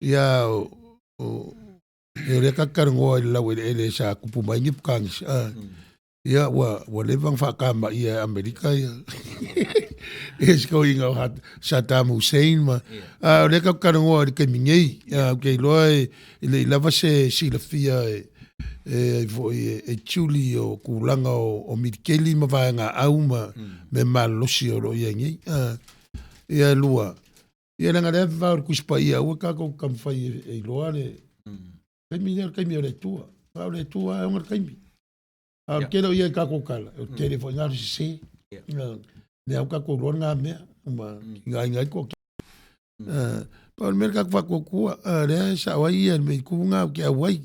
Ia o lea ta te talanoa i le laueleele sa tupu mai ni Afghanis. Ia ua leva ona faatamaia e Amerika ia ia si toeaina o Saddam Hussein ma a o lea tatou te talanoa i le taimi nei. Ou te iloa e le i lava se silafia e ai foi e Julie o tulaga o militeli ma vaegaau ma mea malolosi o lo o i ai nei. Ia e lua, ia leaga lea vavao i le Tusi Paia aua tatou te taumafai e iloa le taimi lea o le taimi o le Atua. A o le Atua lava e ona le taimi. A o le tele o ia i tatou tala, o le tele foi na o le sese. Mea au tatou iloa na mea, ma ingainga ai toatele. Pau o le mea le tatou faatuatua, lea e sao ai ia le mea i tu na ou te auai.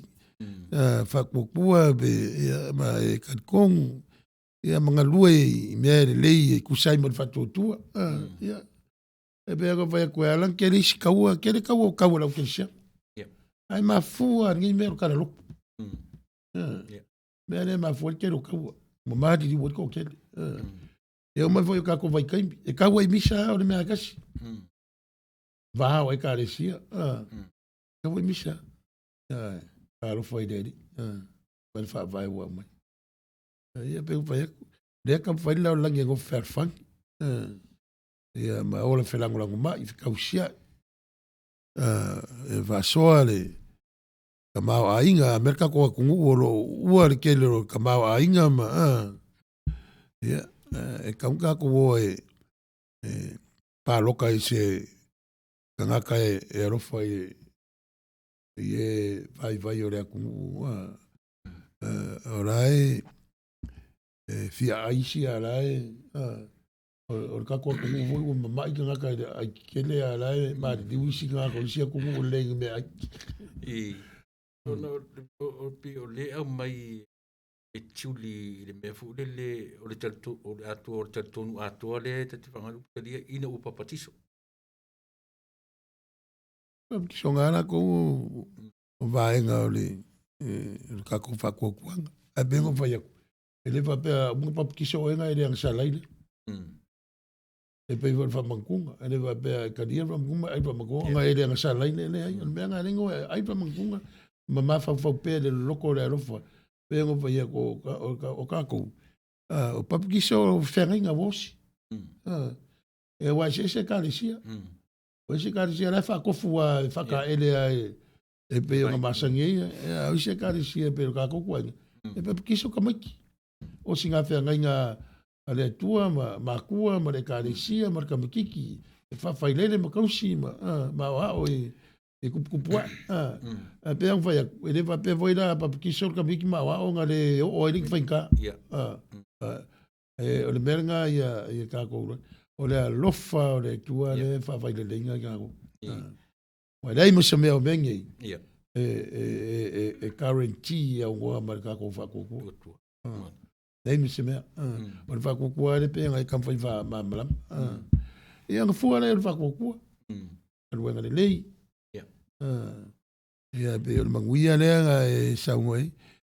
Faatuatua pe, ia, ma e talitonu, ia ma galue i mea e lelei e tusa ai ma le faatuatua. Ia, e pei ona fai atu e ala ona tele isi taua, tele taua o tau a le aukerisiano. Ae mafua lenei mea o le kalaloto. Mea lea e mafua ai le tele o taua, ua maliliu ai le toatele. E oo mai foi i o tatou vaitaimi, e tau ai misa lava o le mea lava e tasi. Va o Ekalesia, tau ai misa. Talofa i le Alii, ma le faavae ua aumai. Ia pei ona fai atu, lea e taumafai le lalolagi e nofo fealofani. Ia ma ola felagolagomai, fekausiai. E faasoa le tamaoaiga, a mea le tatou atunuu o lo o uua le tele o le tamaoaiga ma ia, e tatau ona tatou o e palota i se tagata e alofa i e vaivai o le atunuu. O la e fia ai isi a la e o le tatou atunuu foi ua mamai tagata i le ai tetele a o la e maliliu isi tagata o isi atunuu e lelei i meaai. I ona o pei o lea e aumai e Julie i le mea foi lele o le talito, o le atoa o le talitonu atoa lea e ta te faaaogaina upu talia ina ua papatiso. Papatisoga lava latou o vaega o le tatou faatuatuaga. Ae pei ona fai atu, e le faapea uma ona papatiso oe ona e le agasala ai lea. E pei foi o le faamanatuga, e le faapea e talia le faamanatuga ma ai le faamanatuga ona e le agasala ai lea. E leai, o le mea lena e ala ai ona e ai le faamanatuga ma mafaufau pea i le loloto o le alofa. Pei ona fai atu o tatou. O papakiso o feagaiga ua osi. E aua eseese ekalesia. O isi ekalesia la e faakofu lava e faakaele lava e pei ona masani ai, a o isi ekalesia e pei o le tatou ituaiga, e papakiso tamaiti. O sina feagaiga a le Atua ma matua ma le ekalesia ma le tamaititi e faafailele ma tausi ma aoao i tuputupu ae. Ae pei ona fai atu, e le faapea foi la a papatiso le tamaiti ma aoao ona le oo ai lea i faigata. O le mea lena ia tatou, o le alofa o le Atua lea e faafaileleiga i tatou. Ua leai ma se mea o mea nei e guarantee e aunoa ma le tatou faatuatua. Leai ma se mea. O le faatuatua lava lea pei ona e taumafai e faamalamalama. Ia ona fua lea o le faatuatua. Galuega lelei. Ia pei o le manuia lea na e saunoa ai.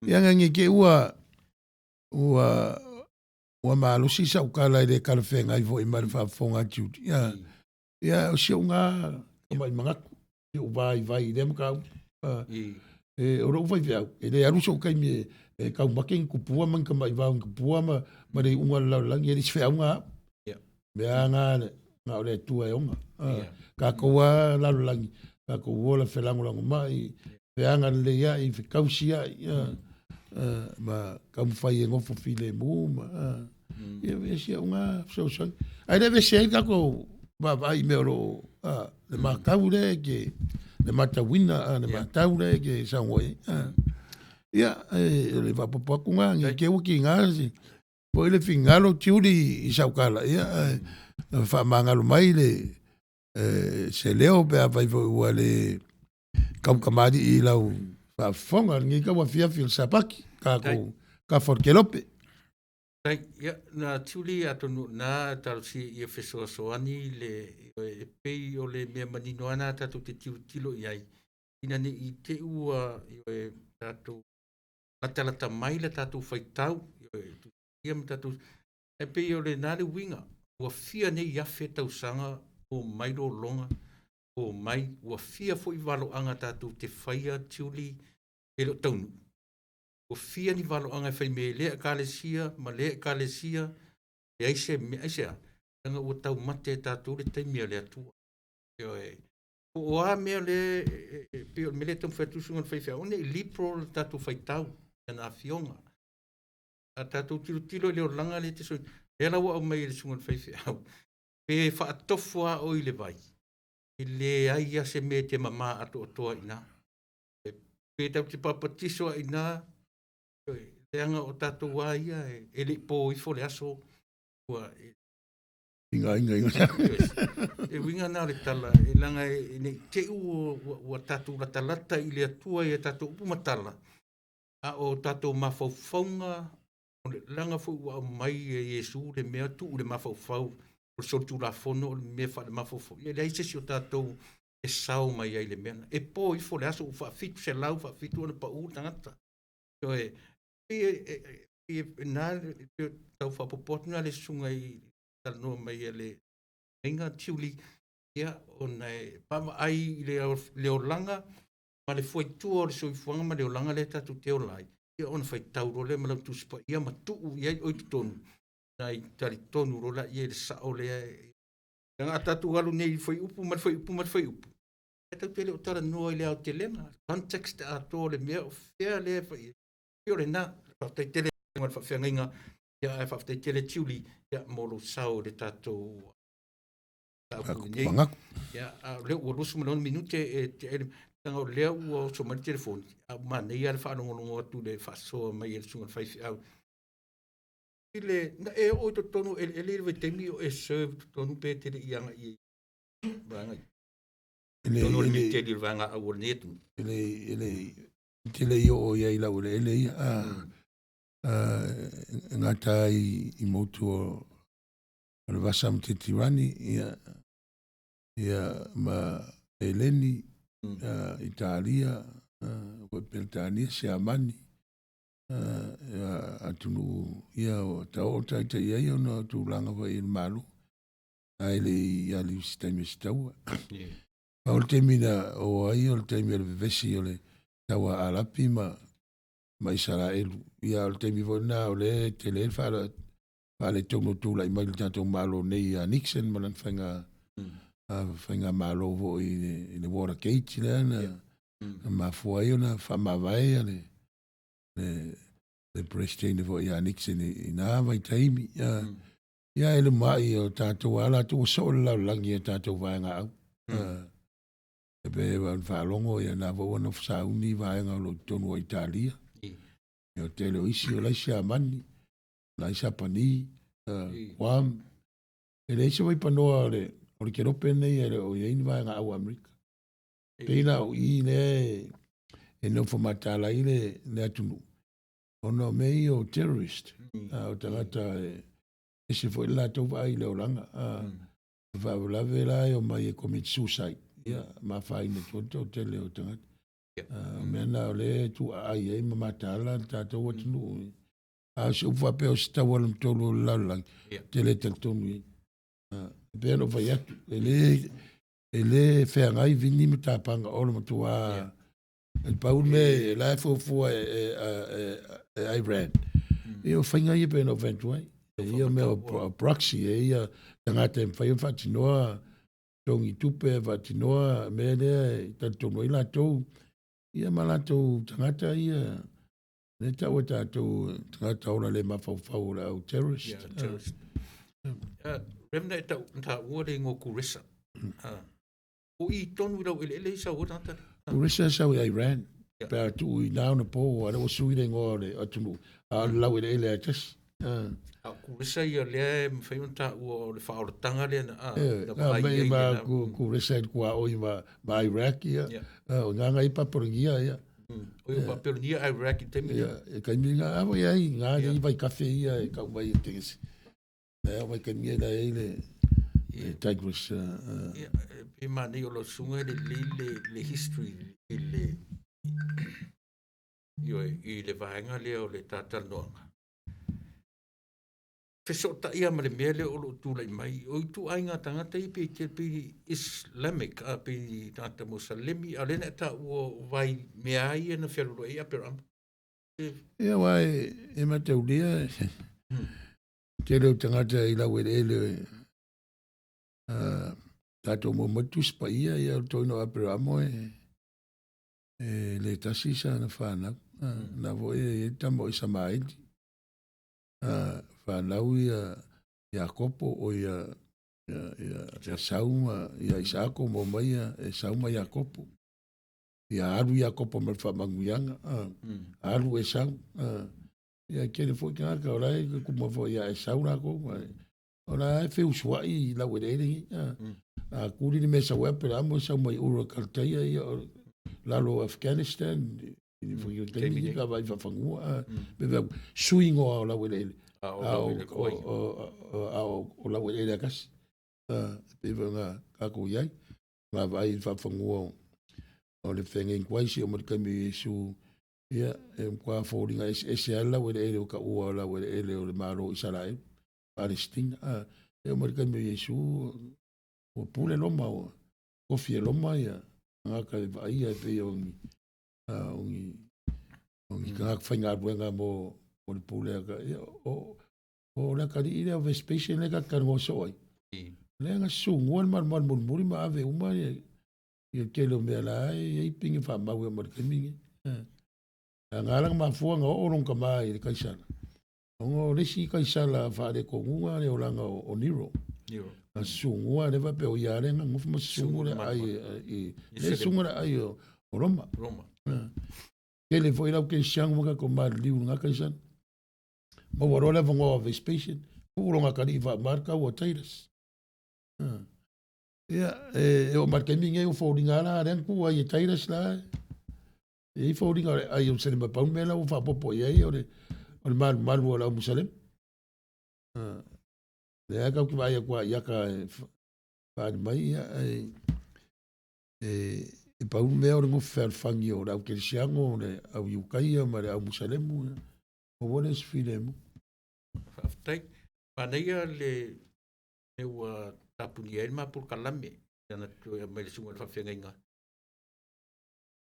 Ia ne i te i ua ua ua malosi sau tala e le talafeagai foi ma le faafofoga a Judy. Ia, ia o si ou na tamai manatu, si ou vaivai i lea mataupu. E, o lou faifeau, e le alu sou taimi e taumate ni tupua ma ni tamai vao ni tupua ma le iuga o le lalolagi, e le o se feauga au. Mea lava na, na o le Atua e ona. Tatou lava lalolagi, tatou ola felagolagomai, feaga lelei ai, fetausi ai, ma taumafai e nofo filemu ma ia e si au na fesoasoani. Ae le vevesi ai le tatou vaavaai i mea o lo o le matau lea e te le matauina le matau lea e te saunoa i ai. Ia, o le faaopoopo atu lena, ne i te i ua tiga foi le finagalo Julie i sau tala, ia, ae faamagalo mai le se leo pe afai foi ua le tautamalii i lau faafofoga i lenei tauafiafi o le Sapati, tatou kafa o le Kelope. Tai, ia, na Julie atonu na talosia ia fesoasoani le e pei o le mea manino lava na tatou te tilotilo i ai, ina ne i te i ua tatou latalata mai le tatou faitau, ia ma tatou, e pei o lena le uiga, ua fia nei afe tausaga o mai lologa, o mai, ua fia foi valoaga tatou te faia Julie e le o taunuu. Ua fia ni valoaga e fai mea i lea ekalesia ma lea ekalesia, leai se mea, aisea? Leaga ua taumate e tatou le taimi a le Atua. Ioe. Po o a mea lea e pei o le mea lea e taumafai atu le susuga i le faifeau, ne i liberal le tatou faitau i ana afioga. A tatou tilotilo i le olaga lea e te soi, lea la ua aumai e le susuga i le faifeau, pe faatofo lava oe i le vai, e leai lava se mea e te mama atoatoa i ina. Pe tatou te papatiso lava i ina, leaga o tatou lava ia e le i po ifo le aso, ua Inga, inga, inga. E uiga na o le tala, e leaga e ne i te i ua tatou latalata i le Atua i a tatou upu ma tala, a o tatou mafaufauga, o le leaga foi ua aumai e Iesu le mea tuu i le mafaufau, o le solitulafono o le mea faale-mafaufau, ia e leai se isi o tatou e sao mai ai i le mea lena. E po ifo le aso ua faa-700, faa-7 ona pau le tagata. Ioe, e pei na tau faaopoopo atu na le susuga i talanoa mai a le aiga Tiuli, ia, ona e vaavaai i le olaga ma le fuaitua o le soifuaga ma le olaga lea tatou te ola ai, ia ona faitau loa lea ma lau Tusi Paia ma tuu i ai oe i totonu, ona e talitonu loa lea i le sao lea. Leaga a tatou alu nei i le fuaiupu ma le fuaiupu ma le fuaiupu, ae tatou te le o talanoa i le aotelega, context atoa o le mea o fea lea e fai ai. Pei o lena, faafetai tele mo le faafeagaiga, ia ae faafetai tele Julie, ia mo lou sao i le tatou mataupu lenei. Ia, a o lea ua 26 minute e tea le leaga o lea ua oso mai le telefoni, a ua manaia lava le faalogologo atu i le faasoa mai a le susuga i le faifeau. I le, na e oo i totonu o eleele i le vaitaimi o e serve i totonu pe te le i agai i vaega ia? Totonu o le militeli o le vaega au o lenei atunuu. E le te le i oo i ai i lau eleele ia, e gata ai i motu o le Vasa ma Tetirani, ia, ia ma Eleni, Italia, Peretania, Siamani, ia, atunuu ia o ta oo taitai ai ona o tulaga foi i le Malo, ae le i alu i se taimi o se taua. Pau le taimi na oo ai o le taimi o le vevesi o le taua a Alapi ma. ma Isaraelu. Ia o le taimi foi lena o lea e tele ai le faaletonu o tulai mai le tatou Malo nei ia Nixon ma lana faiga faigamalo foi i le Watergate lea na mafua ai ona faamavae ia le Peresetene foi ia Nixon i na vaitaimi. Ia e luma'i o tatou a latou ua soo le lalolagi i a tatou vaegaau. E pei ona faalogo ia na foi ua nofo sauni vaega o lo o i totonu o Italia. Ia o le tele o isi o la e Siamani, la e Sapani, Guam. E leai se vaipanoa o le kelope lenei e le o i ai ni vaegaau a Amerika. Pei la o i lea e nofo mataala ai le atunuu, ona o mea ia o terrorist, o tagata e ese foi le latou vaai i le olaga. E faalavelave la e omai e commit suicide, ia ma afaina atu ai le toatele o tagata. O mea na o lea e tuuaai ai ma mataala le tatou atunuu. A o se upu faapea o se taua lona tolu o le lalolagi, ou te le talitonu i ai. E pei ona ou fai atu, e le feagai vini ma tapaga o le matua e pau le mea e la e fuafua e Iran. Ia o faiga ia pei ona ou fai atu ai. E ia mea o proxy, e ia tagata e mafai ona faatinoa togi tupe, faatinoa mea lea e talitonu ai latou, ia ma latou tagata ia, lea e tau e tatou tagata ola le mafaufau o le au terrorist. Yeah, terrorist. Remna e tau taua le igoa Kuresa. O i tonu i lau eleele i sau o tagata. Kuresa sau i Iran. Pe a tuu i nā ona pō, a lea ua sui le igoa o le atunuu, a o le lau eleele a tasi. A o Kuresa ia lea e mafai ona taua o le faaolataga lea na na vaai ai ma Kuresa i le kuaoi ma Iraq ia. O ngā ngai Papalonia ia. O ia Papalonia Iraq i taimi. Ia, e kaimi ngā awa ia ai, ngā ni vai kafe ia e kau mai e tegese. Lea vai kaimi e lai le Tigris. Ia, pe manei o lau susuga e lelei le history i le ioe, i le vaega lea o le tatalanoaga. Fesootai ma le mea lea o lo o tulai mai, o ituaiga tagata ia pe te pe Islamic, a pe ni tagata Mosalemi, a o lea na e taua o vai mea ia na fealualuai ai Aperama. Ia aua e mataulia tele o tagata i lau eleele tatou maua mai le Tusi Paia, ia o le toeaina o Aperamo e le tasi sana fanau. Na foi e i ai le tama o Isamaeli. Fanau ia Iakopo o ia Esau ma ia Isaako maua mai ia Esau ma Iakopo. Ia alu Iakopo ma le faamanuiaga, alu Esau. Ia tele foi tagata o la e kuma foi ia Esau latou. O la e feusuai i lau eleele nei. A kuli le mea sau e Aperamo sau mai Ura Kalteia ia lalo o Afghanistan i taimi ni ka vai faafanua. Pe veu sui ngoa o lau eleele. A o lau eleele akasi. Pe veu ngā kākou iai. Ngā vai faafanua o le whengen kuaisi o marikami Yesu. Ia, e mkwa fōringa ese ala lau eleele o ka ua o lau eleele o le Malo Isaraelu, Palestina. E o marikami Yesu, o pule loma o kofi e loma ia, ngā ka e vaia e pei o ngi kangaka whainga mo le pule aka. Ia, o le akari i lea o Vespasian le ka kango soai. Le nga sungua le malu malu mulimuli ma ave uma ia tele o mea la e i pingi whamau e marikami nge. A ngā langa mafua ngā o ronga mai i le kaisala. Ongo le si kaisala whaare kongunga le olanga o Nero. A sungua le vape o ia renga ngofu ma sungua le ai i le sungua le ai o Roma. Kele foi lau ke siangu maka ko mari liu ngā kaisala. Ma waro le vongoa Vespasian. Puulonga kari wa marka o Titus. Ia, e o markemi nge o fōringa la, reang ku ai e Titus la. E i fōringa ai o Salema Paun mea la o whapopo i ai o le malu malu o la o Musalem. Le aka ki vai kua iaka e whaari mai ia e Paun mea o le ngofe whalfangi o le au Kerisiango o le au Iukaia ma le au Musalemu. O wale se filemu. Whaaftai, whanaia le ua tapuni ai le mapulu kalame, ana toe mai le suga le faafeagaiga.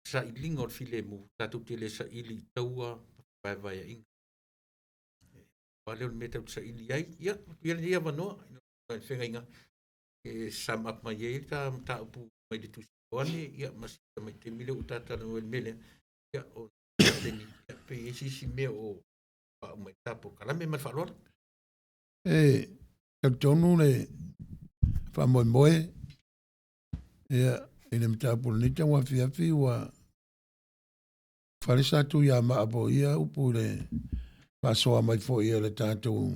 Sailiga o le filemu, tatou te le saili i taua, Vaevaeaiga. Pau lea o le mea tatou te saili ai, ia, manuia lenei avanoa i le feagaiga e sum up mai ai le ta mataupu mai le Tusi a Ioane, ia, ma si tamai taimi lea ua ta talanoa i le mea lea, ia, o le taimi, ia, pe i ai se isi mea o faauma ai le ta polokalame. Ma le faaaloalo. E talitonu le faamoemoe ia, i le mataupu o lenei tauafiafi ua fale sa Tuiamaa po o ia upu i le faasoa mai foi a le tatou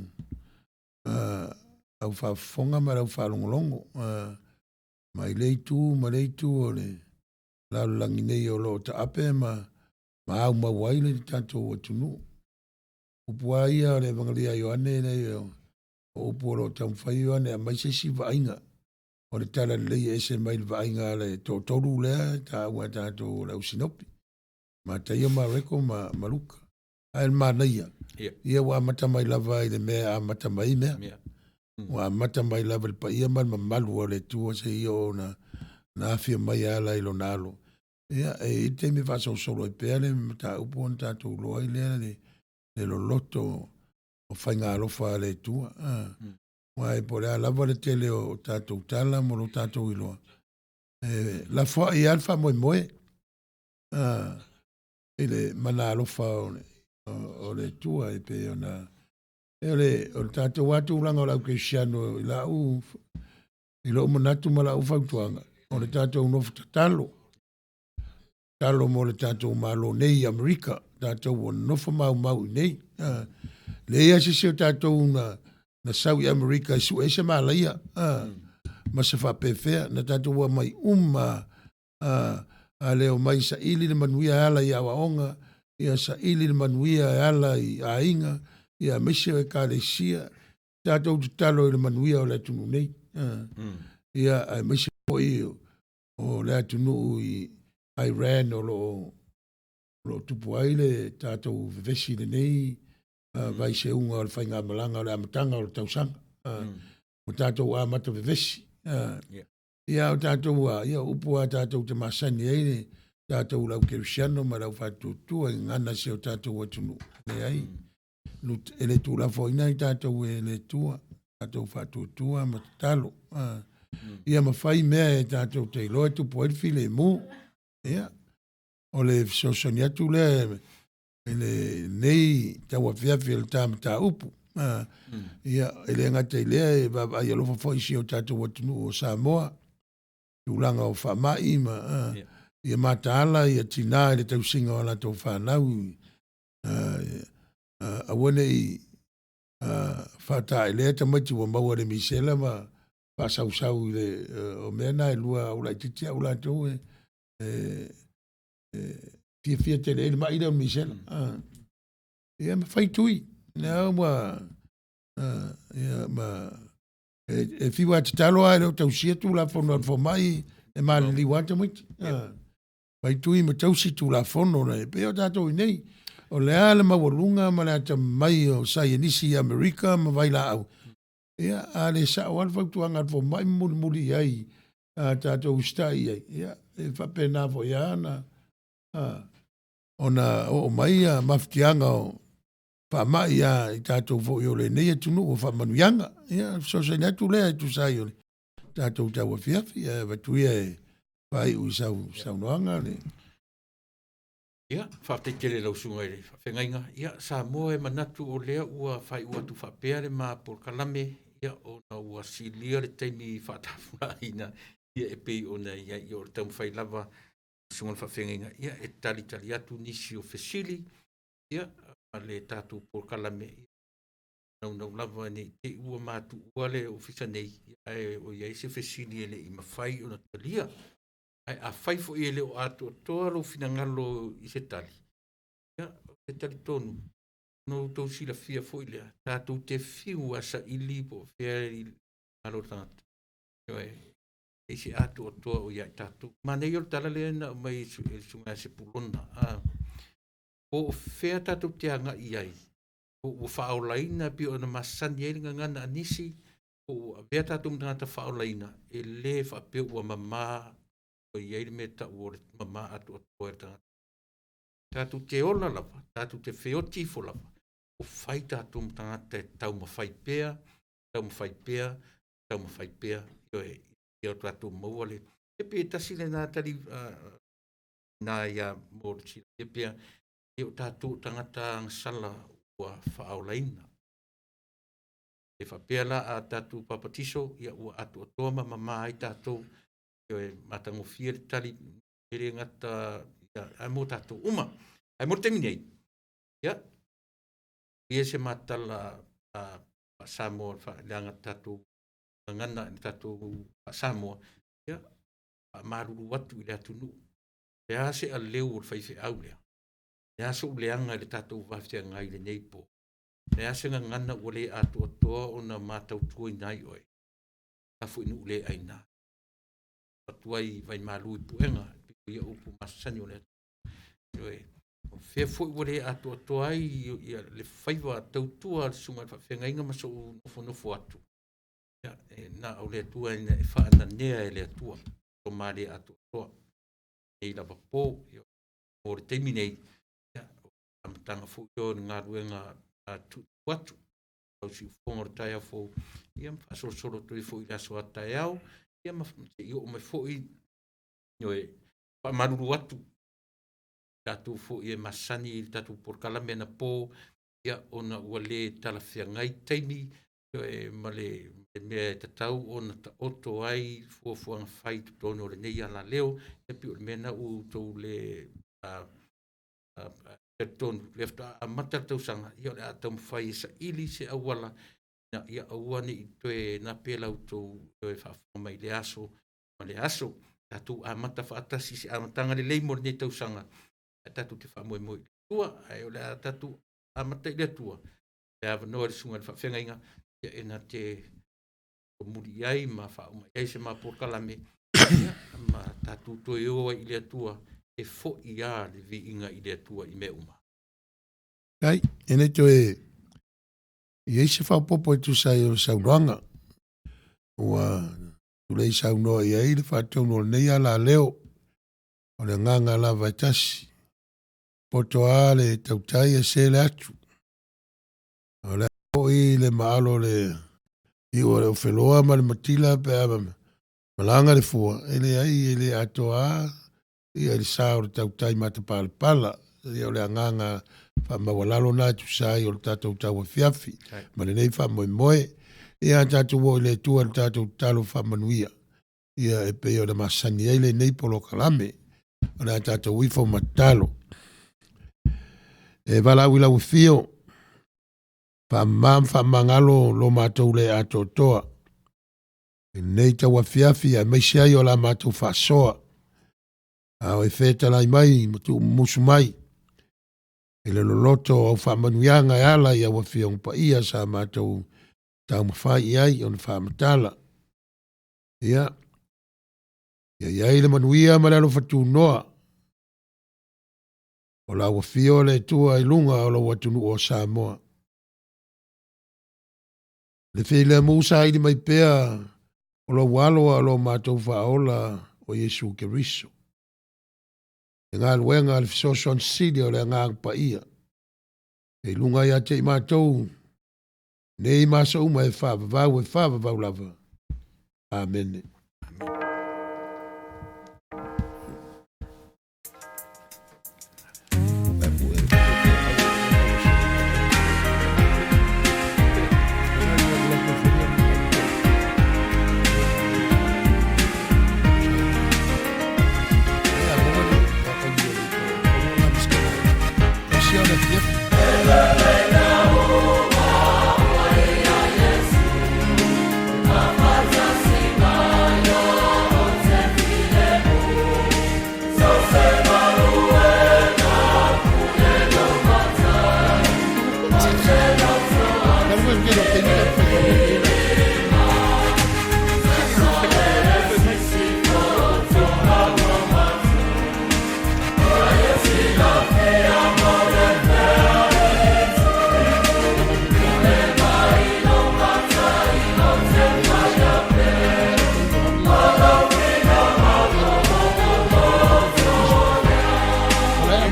au faafofoga ma le au faalogologo mai lea itu ma lea itu o le lalolagi nei o lo o taape ma aumau ai le tatou atunuu. Upu lava ia o le Evagalia a Ioane lea o upu o lo o taumafai Ioane e aumai se isi vaaiga o le talalelei e ese mai le vaaiga a le toatolu lea e taua e tatou o le au Sinopi, Mataio, Mareko ma Luka. Ae o le manaia, ia ua amata mai lava i le mea e amata mai ai mea. Ua amata mai lava i le paia ma le mamalu o le Atua seia oo na afio mai e ala i lona alo. Ia, e i ai le taimi e faasolosolo ai pea le mataupu ona tatou iloa ai lea le loloto o faiga alofa a le Atua. Aua po o le a lava le tele o tatou tala ma lo tatou iloa, e lafoai lava le faamoemoe i le mana alofa o le Atua e pei ona e o le tatou lava tulaga o le au kerisiano i lau i lou manatu ma lau fautuaga, o le tatou nofo tatalo, tatalo mo le tatou Malo nei i Amerika, tatou ua nonofo maumau i nei. Leai lava se isi o tatou na sau i Amerika e sue ai se malaia ma se faapefea, na tatou omai uma a le omai saili le manuia e ala i aoaoga, ia saili le manuia e ala i aiga, ia aemaise o ekalesia, tatou tatalo i le manuia o le atunuu nei. Ia aemaise foi o le atunuu i Iran o lo o tupu ai le tatou vevesi i lenei vaiseuga o le faigamalaga o le amataga o le tausaga. Ua tatou amata vevesi. Ia o tatou a, ia upu a tatou te masani ai le tatou lau kerisiano ma lau faatuatua i gagana si o tatou atunuu. Leai, e le tuulafoaiina ai tatou e le Atua, tatou faatuatua ma tatalo. Ia mafai mea e tatou te iloa e tupu ai le filemu. Ia, o le fesoasoani atu lea i lenei tauafiafi o le ta mataupu. Ia, e le gata i lea, e vaavaai alofa foi i si o tatou atunuu o Samoa, tulaga o faamai ma ia mataala ia tinā i le tausiga o latou fanau, aua ne i faataelea tamaiti ua maua i le misela ma faasausau i le o mea na e lua au laitiiti au latou e fiafia tele ai le mai lea o le misela. Ia ma fai tui. Lea ua ia ma e fiu lava e tatalo ae le o tausia Tulafono a le fomai e maliliu lava tamaiti. Fai tui ma tausi Tulafono e pei o tatou i nei. O le a le maualuga ma le atamamai o saienisi i Amerika ma vailaau, ia, a le sao lava le fautuaga a le fomai ma mulimuli i ai a tatou usitai i ai, ia, e faapena foi lava ona oo mai mafatiaga o faamai ia i tatou foi o lenei atunuu o faamanuiaga. Ia, fesoasoani atu lea e tusa ai o le tatou tauafiafi, ae avatu ia e faaiu i sau saunoaga le. Ia, faafetai tele i lau susuga i le faafeagaiga. Ia, Samoa e manatu o lea ua faaiu atu faapea le ma polokalame, ia, ona ua silia le taimi faatafulaina, ia, e pei ona i ai, ia, o le taumafai lava susuga i le faafeagaiga, ia, e talitali atu nisi o fesili, ia, ma le tatou polokalame, ia, naunau lava ne i te i ua matuua le ofisa nei, ae o i ai se fesili e le i mafai ona talia. Ae afai foi e le o atoatoa lou finagalo i se tali, ia, ou te talitonu, ona outou silafia foi lea, tatou te fiu a saili po o fea i le malo o le tagata, ioe, e leai se atoatoa o ia i tatou. Manaia o le tala lea na aumai e le susuga ia Sepulona, po o fea tatou te agai i ai, po ua faaolaina pei ona masani ai le gagana a nisi, po ua avea tatou ma tagata faaolaina, e le faapea ua mama, ua i ai le mea e tau o le mama atoatoa i le tagata. Tatou te ola lava, tatou te feoti ifo lava, o fai tatou ma tagata e taumafai pea, taumafai pea, taumafai pea, ioe, ia o tatou maua le... E pei e tasi lena tali na ia mo le silafia pea, e o tatou o tagata agasala ua faaolaina. E faapea la a tatou papatiso, ia ua atoatoa ma mama ai tatou, ioe, matagofie le tali, e le gata ae mo tatou uma. Ae mo le taimi nei, ia, ia se matala faa-Samoa, leaga tatou gagana i le tatou faa-Samoa, ia, faamalulu atu i le atunuu. Le a se aleu o le faifeau lea? Le a sou leaga i le tatou vafeagai i lenei po? Le a se gagana ua le atoatoa ona matautuaina ai oe? Lafo i nuu le aina. Atu ai vaimalu i puega, ia upu masani o le atunuu. Ioe. O fea foi ua le atoatoa ai ia le faiva tautua a le susuga i le faafeagaiga ma sou nofonofo atu, ia, e na o le Atua e faananea e le Atua, o ma le atoatoa. Nei lava po, ia, mo le taimi nei, ia, o amataga foi o le galuega a tuutuu atu, au siufofoga o le taeao fou, ia ma faasolosolo atu ai foi i le aso a taeao, ia ma seia oo mai foi, ioe, faamalulu atu tatou foi e masani i le tatou polokalame anapo, ia, ona ua le talafeagai taimi, ioe, ma le mea e tatau ona taoto ai fuafuaga fai i totonu o lenei alaleo, e pei o le mea lena ua outou le talitonu, lea faatoa amata le tausaga, ia o le a taumafai e saili se auala, ina ia aua ne i toe nape la outou toe faafofoga mai i le aso ma le aso. Tatou amata faatasi se amataga lelei mo lenei tausaga, ae tatou te faamoemoe i le Atua, ae o le a tatou amata i le Atua, le avanoa i le susuga i le faafeagaiga, ia e na te muli ai ma faauma ai se matou polokalame, ia, ma tatou toe o ai i le Atua, e foi lava le viiga i le Atua i mea uma. Ai, e le toe i ai se faaopoopo e tusa ai o le saunoaga ua tulei saunoa i ai le faatonu o lenei alaleo, o le agaga lava e tasi, poto a le tautai e se le atu. O le foi le maalo le iu o le ofeloa ma le matila pe a malaga le fua, e leai e le atoa ia i le sa o le tautai matapalapala. Ia o le agaga faamaualalo na e tusa ai o le tatou tauafiafi ma lenei faamoemoe. Ia tatou o i le Atua i le tatou tatalo faamanuia. Ia e pei ona masani ai lenei polokalame. O le a tatou ifo ma tatalo. E valaau i lau afio, faamama ma faamagalo lo matou le atoatoa. I lenei tauafiafi aemaise ai o la matou faasoa. A o e fetalai mai ma tuumumusu mai i le loloto au faamanuiaga e ala i au afioga paia sa matou taumafai i ai ona faamatala. Ia, ia iai le manuia ma le alofa tunoa o lau afio le Atua i luga o lou atunuu o Samoa. Le filemu saili mai pea o lou alo a o lo matou faaola o Iesu Keriso. Le galuega a le fesoasoani sili o le agaga paia. E luga ia te i matou, nei ma aso uma e faavavau lava. Amene.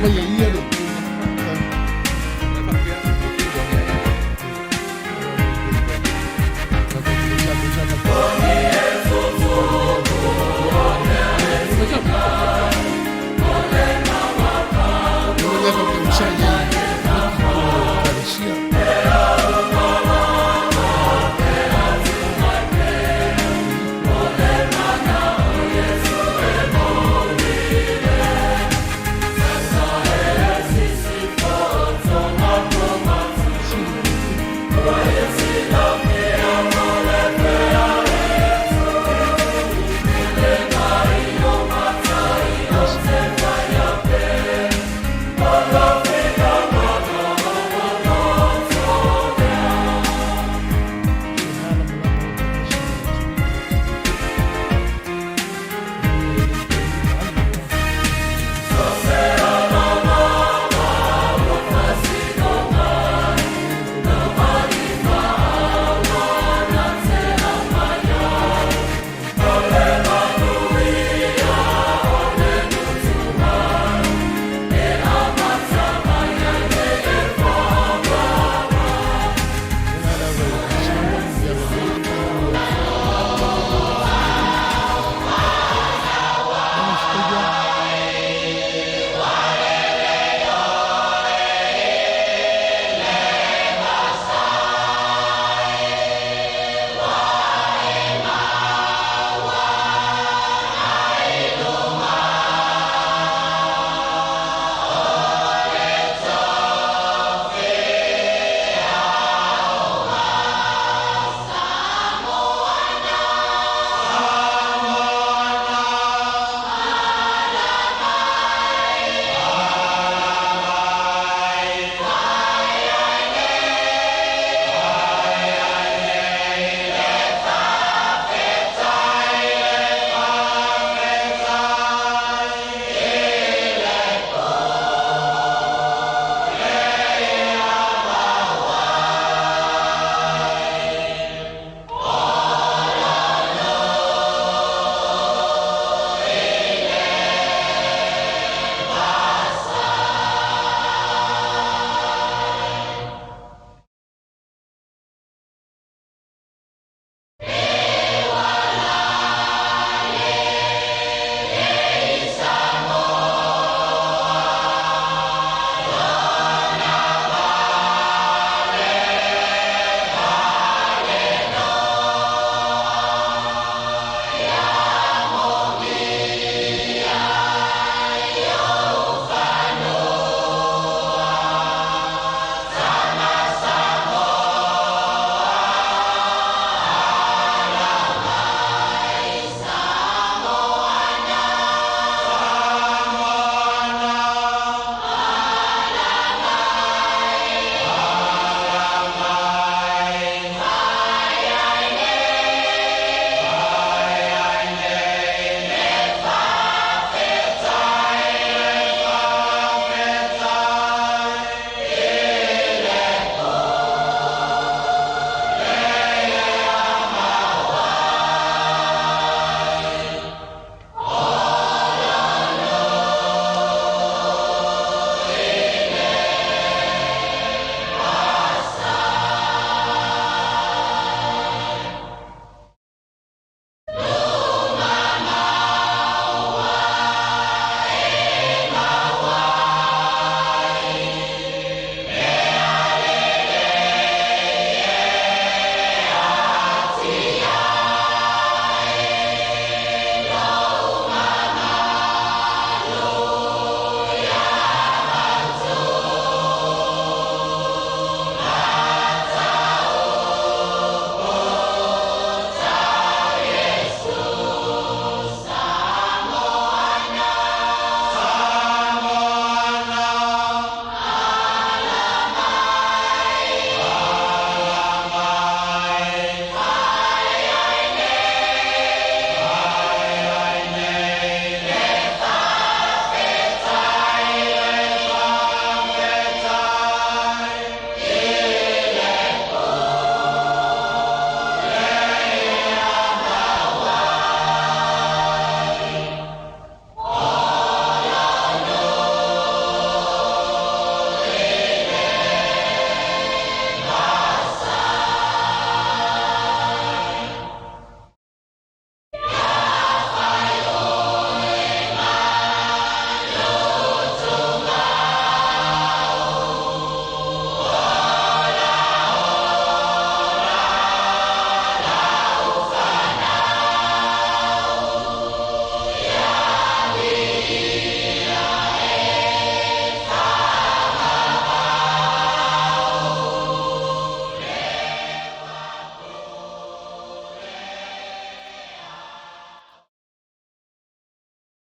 fai e ia le.